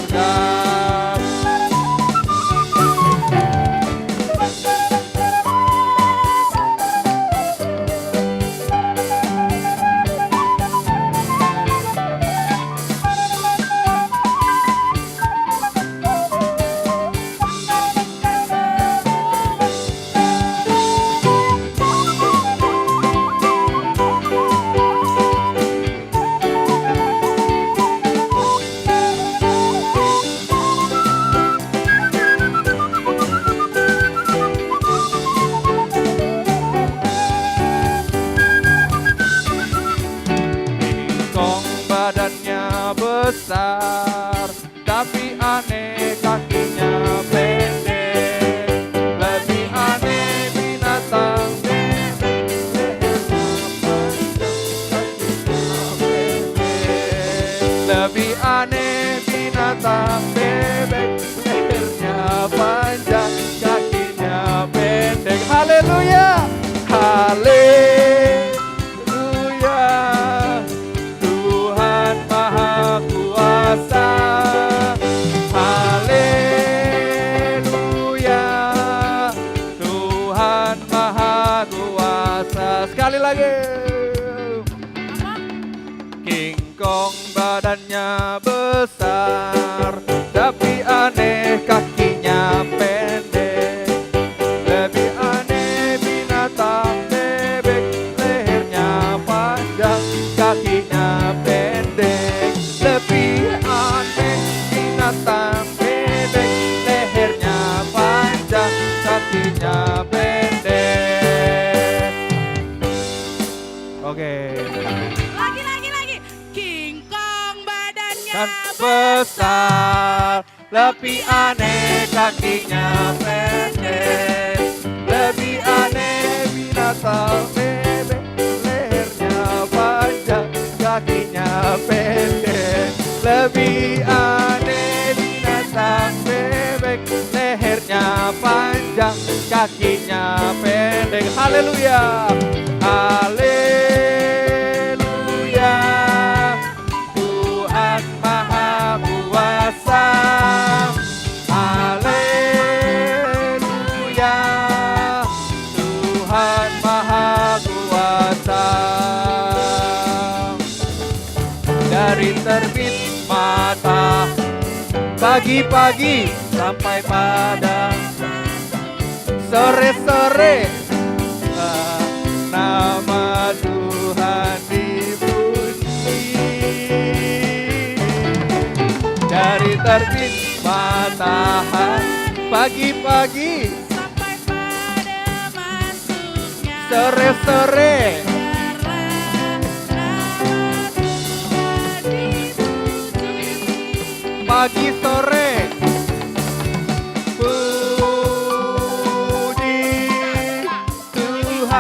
Singkong badannya besar, tapi aneh kakinya pendek. Lebih aneh binatang bebek, lehernya panjang, kakinya pendek. Lebih aneh binatang bebek, lehernya panjang, kakinya pendek. Haleluya. Haleluya. Tuhan Maha Kuasa. Haleluya. Tuhan Maha Kuasa. Sekali lagi. Singkong badannya besar, tapi aneh kakinya pendek. Lebih aneh binatang bebek, lehernya panjang, kakinya pendek. Lebih aneh binatang bebek, lehernya panjang, kakinya pendek. Oke. Lagi, lagi, lagi. Singkong badannya kan besar, lebih aneh kakinya pendek. Lebih aneh binatang bebek, lehernya panjang, kakinya pendek. Lebih aneh binatang bebek, lehernya panjang, kakinya pendek. Haleluya. Haleluya. Tuhan Maha Kuasa. Haleluya. Tuhan Maha Kuasa. Dari terbit mata pagi-pagi sampai pada sore-sore, nama Tuhan dipuji. Dari terbit matahari pagi-pagi sampai pada masuknya sore-sore, pagi sore, puji Tuhan.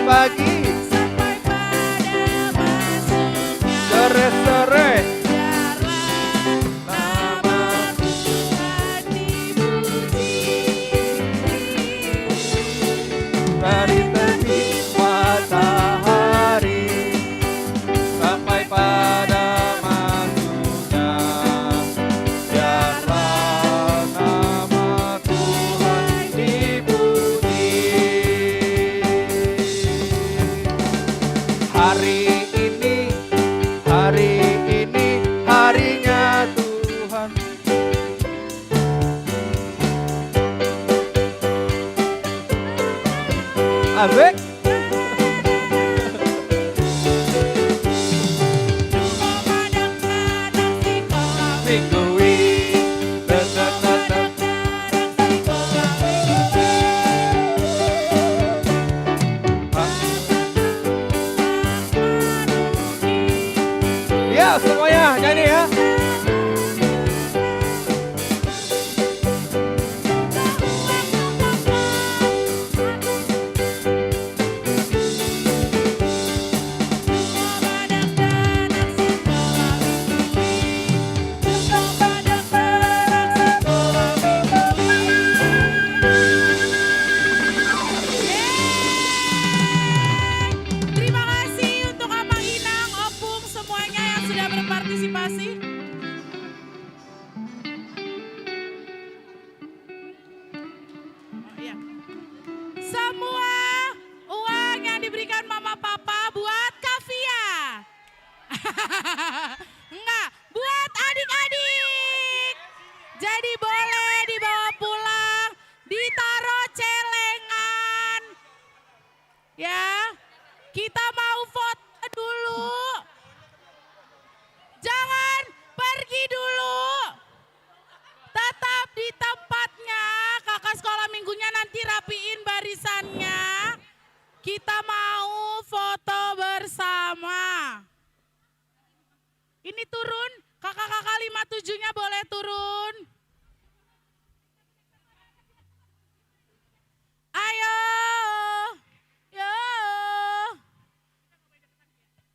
pagi. Sampai pada masuknya. Sore, sore. Biarlah nama Tuhan dipuji. Dari terbit matahari sampai pada masuknya, biarlah nama Tuhan dipuji. Hari ini, hari ini harinya Tuhan. Asik. Minggu i. Ya, semuanya nyanyi ya. Terima kasih untuk Amang Inang, Opung, semuanya yang sudah berpartisipasi. Oh, iya. Semua uang yang diberikan Mama Papa buat Kavia. Enggak, buat adik-adik. Jadi boleh dibawa pulang, ditaruh celengan. Ya, kita mau foto dulu. Jangan pergi dulu. Tetap di tempatnya. Kakak sekolah minggunya nanti rapiin barisannya. Kita mau foto bersama. Ini turun, kakak-kakak lima tujuhnya boleh turun. Ayo. Yo.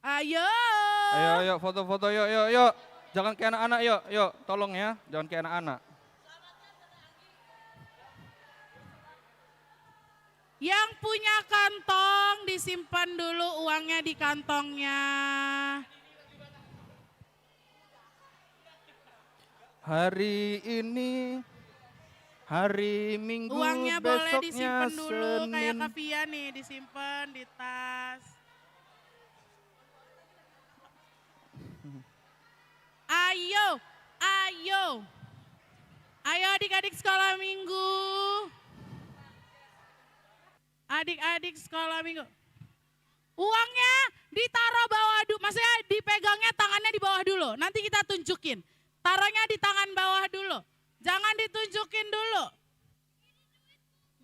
Ayo. Ayo, ayo, foto-foto, yuk, yuk, yuk. Jangan kayak anak-anak, yuk, yuk. Tolong ya, jangan kayak anak-anak. Yang punya kantong, disimpan dulu uangnya di kantongnya. Hari ini hari Minggu, uangnya boleh besoknya disimpan dulu, kayak Senin. Kavia nih, disimpan di tas. Ayo, ayo. Ayo, adik-adik sekolah minggu. Adik-adik sekolah minggu. Uangnya ditaruh bawah dulu, maksudnya dipegangnya tangannya di bawah dulu. Nanti kita tunjukin. Taruhnya di tangan bawah dulu. Jangan ditunjukin dulu.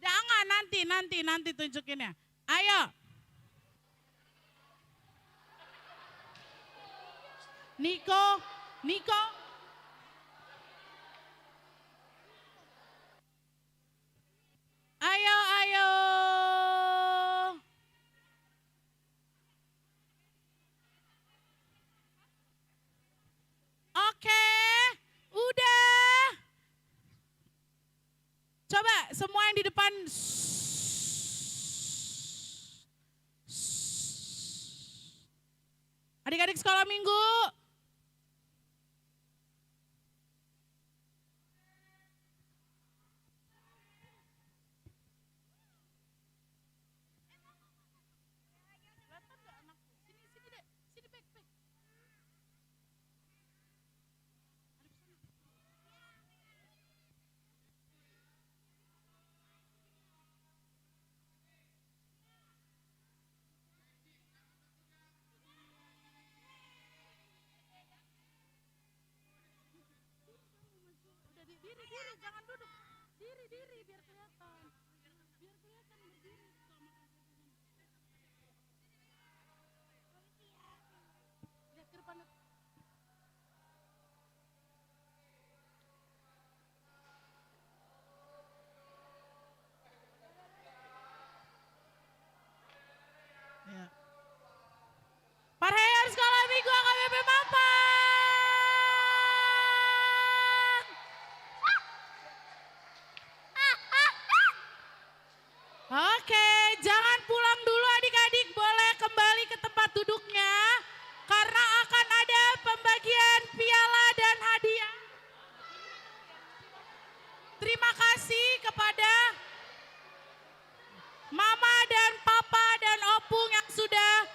Jangan, nanti, nanti, nanti tunjukinnya. Ayo. Niko, Niko. Ayo, ayo. Oke, udah. Coba semua yang di depan. Adik-adik sekolah minggu. Udah, di-, diri, diri, jangan duduk. Diri, diri, biar kelihatan. Biar kelihatan berdiri. Lihat ke depan. Parheheon Sekolah Minggu A K B P Mampang. Oke, jangan pulang dulu adik-adik, boleh kembali ke tempat duduknya karena akan ada pembagian piala dan hadiah. Terima kasih kepada Mama dan Papa dan Opung yang sudah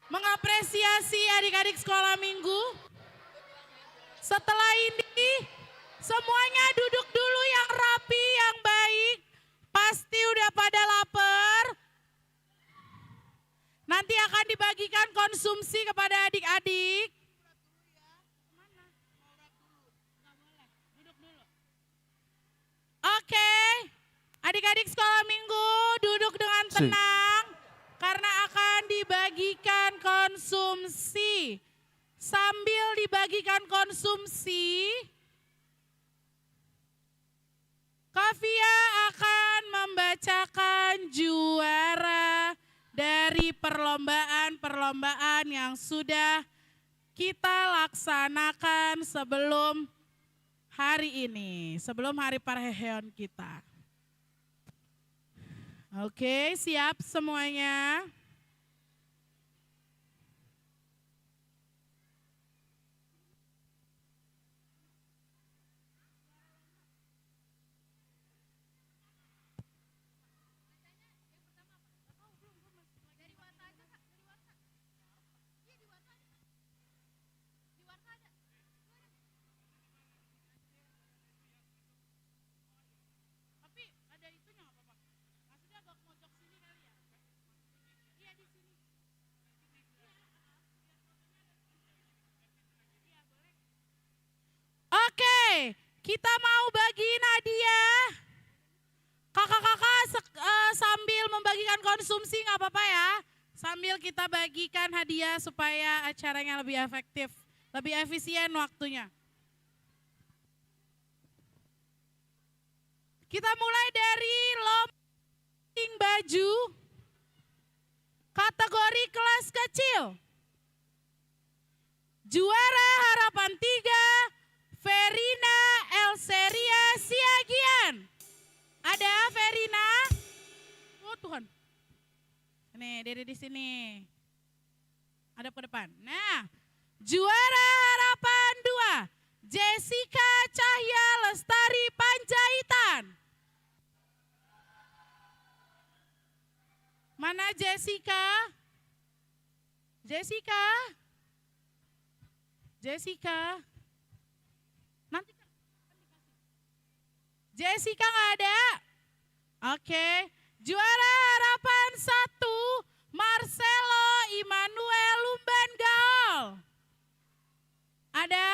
mengapresiasi adik-adik sekolah minggu. Setelah ini, semuanya duduk dulu yang rapi, yang baik. Pasti udah pada lapar. Nanti akan dibagikan konsumsi kepada adik-adik. Oke, adik-adik sekolah minggu duduk dengan tenang karena akan dibagikan konsumsi. Sambil dibagikan konsumsi, Kavia akan membacakan juara dari perlombaan-perlombaan yang sudah kita laksanakan sebelum hari ini, sebelum hari parheheon kita. Oke, siap semuanya? Di warna ada. Tapi ada itunya nggak apa-apa. Maksudnya agak mojok sini kali ya. Iya, di sini. Iya, boleh. Oke, kita mau bagiin hadiah. Kakak-kakak sek- eh, sambil membagikan konsumsi nggak apa-apa ya. Sambil kita bagikan hadiah supaya acaranya lebih efektif, lebih efisien waktunya. Kita mulai dari lomba mancing baju kategori kelas kecil. Juara harapan tiga, Verina Elseria Siagian. Ada Verina? Oh Tuhan. Nih, diri di sini. Hadap ke depan. Nah, juara harapan dua, Jessica Cahya Lestari Panjaitan. Mana Jessica? Jessica? Jessica? Nanti Jessica nggak ada? Oke. Juara harapan satu, Marcelo Immanuel Lumban Gaol. Ada?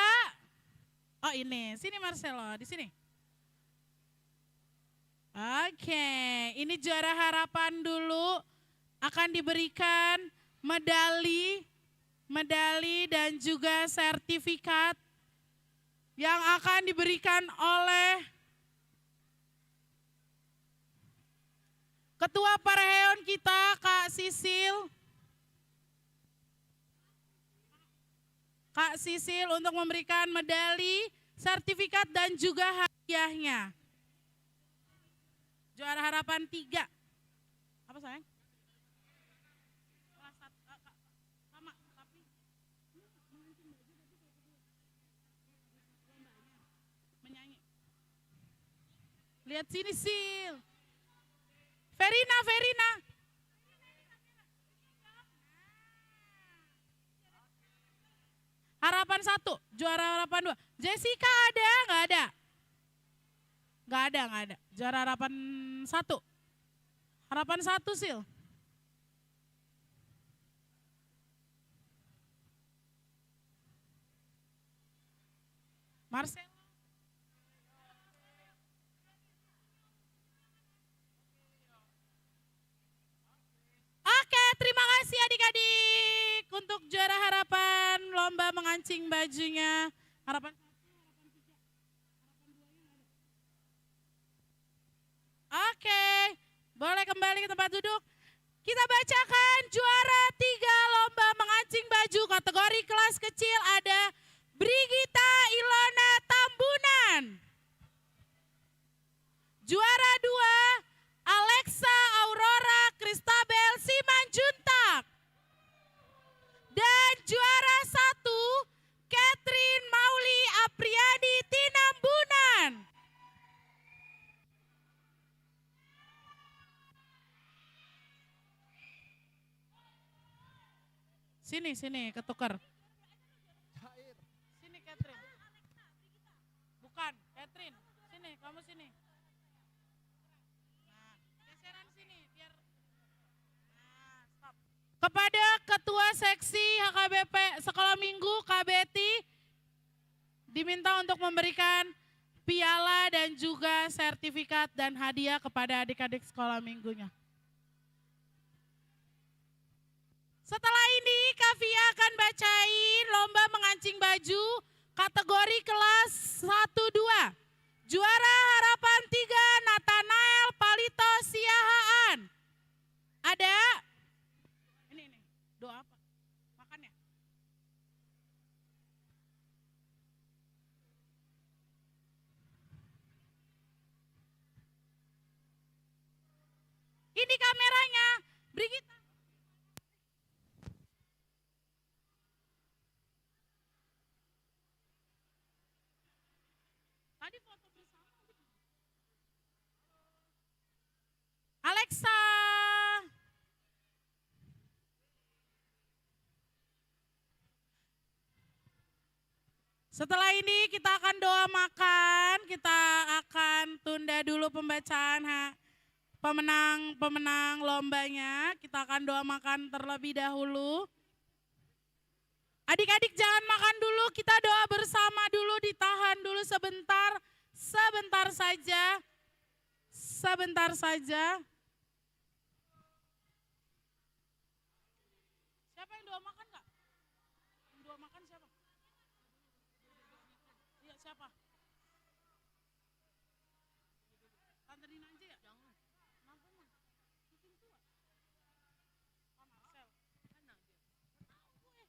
Oh ini, sini Marcelo, di sini. Oke, ini juara harapan dulu akan diberikan medali, medali dan juga sertifikat yang akan diberikan oleh Ketua Parheheon kita, Kak Sisil. Kak Sisil untuk memberikan medali, sertifikat dan juga hadiahnya. Juara harapan tiga. Apa sayang? Kelas satu, eh, Kak, sama, tapi menyanyi. Lihat sini, Sil. Verina, Verina. Harapan satu, juara harapan dua. Jessica ada? Nggak ada. Nggak ada, nggak ada. Juara harapan satu. Harapan satu, Sil. Marcelo. Oke, terima kasih adik-adik untuk juara harapan lomba mengancing bajunya. Harapan satu, harapan tiga, harapan dua nya nggak ada. Oke, boleh kembali ke tempat duduk. Kita bacakan juara tiga lomba mengancing baju kategori kelas kecil ada Brigita Ilona Tambunan. Juara dua, Alexa Aurora Christabel Simanjuntak. Dan juara satu, Catherine Mauli Apriani Tinambunan. Sini, sini, ketuker. Sini, Catherine. Bukan, Catherine. Sini, kamu sini. Nah, geseran sini, biar. Nah, stop. Kepada Ketua Seksi H K B P Sekolah Minggu, K B T, diminta untuk memberikan piala dan juga sertifikat dan hadiah kepada adik-adik sekolah minggunya. Setelah ini, Kavia akan bacain lomba mengancing baju kategori kelas satu dua. Juara harapan tiga, Nathanael Palito Siahaan. Ada? Ini, ini. Doa apa? Makan ya? Ini kameranya, Brigita. Tadi foto bersama. Alexa. Setelah ini kita akan doa makan, kita akan tunda dulu pembacaan ha, pemenang-pemenang lombanya. Kita akan doa makan terlebih dahulu. Adik-adik jangan makan dulu, kita doa bersama dulu, ditahan dulu sebentar, sebentar saja, sebentar saja. Siapa yang doa makan, Kak? Yang doa makan siapa? Iya, siapa? Tante Dina aja ya? Jangan. Kenapa, Mang? Bikin tua. Pak Marcel. Mana dia? Nggak tahu gue.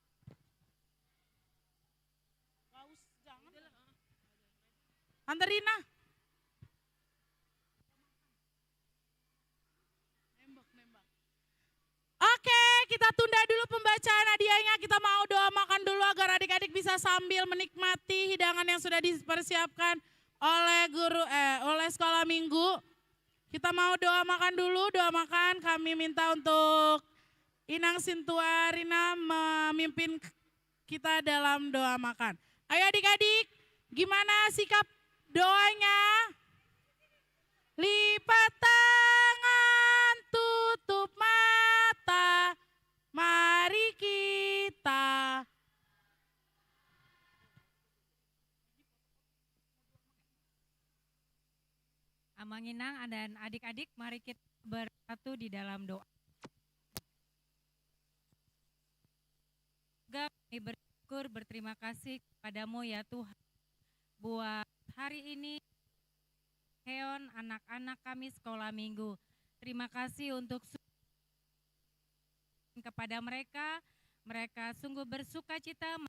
Nggak us-, jangan. Udah lah, ah. Tante Dina. Nembak, nembak. Oke, kita tunda dulu pembacaan hadiahnya. Kita mau doa makan dulu agar adik-adik bisa sambil menikmati hidangan yang sudah dipersiapkan oleh guru, eh, oleh sekolah minggu. Kita mau doa makan dulu, doa makan. Kami minta untuk Inang Sintua Rina memimpin kita dalam doa makan. Ayo adik-adik, gimana sikap doanya? Lipat tangan, tutup mata, mari kita. Amang Inang dan adik-adik, mari kita bersatu di dalam doa. Kami bersyukur, berterima kasih kepada-Mu ya Tuhan, buat hari ini, heheon anak-anak kami sekolah minggu. Terima kasih untuk su-, kepada mereka, mereka sungguh bersukacita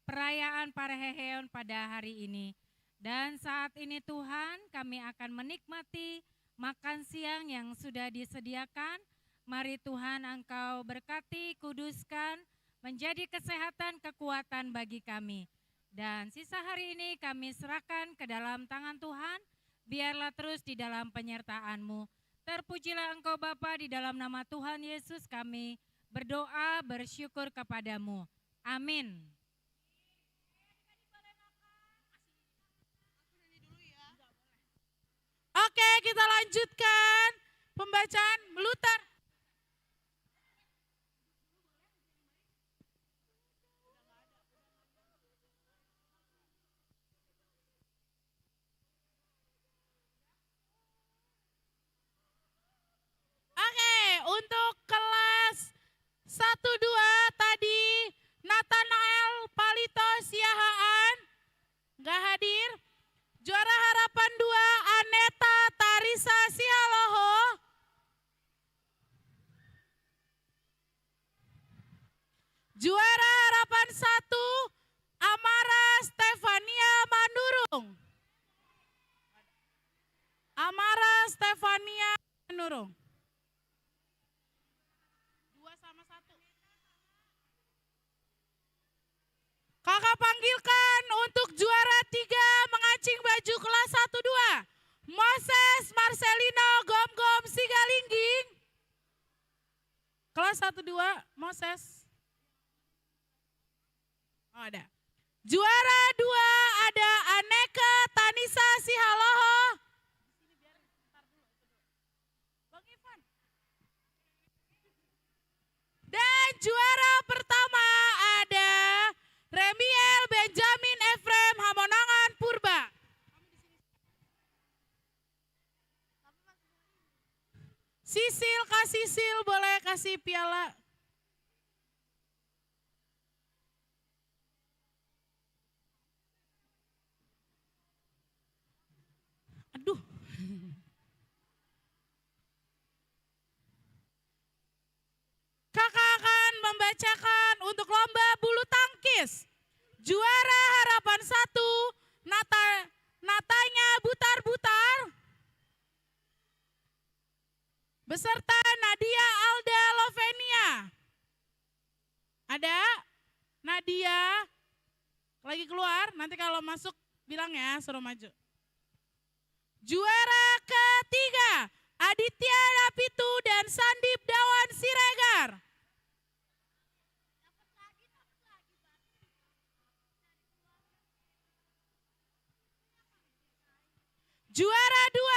perayaan parheheon pada hari ini. Dan saat ini Tuhan, kami akan menikmati makan siang yang sudah disediakan. Mari Tuhan Engkau berkati, kuduskan, menjadi kesehatan, kekuatan bagi kami. Dan sisa hari ini kami serahkan ke dalam tangan Tuhan, biarlah terus di dalam penyertaan-Mu. Terpujilah Engkau Bapa, di dalam nama Tuhan Yesus kami berdoa, bersyukur kepada-Mu. Amin. Oke, kita lanjutkan pembacaan Luther. Oke, untuk kelas satu dua tadi Nathanael Palito Siahaan, nggak hadir. Juara harapan dua Aneta Tarisa Sihaloho. Dua sama satu. Kakak panggilkan untuk juara tiga mengancing baju kelas satu dua, Moses Marcelino Gomgom Sigalingging. Kelas satu dua, Moses. Oh, ada. Juara dua ada Aneka Tanisa Sihaloho. Bang Ivan. Dan juara pertama ada Remiel Benjamin Efrem Hamonangan Purba. Sisil, Kak Sisil, boleh kasih piala. Aduh. Kakak akan membacakan untuk lomba bulu tangkis. Juara harapan satu, Nata-, Natanya Butar-Butar. Beserta Nadia Alda Lovenia. Ada? Nadia. Lagi keluar, nanti kalau masuk bilang ya, suruh maju. Juara ketiga, Aditya Dapitu dan Sandip Dawan Siregar. Juara dua